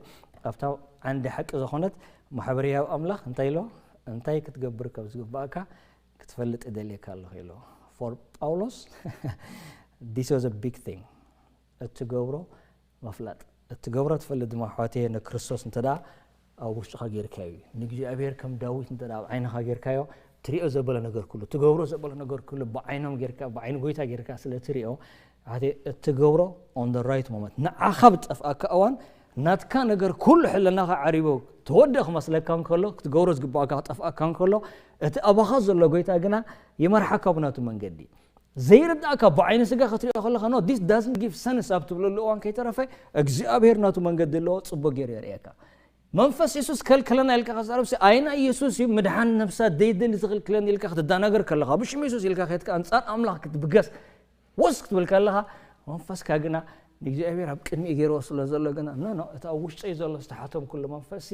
ኣብታ ዓንዲ ሓቂ ዝኾነት ማሕበርያዊ ኣምላኽ እንታይ ኢሎ? እንታይ ክትገብር ከም ዝግባእካ ክትፈልጥ እደልየካ ኣለኹ ኢሎ። For ጳውሎስ this was a big thing። እትገብሮ ምፍላጥ። እትገብሮ ትፈልጥ ድማ ኣሕዋተየ ንክርስቶስ እንተ ደኣ ኣብ ውሽጥኻ ጌርካዮ እዩ። ንእግዚኣብሔር ከም ዳዊት እንተ ደኣ ኣብ ዓይንኻ ጌርካዮ ትሪኦ ዘበለ ነገር ኩሉ፣ ትገብሮ ዘበለ ነገር ኩሉ ብዓይኖም ጌርካ፣ ብዓይኒ ጎይታ ጌርካ ስለ ትሪኦ፣ ኣሕዋተየ እትገብሮ on the right moment ንዓኻ ብጠፍኣካ እዋን ናትካ ነገር ኩሉ ሕልናኻ ዓሪቡ ተወደ ክመስለካ እንከሎ ክትገብሮ ዝግባኣካ ክጠፍኣካ እንከሎ እቲ ኣባኻ ዘሎ ጎይታ ግና ይመርሓካ ብናቱ መንገዲ። ዘይርዳእካ ብዓይኒ ስጋ ክትሪኦ ከለኻ no this doesn't give sense ኣብ ትብለሉ እዋን ከይተረፈ እግዚኣብሔር ናቱ መንገዲ ኣለዎ ጽቡቅ ገይሩ የርእየካ። መንፈስ የሱስ ከልክለና ኢልካ ከዛረብሲ ኣይና ኢየሱስ እዩ ምድሓን ነብሳ ደይደሊ ዝኽልክለኒ ኢልካ ክትዳናገር ከለኻ ብሽም የሱስ ኢልካ ከድካ ኣንጻር ኣምላኽ ክትብገስ ወስ ክትብል ከለኻ መንፈስካ ግና ንእግዚኣብሔር ኣብ ቅድሚ ገይርዎ ስለ ዘሎ ግና no no እቲ ኣብ ውሽጠይ ዘሎ ዝተሓቶም ኩሉ መንፈስሲ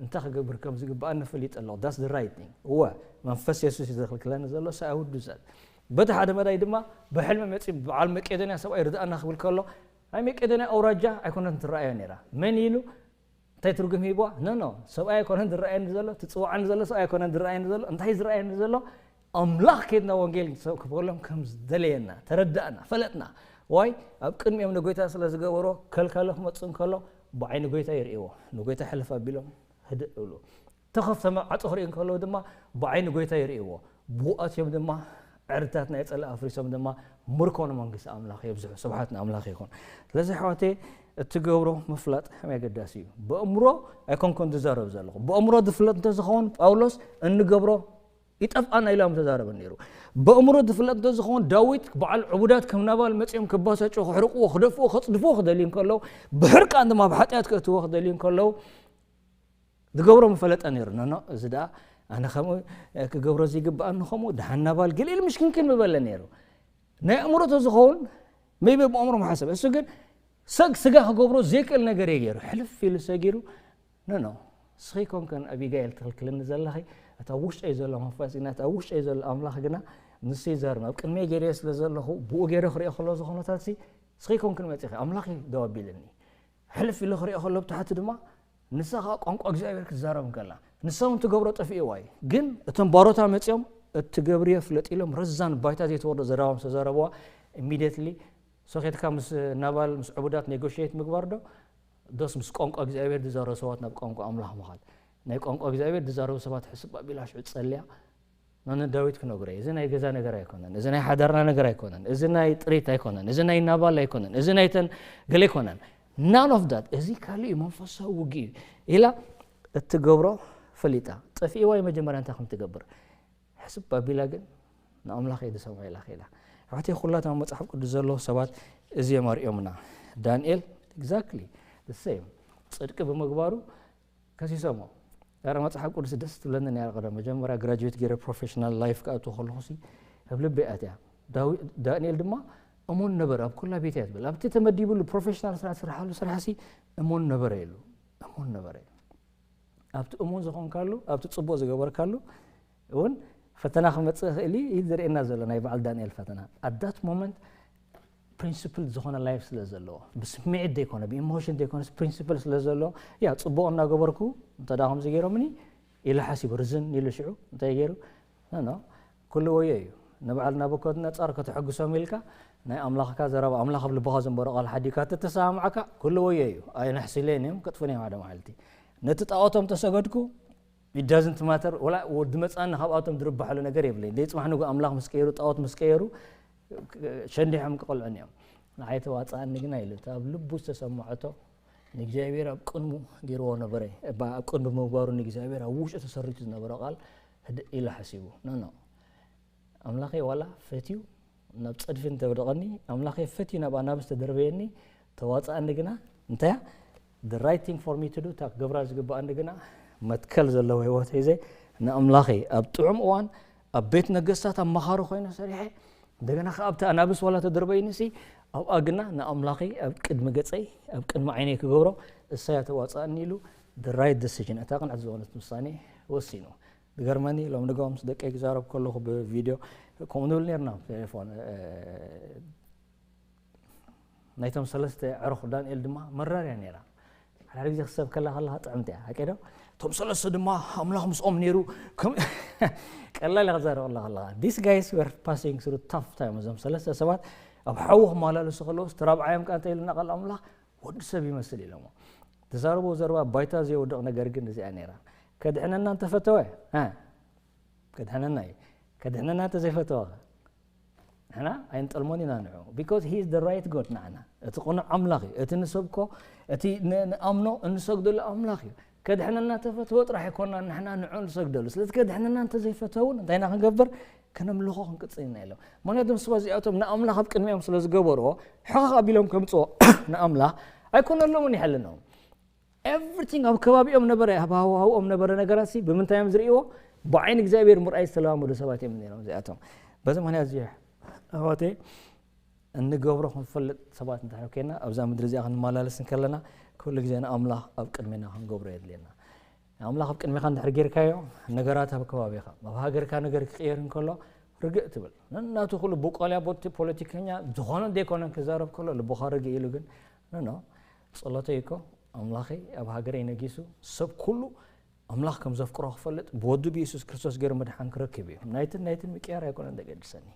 እንታይ ክገብር ከም ዝግባኣኒ ፈሊጠ ኣለኹ። That's the right thing። እወ መንፈስ የሱስ እዩ ዘኽልክለኒ ዘሎ ሳይ ውዱ ሰብ በቲ ሓደ መዳይ ድማ ብሕልሚ መፂ በዓል መቄዶንያ ሰብኣይ ርድኣና ክብል ከሎ ናይ መቄዶንያ ኣውራጃ ኣይኮነትን ትረኣዮ ነይራ። መን ኢሉ እንታይ ትርጉም ሂብዋ? No no ሰብኣይ ኣይኮነን ዝረኣየኒ ዘሎ፣ ትፅዋዓኒ ዘሎ ሰብኣይ ኣይኮነን ዝረኣየኒ ዘሎ። እንታይ ዝረኣየኒ ዘሎ? ኣምላኽ ከድና ወንጌል ክበሎም ከም ዝደለየና ተረዳእና፣ ፈለጥና። ዋይ ኣብ ቅድሚኦም ንጎይታ ስለ ዝገበሮ ከልካሎ ክመፅእ እንከሎ ብዓይኒ ጎይታ ይርእይዎ። ንጎይታ ሕልፍ ኣቢሎም ህድእ እብሉ። ተኸፍተ ማዕጾ ክርእዩ እንከለዉ ድማ ብዓይኒ ጎይታ ይርእይዎ። ብኡ ኣትዮም ድማ ዕርድታት ናይ ጸላኢ ኣፍሪሶም ድማ ምርኮ ንመንግስቲ ኣምላኽ የብዝሑ። ስብሓት ንኣምላኽ ይኹን። ስለዚ ኣሕዋተ እትገብሮ ምፍላጥ ከመይ ኣገዳሲ እዩ። ብእምሮ ኣይኮንኩን ዝዛረብ ዘለኹ። ብእምሮ ዝፍለጥ እንተዝኸውን ጳውሎስ እንገብሮ ይጠፍኣና ኢሎም ተዛረበ ነይሩ። ብእምሮ ዝፍለጥ እንተዝኸውን ዳዊት በዓል ዕቡዳት ከም ናባል መጺኦም ክባሰጩ፣ ክሕርቅዎ፣ ክደፍዎ፣ ከጽድፍዎ ክደልዩ እንከለዉ ብሕርቃን ድማ ኣብ ሓጢኣት ከእትዎ ክደልዩ እንከለዉ ዝገብሮ ምፈለጠ ነይሩ። ኖኖ እዚ ደኣ ኣነ ከምኡ ክገብሮ ዘይግብኣኒ ከምኡ ደሓን ናባል ገለ ኢሉ ምሽክንክን ምበለ ነይሩ። ናይ ኣእምሮ ተዝኸውን መይበ ብኣእምሮ ምሓሰብ እሱ ግን ሰግ ስጋ ክገብሮ ዘይክእል ነገር እየ ገይሩ ሕልፍ ኢሉ ሰጊሩ። ኖኖ እስኺ ኮንከን ኣቢጋኤል ትኽልክልኒ ዘለኺ እታ ውሽጠይ ዘሎ መንፈስ ግና እታ ውሽጠይ ዘሎ ኣምላኽ ግና ንሱ ይዛርም ኣብ ቅድመይ ገይረዮ ስለ ዘለኹ ብኡ ገይረ ክሪኦ ከሎ ዝኾነታት እስኺ ኮንክን መፂኺ ኣምላኽ እዩ ደው ኣቢልኒ። ሕልፍ ኢሉ ክሪኦ ከሎ ብታሕቲ ድማ ንሳ ከዓ ቋንቋ እግዚኣብሔር ክትዛረብ እንከላ ንሳ እውን ትገብሮ ጠፊእዋ እዩ። ግን እቶም ባሮታ መፂኦም እትገብርዮ ፍለጥ ኢሎም ረዛን ባይታ ዘይተወርዶ ዘረባም ዝተዛረብዋ ኢሚድየትሊ ሶኬትካ ምስ ናባል ምስ ዕቡዳት ኔጎሽት ምግባር ዶ ዶስ ምስ ቋንቋ እግዚኣብሔር ዝዛረቡ ሰባት ናብ ቋንቋ ኣምላኽ ምኻድ? ናይ ቋንቋ እግዚኣብሔር ዝዛረቡ ሰባት ሕስብ ኣቢላ ሽዑ ጸልያ ነነ ዳዊት ክነግሮ እዩ። እዚ ናይ ገዛ ነገር ኣይኮነን፣ እዚ ናይ ሓዳርና ነገር ኣይኮነን፣ እዚ ናይ ጥሪት ኣይኮነን፣ እዚ ናይ ናባል ኣይኮነን፣ እዚ ናይ ተን ገለ ኣይኮነን። ናን ኦፍ ዳት እዚ ካልእ እዩ መንፈሳዊ ውግእ እዩ ኢላ እትገብሮ ፈሊጣ ጠፊእዋ እዩ መጀመርያ እንታይ ከም ትገብር ሕስብ ኣቢላ ግን ንኣምላኽ እየ ዝሰምዖ ኢላ ኸይዳ። ኣሕዋተይ ኩላትና ኣብ መጽሓፍ ቅዱስ ዘለዉ ሰባት እዚኦም ኣርእዮምና። ዳንኤል exactly the same ጽድቂ ብምግባሩ ከሲሶሞ። ዳራ መጽሓፍ ቅዱስ ደስ ትብለኒ ነያ ቀደም መጀመርያ ግራጁዌት ገይረ ፕሮፌሽናል ላይፍ ክኣቱ ከለኹ ሲ ኣብ ልበይ ኣትያ። ዳዊ- ዳንኤል ድማ እሙን ነበረ ኣብ ኩላ ቤት እያ ትብል። ኣብቲ ተመዲብሉ ፕሮፌሽናል ስራሕ ትስርሓሉ ስራሕ ሲ እሙን ነበረ ኢሉ እሙን ነበረ ኢሉ። ኣብቲ እሙን ዝኾንካሉ ኣብቲ ፅቡቅ ዝገበርካሉ እውን ፈተና ክመፅእ ይኽእል እዩ። እዩ ዘርእየና ዘሎ ናይ በዓል ዳንኤል ፈተና ኣዳት ሞመንት ፕሪንስፕል ዝኾነ ላይፍ ስለ ዘለዎ ብስምዒት ዘይኮነ ብኢሞሽን ዘይኮነስ ፕሪንስፕል ስለ ዘለዎ ያ ፅቡቅ እናገበርኩ እንተ ደኣ ከምዚ ገይሮምኒ ኢሉ ሓሲቡ ርዝን ኢሉ ሽዑ እንታይ ገይሩ ኖ ኩሉ ወዮ እዩ። ንበዓል ናቡከድነጻር ከተሐግሶም ኢልካ ናይ ኣምላኽካ ዘረባ ኣምላኽ ኣብ ልብኻ ዘንበሮ ቃል ሓዲካ ተተሰማምዓካ ኩሉ ወዮ እዩ። ኣየነሕስለን እዮም ክጥፉን እዮም ሓደ መዓልቲ። ነቲ ጣዖቶም ተሰገድኩ it doesn't matter ወላ ወዲ መጻኒ ካብኣቶም ዝርባሕሉ ነገር የብለይ። ደይ ጽባሕ ንጉ ኣምላኽ ምስ ቀየሩ ጣዖት ምስ ቀየሩ ሸንዲሖም ክቐልዑን እዮም። ንዓይ ተዋጽኣኒ ግና ኢሉ እቲ ኣብ ልቡ ዝተሰምዖቶ ንእግዚኣብሔር ኣብ ቅድሙ ገይርዎ ነበረ። ኣብ ቅድሚ ምግባሩ ንእግዚኣብሔር ኣብ ውሽጡ ተሰሪቱ ዝነበረ ቃል ህድእ ኢሉ ሓሲቡ ኖ ኖ ኣምላኸይ ዋላ ፈትዩ ናብ ጸድፊ እንተውደቐኒ፣ ኣምላኸይ ፈትዩ ናብ ኣናብስ ተደርበየኒ፣ ተዋጻኣኒ ግና እንታይ እያ? The right thing for me to do፣ እታ ክገብራ ዝግባኣኒ ግና መትከል ዘለዎ ህይወት ሒዘ ንኣምላኸይ ኣብ ጥዑም እዋን ኣብ ቤት ነገስታት ኣማኻሪ ኮይነ ሰሪሐ፣ እንደገና ከኣ ኣብቲ ኣናብስ ዋላ ተደርበይኒ ሲ ኣብኣ ግና ንኣምላኸይ ኣብ ቅድሚ ገጸይ ኣብ ቅድሚ ዓይነይ ክገብሮ እሳያ ተዋጻኣኒ ኢሉ the right decision፣ እታ ቅንዕቲ ዝኾነት ውሳኔ ወሲኑ። ዝገርመኒ ሎም ንጋው ምስ ደቀይ ክዛረብ ከለኹ ብቪድዮ ከምኡ ንብል ነርና ቴሌፎን ናይቶም ሰለስተ ዕሩኽ ዳንኤል ድማ መራርያ ነይራ። ሓደ ግዜ ክሰብ ከላ ከለኻ ጥዕምቲ እያ ሓቀዶ። እቶም ሰለስተ ድማ ኣምላኽ ምስኦም ነይሩ። ቀላል ክዛረብ ከላ ከለኻ these guys were passing through tough time። እዞም ሰለስተ ሰባት ኣብ ሓዊ ክመላለሱ ከለውስ ተራብዓዮም ቃንተ ኢልና ቃል ኣምላኽ ወዲ ሰብ ይመስል ኢሎሞ። ተዛረቦ ዘረባ ባይታ ዘይወድቕ ነገር ግን እዚኣ ነይራ። ከድሕነና እንተፈተወ ከድሕነና እዩ። ከድሕነና እንተዘይፈተወ ንሕና ኣይንጠልሞን ኢና ንዑ። Because he is the right God ንዓና። እቲ ቅኑዕ ኣምላኽ እዩ። እቲ ንሰብኮ እቲ ንኣምኖ እንሰግደሉ ኣምላኽ እዩ። ከድሕነና ተፈተወ ጥራሕ ኣይኮና ንሕና ንዑ ንሰግደሉ። ስለዚ ከድሕነና እንተዘይፈተውን እንታይ ኢና ክንገብር? ከነምልኾ ክንቅጽል ኢና ኢሎም። ምክንያቱ ንስባ እዚኣቶም ንኣምላኽ ኣብ ቅድሚኦም ስለ ዝገበርዎ ሕቕቕ ኣቢሎም ከምጽዎ ንኣምላኽ ኣይኮነሎምን ይሕልኖም። Everything ኣብ ከባቢኦም ነበረ፣ ኣብ ሃዋህውኦም ነበረ ነገራት ሲ ብምንታይ እዮም ዝርእይዎ? ብዓይኒ እግዚኣብሔር ምርኣይ ዝተለማመዱ ሰባት እዮም ነይሮም እዚኣቶም። በዚ ምክንያት እዚ ኣሕዋተይ እንገብሮ ክንፈልጥ ሰባት እንድሕር ኮይና ኣብዛ ምድሪ እዚኣ ክንመላለስ እንከለና ኩሉ ግዜ ንኣምላኽ ኣብ ቅድሜና ክንገብሮ የድልየና። ኣምላኽ ኣብ ቅድሜኻ እንድሕር ጌርካዮ ነገራት ኣብ ከባቢኻ ኣብ ሃገርካ ነገር ክቕየር እንከሎ ርግእ ትብል። ነናቱ ኩሉ ብቆልያ ቦቲ ፖለቲከኛ ዝኾነ ዘይኮነ ክዛረብ ከሎ ልቦኻ ርግእ ኢሉ ግን ኖ ኖ ጸሎተይ እኮ ኣምላኸይ ኣብ ሃገረይ ነጊሱ ሰብ ኩሉ ኣምላኽ ከም ዘፍቅሮ ክፈልጥ ብወዱ ብየሱስ ክርስቶስ ገይሩ መድሓን ክረክብ እዩ። ናይትን ናይትን ምቅያር ኣይኮነን ዘገድሰኒ።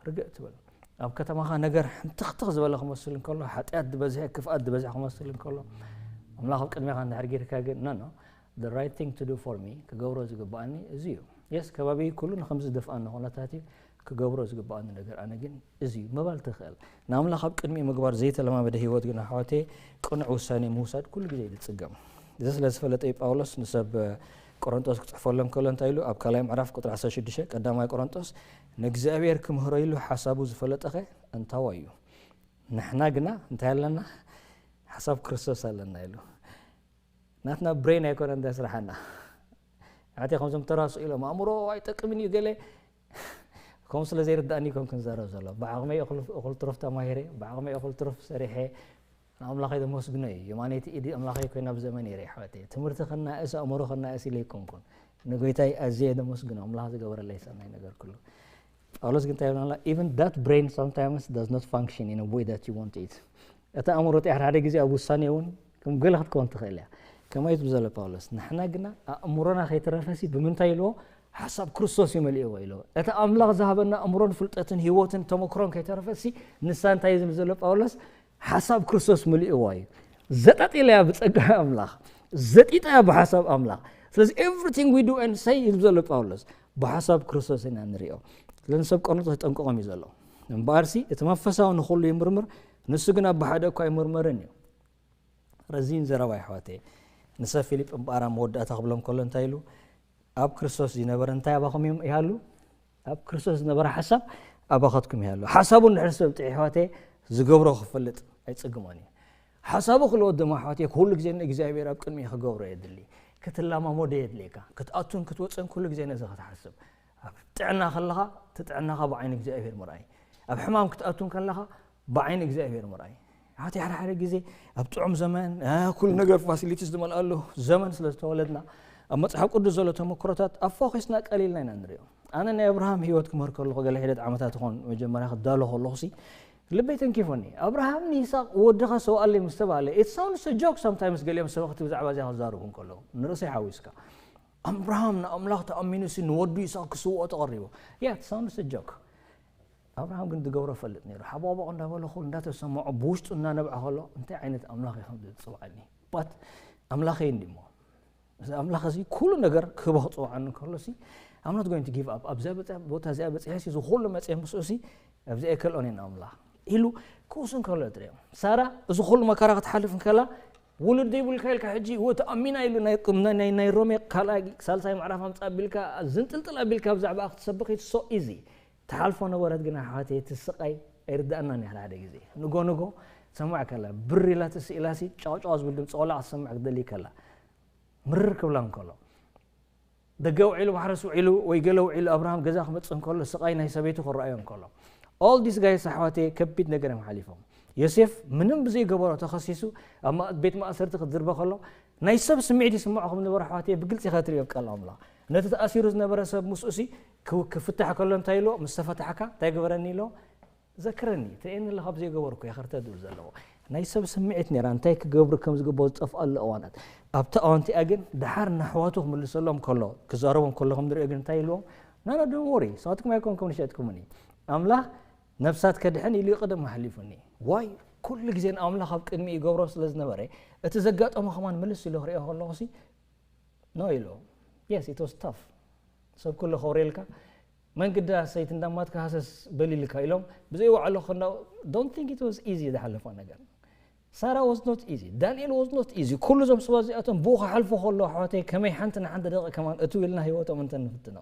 ርግእ ትብል ኣብ ከተማኻ ነገር ሕንትኽትኽ ዝበለ ክመስል እንከሎ ሓጢኣት ዝበዝሐ ክፍኣት ዝበዝሐ ክመስል እንከሎ ኣምላኽ ኣብ ቅድሜኻ እንድሕር ጌርካ ግን ኖ ኖ the right thing to do for me ክገብሮ ዝግባኣኒ እዚ እዩ። የስ ከባቢ ኩሉ ንከምዚ ዝደፍኣኒ ኩነታት እዩ ክገብሮ ዝግባኣኒ ነገር ኣነ ግን እዚ እዩ ምባል ትኽእል። ንኣምላኽ ኣብ ቅድሚ ምግባር ዘይተለማመደ ህይወት ግን ኣሕዋተይ ቅኑዕ ውሳኔ ምውሳድ ኩሉ ግዜ እዩ ዝጽገም። እዚ ስለ ዝፈለጠ እዩ ጳውሎስ ንሰብ ቆሮንጦስ ክጽሕፈሎም ከሎ እንታይ ኢሉ ኣብ ካልኣይ ምዕራፍ ቁጥሪ ዓሰርተ ሽዱሽተ ቀዳማይ ቆሮንጦስ ንእግዚኣብሔር ክምህሮ ኢሉ ሓሳቡ ዝፈለጠኸ እንታዋይ እዩ። ንሕና ግና እንታይ ኣለና? ሓሳብ ክርስቶስ ኣለና ኢሉ። ናትና ብሬን ኣይኮነ እንታይ ስራሓና። ኣቲ ከምዞም ተራሱ ኢሎም ኣእምሮ ኣይጠቅምን እዩ ገለ ከምኡ ስለ ዘይርዳእኒ ይኮን ክንዛረብ ዘሎ። ብዓቕመይ እኹል ትሩፍ ተማሂረ፣ ብዓቕመይ እኹል ትሩፍ ሰሪሐ ንኣምላኸይ ዘመስግኖ እዩ። የማነይቲ ኢድ ኣምላኸይ ኮይና ብዘመን ይረ ይሕወተይ። ትምህርቲ ከናእስ ኣእምሮ ከናእስ ኢለ ኣይኮንኩን። ንጎይታይ ኣዝየ ዘመስግኖ ኣምላኽ ዝገበረለይ ሰናይ ነገር ኩሉ። ጳውሎስ ግን እንታይ ይብለና? Even that brain sometimes does not function in a way that you want it። እታ ኣእምሮ እቲኣ ሓደ ሓደ ግዜ ኣብ ውሳኔ እውን ከም ገለ ክትከውን ትኽእል እያ። ከመይ እዩ ዝብል ዘሎ ጳውሎስ? ንሕና ግና ኣእምሮና ከይተረፈሲ ብምንታይ ኢልዎ? ሓሳብ ክርስቶስ እዩ መሊእዎ ኢልዎ። እቲ ኣምላኽ ዝሃበና ኣእምሮን ፍልጠትን ህይወትን ተመክሮን ከይተረፈሲ ንሳ እንታይ እዩ ዝብል ዘሎ ጳውሎስ? ሓሳብ ክርስቶስ ምልእዋ እዩ። ዘጣጢላ እያ ብጸጋ ኣምላኽ፣ ዘጢጣ እያ ብሓሳብ ኣምላኽ። ስለዚ everything we do and say ይብል ዘሎ ጳውሎስ ብሓሳብ ክርስቶስ ኢና ንሪኦ። ስለዚ ሰብ ቆርንጦስ ተጠንቀቖም እዩ ዘሎ። እምበኣርሲ እቲ መንፈሳዊ ንኹሉ ይምርምር፣ ንሱ ግን ኣብ ብሓደ እኳ ኣይምርመርን እዩ። ረዚን ዘረባ ይሕዋተይ። ንሰብ ፊልጵ እምበኣር ኣብ መወዳእታ ክብሎም ከሎ እንታይ ኢሉ? ኣብ ክርስቶስ ዝነበረ እንታይ ኣባኹም ይም- ይሃሉ? ኣብ ክርስቶስ ዝነበረ ሓሳብ ኣባኻትኩም ይሃሉ። ሓሳቡ እንድሕር ሰብ ጥዒ ኣሕዋተይ ዝገብሮ ክፈልጥ ኣይጽግሞን እዩ። ሓሳቡ ክልወት ድማ ኣሕዋተይ ኩሉ ግዜ ንእግዚኣብሔር ኣብ ቅድሚ ክገብሮ የድሊ። ክትለማመዶ የድልየካ። ክትኣቱን ክትወፅን ኩሉ ግዜ ነዚ ክትሓስብ። ኣብ ጥዕና ከለኻ እቲ ጥዕናኻ ብዓይኒ እግዚኣብሔር ምርኣይ። ኣብ ሕማም ክትኣቱን ከለኻ ብዓይኒ እግዚኣብሔር ምርኣይ። ኣቲ ሓደ ሓደ ግዜ ኣብ ጥዑም ዘመን ኩሉ ነገር ፋሲሊቲስ ዝመልኣሉ ዘመን ስለ ዝተወለድና ኣብ መፅሓፍ ቅዱስ ዘሎ ተመክሮታት ኣብ ፎኪስና ቀሊልና ኢና ንሪኦ። ኣነ ናይ ኣብርሃም ህይወት ክምህር ከለኹ ገለ ሒደት ዓመታት ይኾን መጀመርያ ክዳሎ ከለኹሲ ልበይ ተንኪፎኒ። ኣብርሃም ንይስሐቅ ወድኻ ሰውኣለይ ምስ ተባለ it sounds a joke sometimes ገሊኦም ሰበኽቲ ብዛዕባ እዚኣ ክዛረቡ እንከለዉ ንርእሰይ ሓዊስካ ኣብርሃም ንኣምላኽ ተኣሚኑሲ ንወዱ ይስሐቅ ክስውኦ ተቐሪቡ yeah it sounds a joke ኣብርሃም ግን ዝገብሮ ፈልጥ ነይሩ። ሓቦቕቦቕ እንዳበለ ኩሉ እንዳተሰምዖ ብውሽጡ እናነብዐ ከሎ እንታይ ዓይነት ኣምላኽ እዩ ከም ዝፅውዓኒ ባት ኣምላኸይ እንዲሞ እዚ ኣምላኽ እዚ ኩሉ ነገር ክህቦ ክፅውዓኒ ከሎ ሲ I'm not going to give up ኣብዚኣ በፂሐ ቦታ እዚኣ በፂሐ ሲ እዚ ኩሉ መፅአ ምስኡ ሲ ኣብዚ ኣይከልኦን ኢና ኣምላኽ ኢሉ ክውስን ከሎ ትሪኦ። ሳራ እዚ ኩሉ መከራ ክትሓልፍ እንከላ ውሉድ ዘይብልካ ኢልካ ሕጂ እወ ተኣሚና ኢሉ ናይ ሮሜ ካልኣይ ሳልሳይ ምዕራፍ ኣምፃ ኣቢልካ ዝንጥልጥል ኣቢልካ ብዛዕባ ክትሰብኽ so easy ትሓልፎ ነበረት። ግን ኣሕዋተይ እቲ ስቃይ ኣይርዳእናን እዩ። ሓደ ሓደ ግዜ ንጎ ንጎ ትሰማዕ ከላ ብር ኢላ ትስኢላሲ ጫውጫው ዝብል ድምፂ ቆልዓ ክትሰምዕ ክትደሊ ከላ ምርር ክብላ እንከሎ ደገ ውዒሉ ማሕረስ ውዒሉ ወይ ገለ ውዒሉ ኣብርሃም ገዛ ክመፅእ እንከሎ ስቃይ ናይ ሰበይቱ ክረኣዮ እንከሎ all these guys ኣሕዋተይ ከቢድ ነገር እዮም ሓሊፎም። ዮሴፍ ምንም ብዘይገበሮ ተኸሲሱ ኣብ ማ- ቤት ማእሰርቲ ክትዝርበ ከሎ ናይ ሰብ ስምዒት ይስምዖ ከም ዝነበረ ኣሕዋተይ ብግልፂ ኢኻ ትሪኦ ቃል ኣምላኽ። ነቲ ተኣሲሩ ዝነበረ ሰብ ምስኡሲ ክው- ክፍታሕ ከሎ እንታይ ኢልዎ? ምስ ተፈታሕካ እንታይ ግበረኒ ኢልዎ? ዘክረኒ ትርእየኒ ኣለኻ ብዘይገበርኩ እየ ከርተድኡ ዘለዎ ናይ ሰብ ስምዒት ነራ እንታይ ክገብሩ ከም ዝግባኦ ዝጠፍኣሉ እዋናት ኣብቲ ኣዋንቲኣ ግን ድሓር ናሕዋቱ ክምልሰሎም ከሎ ክዛረቦም ከሎ ከም ንሪኦ ግን እንታይ ኢልዎም ናና ዶን ወሪ ሳትኩም ኣይኮንኩም ንሸጥኩምኒ ኣምላኽ ነብሳት ከድሕን ኢሉ ይቕደም ኣሕሊፉኒ ዋይ ኩሉ ግዜ ንኣምላኽ ኣብ ቅድሚ ይገብሮ ስለ ዝነበረ እቲ ዘጋጠሞ ከማን ምልስ ኢሉ ክሪኦ ከለኹሲ ኖ ኢሉ yes it was tough ሰብ ኩሉ ከውሬልካ መንግዳ ሰይቲ እንዳማትካ ሃሰስ በሊልካ ኢሎም ብዘይ ዋዕሎ ከና don't think it was easy ዝሓለፎ ነገር ሳራ was not easy ዳንኤል was not easy ኩሉ ዞም ሰባት እዚኣቶም ብኡ ክሓልፉ ከሎ ኣሕዋተይ ከመይ ሓንቲ ንሓንቲ ደቂ ከማን እትው ኢልና ህይወቶም እንተ ንፍትኖ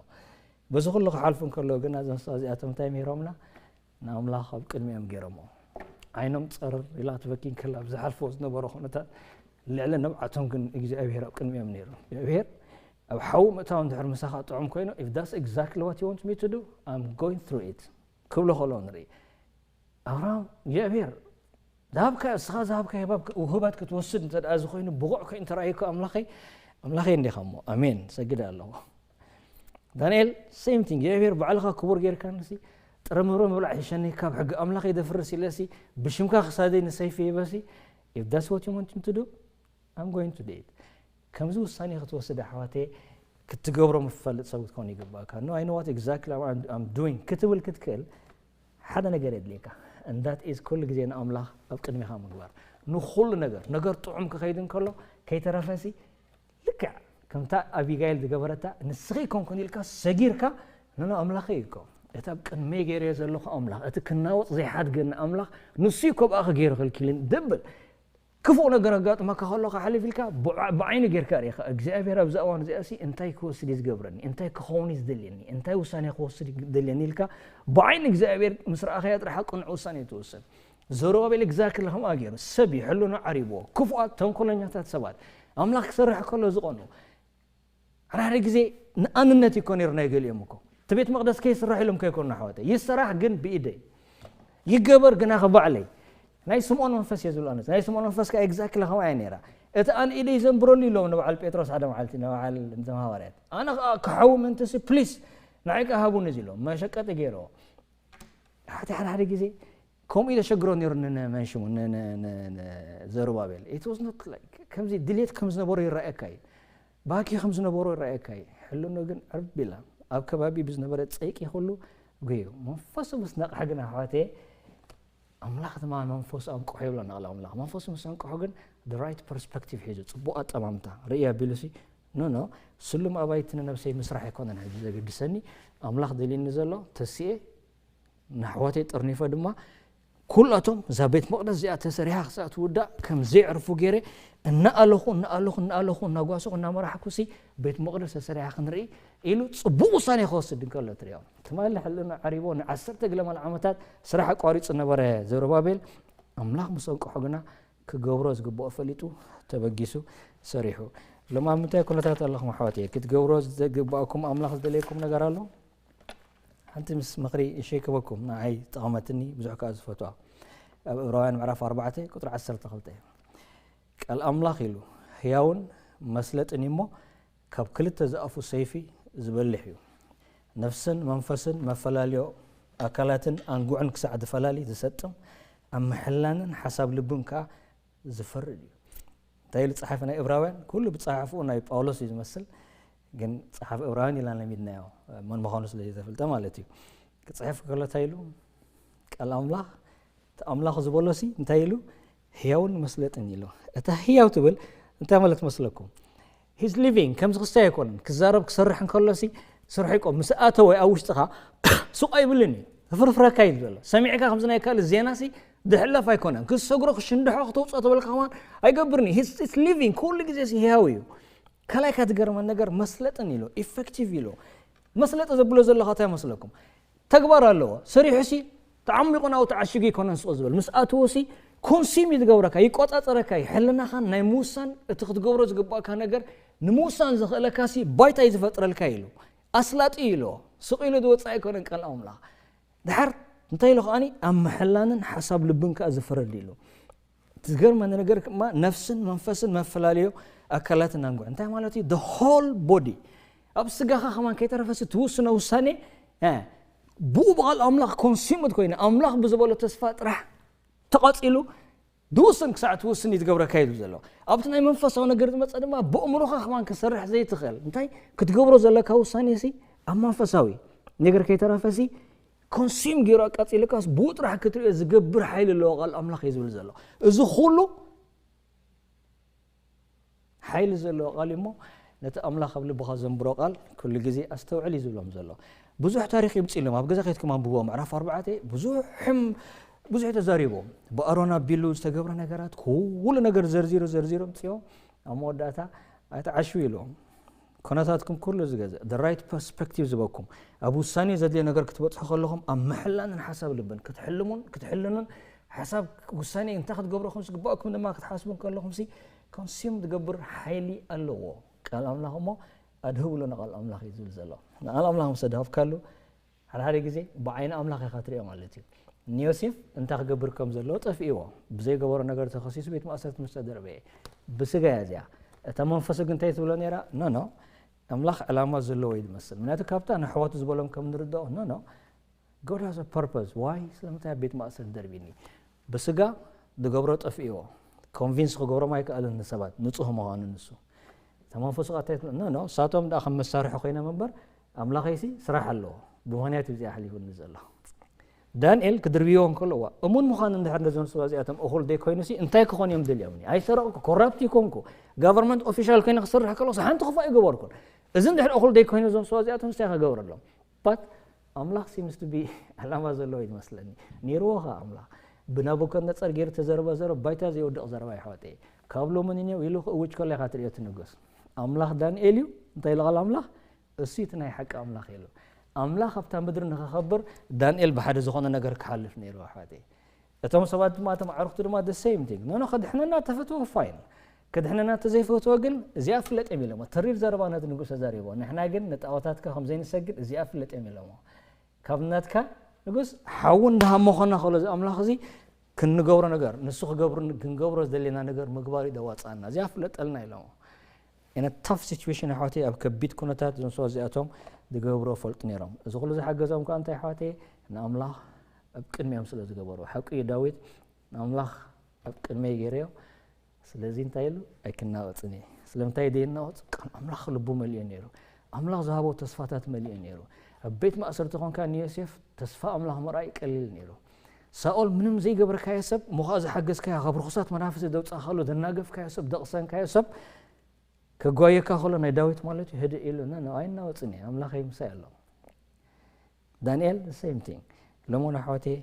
በዚ ኩሉ ክሓልፉ እንከሎ ግን እዞም ሰባት እዚኣቶም እንታይ ምሂሮምና ንኣምላኽ ኣብ ቅድሚኦም ገይሮሞ ዓይኖም ፀርር ኢላ ትበኪ እንከላ ብዝሓልፎ ዝነበረ ኩነታት ልዕሊ ንብዓቶም ግን እግዚኣብሄር ኣብ ቅድሚኦም ነይሩ እግዚኣብሄር ኣብ ሓዊ ምእታው እንድሕር ምሳኻ ጥዑም ኮይኑ if that's exactly what you want me to do I'm going through it ክብሎ ከሎ ንርኢ ኣብርሃም እግዚኣብሄር ዝሃብካ እስኻ ዝሃብካ ህባብ ውህባት ክትወስድ እንተ ደኣ ዝኾይኑ ብቑዕ ኮይኑ ተራእዩካ ኣምላኸይ ኣምላኸይ እንዲኻ እሞ ኣሜን ሰግድ ኣለዎ ዳንኤል same thing እግዚኣብሔር ባዕልኻ ክቡር ጌርካ ንሲ ጥረምሮ ምብላዕ ይሸኒ ካብ ሕጊ ኣምላኽ የደፍርስ ኢለሲ ብሽምካ ክሳደይ ንሰይፊ ይበሲ if that's what you want to do I'm going to do it ከምዚ ውሳኔ ክትወስድ ኣሕዋቴ ክትገብሮ ምፈልጥ ሰብ ክትኮን ይግባእካ no I know what exactly I'm doing ክትብል ክትክእል ሓደ ነገር የድልየካ and that is ኩሉ ግዜ ንኣምላኽ ኣብ ቅድሚኻ ምግባር ንኩሉ ነገር ነገር ጥዑም ክኸይድ እንከሎ ከይተረፈሲ ልክዕ ከምታ ኣቢጋይል ዝገበረታ ንስኺ ኮንኩን ኢልካ ሰጊርካ ንኖ ኣምላኸይ እኮ እቲ ኣብ ቅድመይ ገይረዮ ዘለኹ ኣምላኽ እቲ ክናወፅ ዘይሓድገኒ ኣምላኽ ንሱ እዩ ከብኣ ክገይሩ ክልኪልን ድብል ክፉእ ነገር ኣጋጥመካ ከሎ ክሓልፍ ኢልካ ብዓይኒ ጌርካ ርኢኻ እግዚኣብሔር ኣብዚ እዋን እዚኣ ሲ እንታይ ክወስድ እዩ ዝገብረኒ እንታይ ክኸውን እዩ ዝደልየኒ እንታይ ውሳኔ ክወስድ እዩ ዝደልየኒ ኢልካ ብዓይኒ እግዚኣብሔር ምስ ረኣኸያ ጥራሕ ቅኑዕ ውሳኔ ትወስን ዘሩባቤል exactly ከምኣ ገይሩ ሰብ እዩ ሕልኑ ዓሪብዎ ክፉኣት ተንኮለኛታት ሰባት ኣምላኽ ክሰርሕ ከሎ ዝቐኑ ሓደ ሓደ ግዜ ንኣንነት ይኮ ነይሩ ናይ ገሊኦም እኮ እቲ ቤት መቅደስ ከይስራሕ ኢሎም ከይኮኑ ኣሕዋተ ይሰራሕ ግን ብኢደይ ይገበር ግና ክባዕለይ ናይ ስምኦን መንፈስ እየ ዝብሉ ኣነስ ናይ ስምኦን መንፈስ ከዓ exactly ከምኣ እያ ነይራ እቲ ኣን ኢደይ ዘንብረሉ ኢሎም ንበዓል ጴጥሮስ ሓደ መዓልቲ ንበዓል እቶም ሃዋርያት ኣነ ከዓ ክሓዊ ምንትሲ ፕሊስ ንዓይ ከዓ ሃቡኒ እዚ ኢሎም መሸቀጢ ገይርዎ ሓደ ሓደ ሓደ ግዜ ከምኡ ኢለ ሸግሮ ነይሩ ንመንሽሙ ዘሩባቤል ከምዚ ድሌት ከም ዝነበሮ ይረኣየካ እዩ ባኪ ከም ዝነበሮ ይረኣየካ እዩ ሕልኖ ግን ዕርብ ኢላ ኣብ ከባቢ ብዝነበረ ፀይቂ ኩሉ ጉዩ መንፈሱ ምስ ነቕሐ ግን ኣሕዋተየ ኣምላኽ ድማ መንፈሱ ኣንቅሖ ይብሎ ንቓል ኣምላኽ መንፈሱ ምስ ኣንቅሖ ግን the right perspective ሒዙ ፅቡቕ ኣጠማምታ ርእያ ቢሉሲ ኖ ኖ ስሉም ኣባይቲ ንነብሰይ ምስራሕ ኣይኮነን ሕጂ ዘገድሰኒ ኣምላኽ ደልዩኒ ዘሎ ተስኤ ንኣሕዋተይ ጠርኒፈ ድማ ኩላቶም እዛ ቤት መቕደስ እዚኣ ተሰሪሓ ክሳዕ ትውዳእ ከም ዘየዕርፉ ገይረ እናኣለኹ እናኣለኹ እናኣለኹ እናጓሰኹ እናመራሕኩ ሲ ቤት መቕደስ ተሰሪሓ ክንርኢ ኢሉ ፅቡቕ ውሳኔ ክወስድ እንከሎ ትሪኦ ትማሊ ሕልና ዓሪቦ ንዓሰርተ ገለማል ዓመታት ስራሕ ኣቋሪፁ ነበረ ዘሩባቤል ኣምላኽ ምስ ኣንቅሖ ግና ክገብሮ ዝግብኦ ፈሊጡ ተበጊሱ ሰሪሑ ሎም ኣብ ምንታይ ኩነታት ኣለኹም ኣሕዋት ክትገብሮ ዝግብኣኩም ኣምላኽ ዝደለየኩም ነገር ኣሎ ሓንቲ ምስ ምኽሪ እሸይ ክበኩም ንዓይ ጠቐመትኒ ብዙሕ ከዓ ዝፈትዋ ኣብ እብራውያን ምዕራፍ ኣርባዕተ ቁጥሪ ዓሰርተ ክልተ ቃል ኣምላኽ ኢሉ ህያውን መስለጥን እሞ ካብ ክልተ ዝኣፉ ሰይፊ ዝበልሕ እዩ ነፍስን መንፈስን መፈላለዮ ኣካላትን ኣንጉዕን ክሳዕ ዝፈላሊ ዝሰጥም ኣብ ምሕላንን ሓሳብ ልብን ከዓ ዝፈርድ እዩ እንታይ ኢሉ ፀሓፊ ናይ እብራውያን ኩሉ ብፀሓፍኡ ናይ ጳውሎስ እዩ ዝመስል ግን ፀሓፊ እብራውያን ኢልና ለሚድናዮ መን ምዃኑ ስለ ዘይተፈልጠ ማለት እዩ ክፅሕፍ ከሎ እንታይ ኢሉ ቃል ኣምላኽ እቲ ኣምላኽ ዝበሎ ሲ እንታይ ኢሉ ህያውን መስለጥን ኢሉ እታ ህያው ትብል እንታይ ማለት መስለኩም he's living ከምዚ ክስታይ ኣይኮነን ክዛረብ ክሰርሕ እንከሎ ሲ ስርሑ ይቆም ምስ ኣተወ ኣብ ውሽጥኻ ሱቕ ኣይብልን እዩ ተፍርፍረካ እዩ ዘሎ ሰሚዕካ ከምዚ ናይ ካልእ ዜና ሲ ድሕለፍ ኣይኮነን ክሰግሮ ክሽንድሖ ክተውፅኦ ተበልካ ከማን ኣይገብርን እዩ he's living ኩሉ ግዜ ሲ ህያው እዩ ካልኣይ ካትገርመን ነገር መስለጥን ኢሉ ኢፌክቲቭ ኢሉ መስለጢ ዘብሎ ዘለኻ እንታይ መስለኩም ተግባር ኣለዎ። ሰሪሑ ሲ ተዓሚቑ ናብኡ ተዓሽጉ ኣይኮነን ስቕ ዝበል። ምስ ኣተወ ሲ ኮንሲም እዩ ዝገብረካ፣ ይቆጻጸረካ እዩ። ሕልናኻን ናይ ምውሳን፣ እቲ ክትገብሮ ዝግባእካ ነገር ንምውሳን ዘኽእለካ ሲ ባይታ እዩ ዝፈጥረልካ ኢሉ። ኣስላጢ እዩ ኢልዎ። ስቕ ኢሉ ዝወጽእ ኣይኮነን ቃል ኣምላኽ። ድሓር እንታይ ኢሉ ከኣኒ ኣብ ምሕላንን ሓሳብ ልብን ከኣ ዝፈርድ ኢሉ። ዝገርመኒ ነገር ድማ ነፍስን መንፈስን መፈላለዮ ኣካላትን ኣንጉዕ እንታይ ማለት እዩ? The whole body ኣብ ስጋኻ ከማን ከይተረፈሲ ትውስኖ ውሳኔ እ፣ ብኡ ብቓል ኣምላኽ ኮንሲምድ ኮይኑ ኣምላኽ ብዝበሎ ተስፋ ጥራሕ ተቐጺሉ ድውስን ክሳዕ ትውስን እዩ ዝገብረካ እዩ ዝብል ዘሎ። ኣብቲ ናይ መንፈሳዊ ነገር ዝመፀ ድማ ብእምሮኻ ከማን ክሰርሕ ዘይትኽእል እንታይ ክትገብሮ ዘለካ ውሳኔ ሲ ኣብ መንፈሳዊ ነገር ከይተረፈሲ ኮንሲም ገይሩ ኣቃፂልካስ ብኡ ጥራሕ ክትሪኦ ዝገብር ሓይሊ ኣለዎ ቃል ኣምላኽ እዩ ዝብል ዘሎ። እዚ ኩሉ ሓይሊ ዘለዎ ቃል እዩ እሞ ነቲ ኣምላኽ ኣብ ልብኻ ዘንብሮ ቃል ኩሉ ግዜ ኣስተውዕል እዩ ዝብሎም ዘሎ። ብዙሕ ታሪኽ ይምፅ ኢሎም ኣብ ገዛ ከይትኩም ኣንብቦ ምዕራፍ ኣርባዕተ ብዙሕም ብዙሕ ተዛሪቦም ብኣሮን ኣቢሉ ዝተገብረ ነገራት ኩሉ ነገር ዘርዚሩ ዘርዚሩ ምፅኦም ኣብ መወዳእታ ኣይተዓሽው ኢሎም። ኮነታትኩም ኩሉ ዝገዝእ the right perspective ዝበኩም ኣብ ውሳኔ ዘድልዮ ነገር ክትበፅሑ ከለኹም ኣብ ምሕላንን ሓሳብ ልብን ክትሕልሙን ክትሕልኑን ሓሳብ ውሳኔ እንታይ ክትገብሩ ከም ዝግባእኩም ድማ ክትሓስቡ ከለኹም ሲ ኮንሲም ዝገብር ሓይሊ ኣለዎ ቃል ኣምላኽ እሞ ኣድህብሉ ንቃል ኣምላኽ እዩ ዝብል ዘሎ ንቃል ኣምላኽ ምስ ኣድሃብካሉ ሓደ ሓደ ግዜ ብዓይኒ ኣምላኽ ኢኻ ትሪኦ ማለት እዩ ንዮሴፍ እንታይ ክገብር ከም ዘለዎ ጠፍእዎ ብዘይገበሮ ነገር ተኸሲሱ ቤት ማእሰርቲ ምስ ተደርበየ ብስጋ እያ እዚኣ እታ መንፈሱ ግን እንታይ ትብሎ ነይራ ኖ ኖ ኣምላኽ ዕላማ ዘለዎ እዩ ዝመስል ምክንያቱ ካብታ ንኣሕዋቱ ዝበሎም ከም ንርድኦ ኖ ኖ God has a purpose why ስለምንታይ ኣብ ቤት ማእሰርቲ ደርቢኒ ብስጋ ዝገብሮ ጠፍእዎ ኮንቪንስ ክገብሮም ኣይከኣልን ንሰባት ንፁህ ምዃኑ ንሱ እታ መንፈሱ ቃታይ ኖ ኖ እሳቶም ደኣ ከም መሳርሒ ኮይኖም እምበር ኣምላኸይሲ ስራሕ ኣለዎ ብምኽንያት እዚኣ ኣሕሊፉኒ ዘሎ ዳንኤል ክድርብይዎ እንከሎ እዋ እሙን ምዃኑ እንድሕር ነዞም ሰባት እዚኣቶም እኹል ደይ ኮይኑ ሲ እንታይ ክኾኑ እዮም ደልዮም ኣይሰረቕኩ ኮራፕት ይኮንኩ ጋቨርንመንት ኦፊሻል ኮይነ ክሰርሕ ከለኩ ሓንቲ ክፋእ ይገበርኩን እዚ እንድሕር እኹል ደይ ኮይኑ እዞም ሰባት እዚኣቶም እንታይ ክገብረሎም ባት ኣምላኽ ሲምስ ቱ ቢ ዕላማ ዘለዎ እዩ ዝመስለኒ ነይርዎ ኸ ኣምላኽ ብናቡከድነፀር ገይሩ ተዘረበ ዘረብ ባይታ ዘይወድቕ ዘረባ ይሕወጠ ካብ ሎሚ ንኔው ኢሉ ክእውጅ ከሎ ኢኻ ትሪኦ እቲ ንጉስ ኣምላኽ ዳንኤል እዩ እንታይ ኢሉ ቃል ኣምላኽ እሱ እቲ ናይ ሓቂ ኣምላኽ ኢሉ ኣምላኽ ኣብታ ምድሪ ንኸኸብር ዳንኤል ብሓደ ዝኾነ ነገር ክሓልፍ ነይሩ ኣሕዋተይ እቶም ሰባት ድማ እቶም ኣዕሩኽቲ ድማ the same thing no no ከድሕነና ተፈትዎ fine ከድሕነና ተዘይፈትዎ ግን እዚኣ ፍለጥ እዮም ኢሎሞ ተሪር ዘረባ ነቲ ንጉስ ተዛሪቦ ንሕና ግን ንጣዖታትካ ከም ዘይንሰግድ እዚኣ ፍለጥ እዮም ኢሎሞ ካብ ናትካ ንጉስ ሓዊ እንዳሃሞ ኾና ከሎ እዚ ኣምላኽ እዚ ክንገብሮ ነገር ንሱ ክገብሩ ክንገብሮ ዝደለና ነገር ምግባር እዩ ደዋፃና እዚኣ ፍለጠልና ኢሎሞ in a tough situation ኣሕዋተይ ኣብ ከቢድ ኩነታት እዞም ሰባት እዚኣቶም ዝገብርዎ ፈልጡ ነይሮም እዚ ኩሉ ዝሓገዞም ከዓ እንታይ ኣሕዋተይ ንኣምላኽ ኣብ ቅድሚኦም ስለ ዝገበሩ ሓቂ እዩ ዳዊት ንኣምላኽ ኣብ ቅድመይ ገይረዮ ስለዚ እንታይ ኢሉ ኣይክናወፅን እየ ስለምንታይ ደይናወፅ ቃል ኣምላኽ ልቡ መሊኦ ነይሩ ኣምላኽ ዝሃቦ ተስፋታት መሊኦ ነይሩ ኣብ ቤት ማእሰርቲ ኾንካ ንዮሴፍ ተስፋ ኣምላኽ ምርኣይ ቀሊል ነይሩ ሳኦል ምንም ዘይገበርካዮ ሰብ ምዃ ዝሓገዝካዮ ካብ ርኹሳት መናፍስቲ ዘውፃእካሉ ዘናገፍካዮ ሰብ ዘቕሰንካዮ ሰብ ከጓየካ ከሎ ናይ ዳዊት ማለት እዩ ህድእ ኢሉ ነ ኣይናወፅን እየ ኣምላኸይ ምሳይ ኣሎ ዳንኤል the same thing ሎሞ ንኣሕዋተይ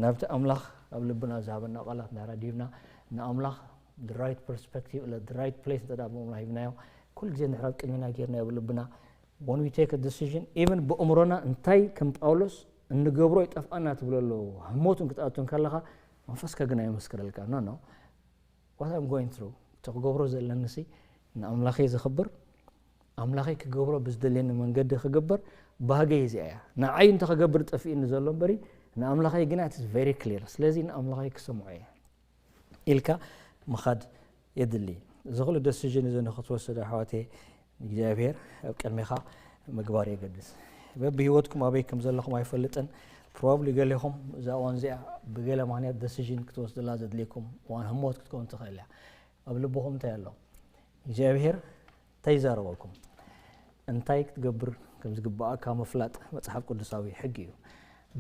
ናብቲ ኣምላኽ ኣብ ልብና ዝሃበና ቃላት እንድሕር ኣድሂብና ንኣምላኽ the right perspective the right place እንተ ኣምላኽ ሂብናዮ ኩሉ ግዜ እንድሕር ኣብ ቅድሚና ጌርናዮ ብልብና when we take a decision even ብእምሮና እንታይ ከም ጳውሎስ እንገብሮ ይጠፍኣና ትብሎ ኣሎ ህሞት ክትኣቱ ከለኻ መንፈስካ ግን ኣይመስክረልካ no no what I'm going through እቲ ክገብሮ ዘለኒ ሲ ንኣምላኸይ ዘኽብር ኣምላኸይ ክገብሮ ብዝደልየኒ መንገዲ ክግበር ባህገይ እዚኣ እያ ንዓይ እንተ ክገብር ጠፊእኒ ዘሎ እምበሪ ንኣምላኸይ ግና it's very clear ስለዚ ንኣምላኸይ ክሰምዖ እየ ኢልካ ምኻድ የድሊ እዚ ኩሉ decision እዚ ንክትወስድ ኣሕዋተይ እግዚኣብሔር ኣብ ቅድሜኻ ምግባር የገድስ በብሂወትኩም ኣበይ ከም ዘለኹም ኣይፈልጥን probably ገሌኹም እዛ እዋን እዚኣ ብገለ ምክንያት decision ክትወስድላ ዘድልየኩም እዋን ህሞት ክትከውን ትኽእል እያ ኣብ ልብኹም እንታይ ኣሎ እግዚኣብሔር እንታይ ይዛረበኩም እንታይ ክትገብር ከም ዝግባኣካ ምፍላጥ መፅሓፍ ቅዱሳዊ ሕጊ እዩ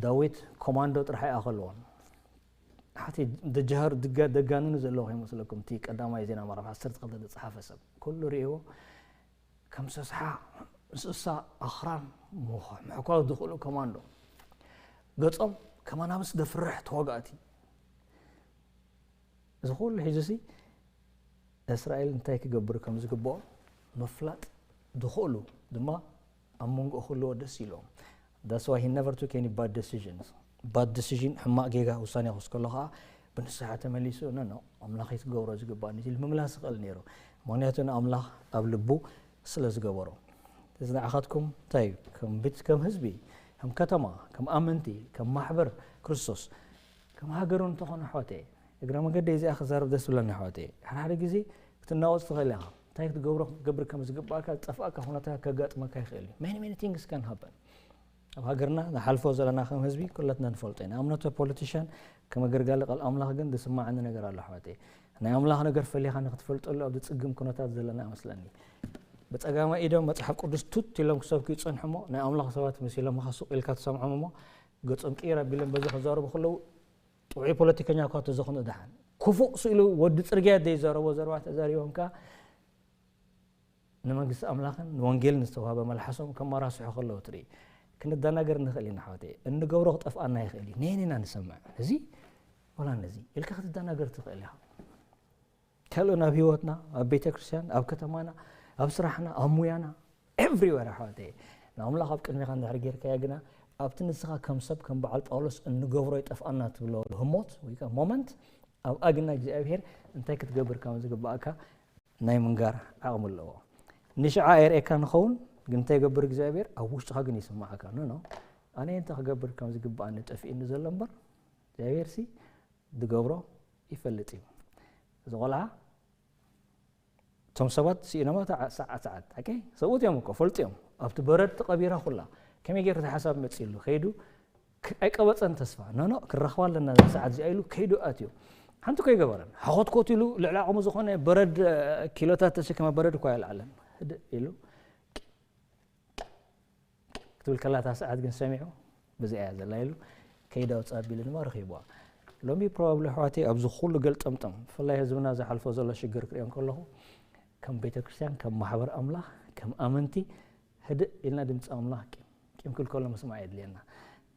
ዳዊት ኮማንዶ ጥራሕ ኣይኣኸልዎን ሓቲ ደጃሃር ደጋንኑ ዘለዎ ከይመስለኩም እቲ ቀዳማይ ዜና ምዕራፍ ዓሰርተ ክልተ ዝፀሓፈ ሰብ ኩሉ ርእይዎ ከም ሰስሓ ምስ እሳ ኣኽራን ምሕኳስ ዝኽእሉ ኮማንዶ ገጾም ከም ኣናብስ ደፍርሕ ተዋጋእቲ እዚ ኩሉ ሒዙሲ እስራኤል እንታይ ክገብር ከም ዝግብኦ ምፍላጥ ዝኽእሉ ድማ ኣብ መንጎ ክህልዎ ደስ ኢልዎም That's why he never took any bad decisions. Bad decision፣ ሕማቕ ጌጋ ውሳኔ ክወስድ ከሎ ከዓ ብንስሓ ተመሊሱ፣ "ኖ፣ ኖ፣ ኣምላኸይ ክገብሮ ዝግባእ" ኢሉ ምምላስ ይኽእል ነይሩ። ምኽንያቱ ንኣምላኽ ኣብ ልቡ ስለ ዝገበሮ። እዚ ንዓኻትኩም እንታይ እዩ? ከም ቤት፣ ከም ህዝቢ፣ ከም ከተማ፣ ከም ኣመንቲ፣ ከም ማሕበር ክርስቶስ፣ ከም ሃገር እውን እንተኾነ፣ ኣሕዋተይ፣ እግረ መንገደይ እዚኣ ክዛረብ ደስ ዝብለኒ፣ ኣሕዋተይ፣ ሓደ ሓደ ግዜ ክትናወጽ ትኽእል ኢኻ። እንታይ ክትገብሮ፣ ክትገብር ከም ዝግባእካ ዝጠፍኣካ ኩነታት ከጋጥመካ ይኽእል እዩ። Many, many things can happen። ኣብ ሃገርና ንሓልፎ ዘለና ከም ህዝቢ ኩላትና ንፈልጦ ኢና። I'm not a politician፣ ከም ኣገልጋሊ ቃል ኣምላኽ ግን ዝስማዓኒ ነገር ኣሎ፣ ኣሕዋተይ። ናይ ኣምላኽ ነገር ፈሊኻ ንክትፈልጠሉ ኣብ ዝጽግም ኩነታት ዘለና እመስለኒ። ብጸጋማይ ኢዶም መጽሓፍ ቅዱስ ቱት ኢሎም ክሰብኩ ይጸንሑ እሞ፣ ናይ ኣምላኽ ሰባት መሲሎም ኸዓ ሱቕ ኢልካ ትሰምዖም እሞ፣ ገጾም ቅይር ኣቢሎም በዚ ክዛረቡ ከለዉ፣ ጥዑይ ፖለቲከኛ እኳ ተዘኾኑ ደሓን። ክፉእ ስኢሉ ወዲ ጽርግያ ዘይዛረቦ ዘረባ ተዛሪቦም ከኣ ንመንግስቲ ኣምላኽን ንወንጌልን ዝተዋህበ መልሓሶም ከመራስሑ ከለዉ ትርኢ። ክንደናገር ንኽእል ኢና ኣሕዋተይ። እንገብሮ ክጠፍኣና ይኽእል እዩ። ነየን ኢና ንሰምዕ? ነዚ ወላ ነዚ ኢልካ ክትደናገር ትኽእል ኢኻ። ካልእ ናብ ህይወትና፣ ኣብ ቤተ ክርስቲያን፣ ኣብ ከተማና፣ ኣብ ስራሕና፣ ኣብ ሙያና፣ everywhere ኣሕዋተይ። ንኣምላኽ ኣብ ቅድሜኻ እንድሕር ጌርካዮ ግና፣ ኣብቲ ንስኻ ከም ሰብ፣ ከም በዓል ጳውሎስ እንገብሮ ይጠፍኣና ትብሎ ህሞት ወይ ከኣ ሞመንት፣ ኣብኣ ግና እግዚኣብሄር እንታይ ክትገብር ከም ዝግባእካ ናይ ምንጋር ዓቕሚ ኣለዎ። ንሽዓ የርእየካ ንኸውን፣ ግን እንታይ ይገብር እግዚኣብሄር? ኣብ ውሽጥኻ ግን ይስምዓካ። ኖ፣ ኖ፣ ኣነ እንታይ ክገብር ከም ዝግባእኒ ጠፊእኒ ዘሎ እምበር፣ እግዚኣብሄርሲ ዝገብሮ ይፈልጥ እዩ። እዚ ቆልዓ እቶም ሰባት ስኢኖማ እታ ሰዓት፣ ሰዓት፣ ኦኬ? ሰብኡት እዮም እኮ፣ ፈልጡ እዮም። ኣብቲ በረድ ተቐቢራ ኩላ። ከመይ ገይሩ እቲ ሓሳብ መጺእሉ? ከይዱ ክ-፣ ኣይቀበጸን ተስፋ። ኖ፣ ኖ፣ ክንረኽባ ኣለና እዛ ሰዓት እዚኣ ኢሉ ከይዱ ኣትዩ። ሓንቲ እኮ ኣይገበረን። ሓኾትኮት ኢሉ ልዕሊ ዓቕሙ ዝኾነ በረድ፣ እ፣ ኪሎታት ተሰኪማ በረድ እኮ ኣየልዓለን። ህድእ ኢሉ ክትብል ከላ እታ ሰዓት ግን ሰሚዑ፣ "ብዚኣ እያ ዘላ" ኢሉ ከይዳ ውፅእ ኣቢሉ ድማ ረኺብዋ። ሎሚ ፕሮባብሊ ኣሕዋተይ ኣብዚ ኩሉ ገልጠምጠም፣ ብፍላይ ህዝብና ዝሓልፎ ዘሎ ሽግር ክሪኦ እንከለኹ፣ ከም ቤተ ክርስቲያን፣ ከም ማሕበር ኣምላኽ፣ ከም ኣመንቲ ህድእ ኢልና ድምፂ ኣምላኽ ቂም፣ ቂም ክልከሎ ምስማዕ የድልየና።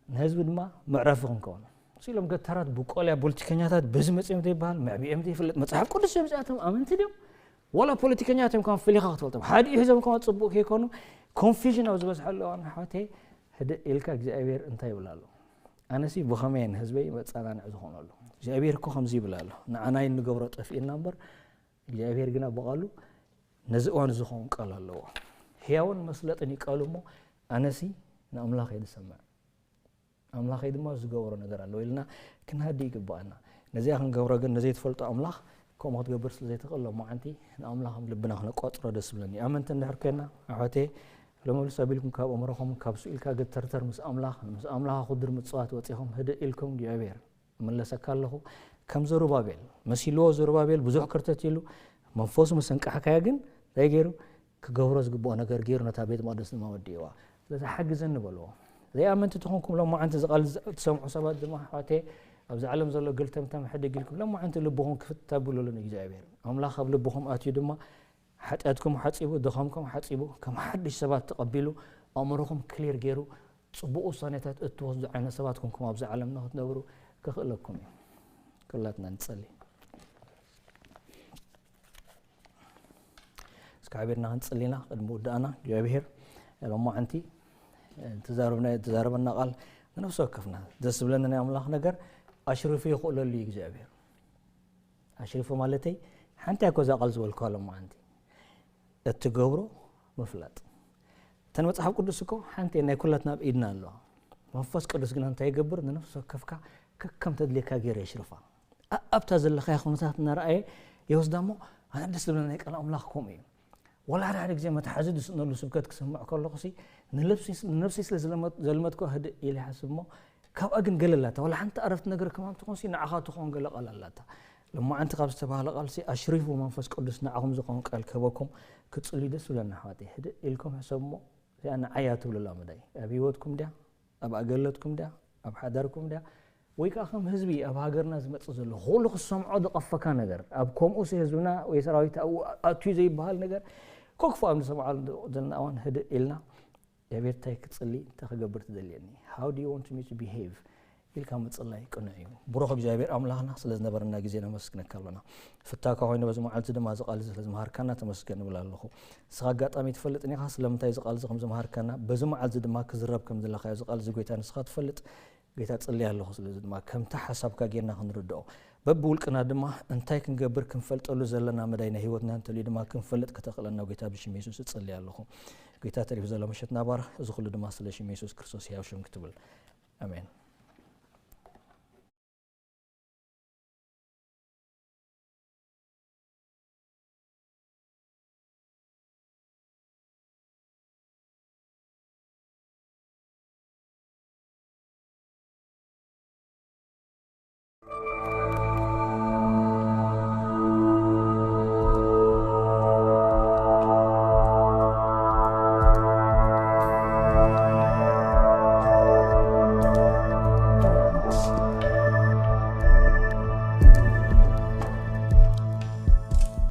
ንህዝቢ ድማ መዕረፊ ክንከውን። ስኢሎም ገታራት፣ ብቆልያ፣ ፖለቲከኛታት በዚ መፂኦም ዘይበሃል፣ መዕቢኦም ዘይፍለጥ፣ መፅሓፍ ቅዱስ እዮም እዚኣቶም፣ ኣመንቲ ድዮም? ዋላ ፖለቲከኛታት እዮም፣ ከም ፈሊኻ ክትፈልጦም። ሓዲኡ ሒዞም ከማ ፅቡቅ ከይኮኑ፣ ኮንፊዥን ኣብ ዝበዝሐሉ እዋን ኣሕዋተይ፣ ህድእ ኢልካ እግዚኣብሔር እንታይ ይብል ኣሎ? ኣነሲ ብኸመይ ንህዝበይ መጸናንዒ ዝኾነሉ? እግዚኣብሔር እኮ ከምዚ ይብል ኣሎ፣ "ንዓና እዩ እንገብሮ ጠፊእና እምበር፣ እግዚኣብሔር ግና ብቓሉ ነዚ እዋን ዝኸውን ቃል ኣለዎ። ሕያውን መስለጥን እዩ ቃሉ እሞ፣ ኣነሲ ንኣምላኽ እየ ዝሰምዕ፣ ኣምላኸይ ድማ ዝገብሮ ነገር ኣለዎ" ኢልና ክንሃዲ ይግባኣና። ነዚኣ ክንገብሮ ግን ንዘይትፈልጦ ኣምላኽ ከምኡ ክትገብር ስለ ዘይትኽእል፣ ሎማዓንቲ ንኣምላኽ ኣብ ልብና ክነቋጽሮ ደስ ዝብለኒ። ኣመንቲ እንድሕር ኮይና፣ ኣሕዋተይ፣ ሎሚ ልስ ኣቢልኩም ካብ ኣእምሮኹም፣ ካብ ስኢልካ ግተርተር ምስ ኣምላኽ፣ ምስ ኣምላኽ ክድር ምጽዋት ወጺኹም፣ ህድእ ኢልኩም፣ እግዚኣብሔር እምለሰካ ኣለኹ። ከም ዘሩባቤል መሲልዎ፣ ዘሩባቤል ብዙሕ ክርተት ኢሉ፣ መንፈሱ ምስ ኣንቃሕካዮ ግን እንታይ ገይሩ? ክገብሮ ዝግብኦ ነገር ገይሩ ነታ ቤት መቕደስ ድማ ወዲእዋ። ስለዚ ሓግዘኒ በልዎ። ዘይኣመንቲ ተኾንኩም ሎማዓንቲ እዚ ቃል እትሰምዑ ሰባት ድማ፣ ኣሕዋተይ፣ ኣብዚ ዓለም ዘሎ ገልተምተም ሕድግ ኢልኩም ሎማዓንቲ ልብኹም ክፍት ተብሉሉ ንእግዚኣብሔር። ኣምላኽ ኣብ ልብኹም ኣትዩ ድማ ሓጢኣትኩም ሓጺቡ፣ ድኻምኩም ሓጺቡ፣ ከም ሓድሽ ሰባት ተቐቢሉ፣ ኣእምሮኹም ክሊር ገይሩ፣ ጽቡቕ ውሳኔታት እትወስዱ ዓይነት ሰባት ኮንኩም ኣብዚ ዓለም ንኽትነብሩ ክኽእለኩም እዩ። ኩላትና ንጸሊ። እስከ ሓቢርና ክንጽሊ ኢና ቅድሚ ውዳእና። እግዚኣብሔር ሎማዓንቲ እትዛረብና፣ እትዛረበና ቃል ንነፍሲ ወከፍና ደስ ዝብለኒ ናይ ኣምላኽ ነገር ኣሽሪፉ ይኽእለሉ እዩ እግዚኣብሔር። ኣሽሪፉ ማለተይ ሓንቲ እያ እኮ እዛ ቃል ዝበልኩዋ ሎማዓንቲ። እትገብሮ ምፍላጥ። እተን መጽሓፍ ቅዱስ እኮ ሓንቲ ናይ ኩላትና ኣብ ኢድና ኣለዋ። መንፈስ ቅዱስ ግና እንታይ ይገብር? ንነፍሲ ወከፍካ ከከም ተድልየካ ገይሩ የሽርፋ። ኣ-፣ ኣብታ ዘለኻያ ኩነታት እናረኣየ ይወስዳ እሞ፣ ኣነ ደስ ዝብለኒ ናይ ቃል ኣምላኽ ከምኡ እዩ። ወላ ሓደ ሓደ ግዜ መትሓዚ ዝስእነሉ ስብከት ክሰምዕ ከለኹሲ፣ ንለብሲ-፣ ንነብሰይ ስለ ዝለመድ-፣ ዘልመድኩ ህድእ ኢለ ይሓስብ እሞ፣ ካብኣ ግን ገለ ኣላታ። ወላ ሓንቲ ኣረፍቲ ነገር ከማን ትኾንሲ፣ ንዓኻ ትኾን ገለ ቃል ኣላታ። ሎማዓንቲ ካብ ዝተባህለ ቃልሲ፣ ኣሽሪፉ መንፈስ ቅዱስ ንዓኹም ዝኾን ቃል ክህበኩም ክትጽልዩ ደስ ዝብለኒ ኣሕዋተይ። ህድእ ኢልኩም ሕሰቡ እሞ፣ እዚኣ ንዓይ እያ ትብሉ ኣላ መዳይ። ኣብ ህይወትኩም ድያ? ኣብ ኣገልግሎትኩም ድያ? ኣብ ሓዳርኩም ድያ? ወይ ከኣ ከም ህዝቢ ኣብ ሃገርና ዝመጽእ ዘሎ ኩሉ ክሰምዖ ዝቐፈካ ነገር፣ ኣብ ከምኡሲ ህዝብና ወይ ሰራዊት ኣብኡ ኣትዩ ዘይበሃል ነገር፣ ኮክፎ ኣብ ንሰምዓሉ ዘለና እዋን ህድእ ኢልና፣ እግዚኣብሔር እንታይ ክጽሊ፣ እንታይ ክገብር ትደልየኒ? How do you want me to behave? ኢልካ ምጽላይ ቅኑዕ እዩ። ብሩኽ እግዚኣብሔር ኣምላኽና፣ ስለ ዝነበረና ግዜ ነመስግነካ ኣሎና። ፍታካ ኮይኑ በዚ መዓልቲ ድማ እዚ ቃል እዚ ስለ ዝመሃርካና ተመስገን እብል ኣለኹ። ንስኻ ኣጋጣሚ ትፈልጥን ኢኻ፣ ስለምንታይ እዚ ቃል እዚ ከም ዝመሃርካና፣ በዚ መዓልቲ ድማ ክዝረብ ከም ዘለኻዮ እዚ ቃል እዚ ጎይታ ንስኻ ትፈልጥ። ጎይታ ጽልይ ኣለኹ፣ ስለዚ ድማ ከምታ ሓሳብካ ጌርና ክንርድኦ፣ በብውልቅና ድማ እንታይ ክንገብር ክንፈልጠሉ ዘለና መዳይ ናይ ህይወትና እንተልዩ ድማ ክንፈልጥ ከተኽእለና ጎይታ ብሽም የሱስ እጽልይ ኣለኹ። ጎይታ ተሪፉ ዘሎ ምሸት ናባር እዚ ኩሉ ድማ ስለ ሽም የሱስ ክርስቶስ ህያው ሽም ክትብል። ኣሜን።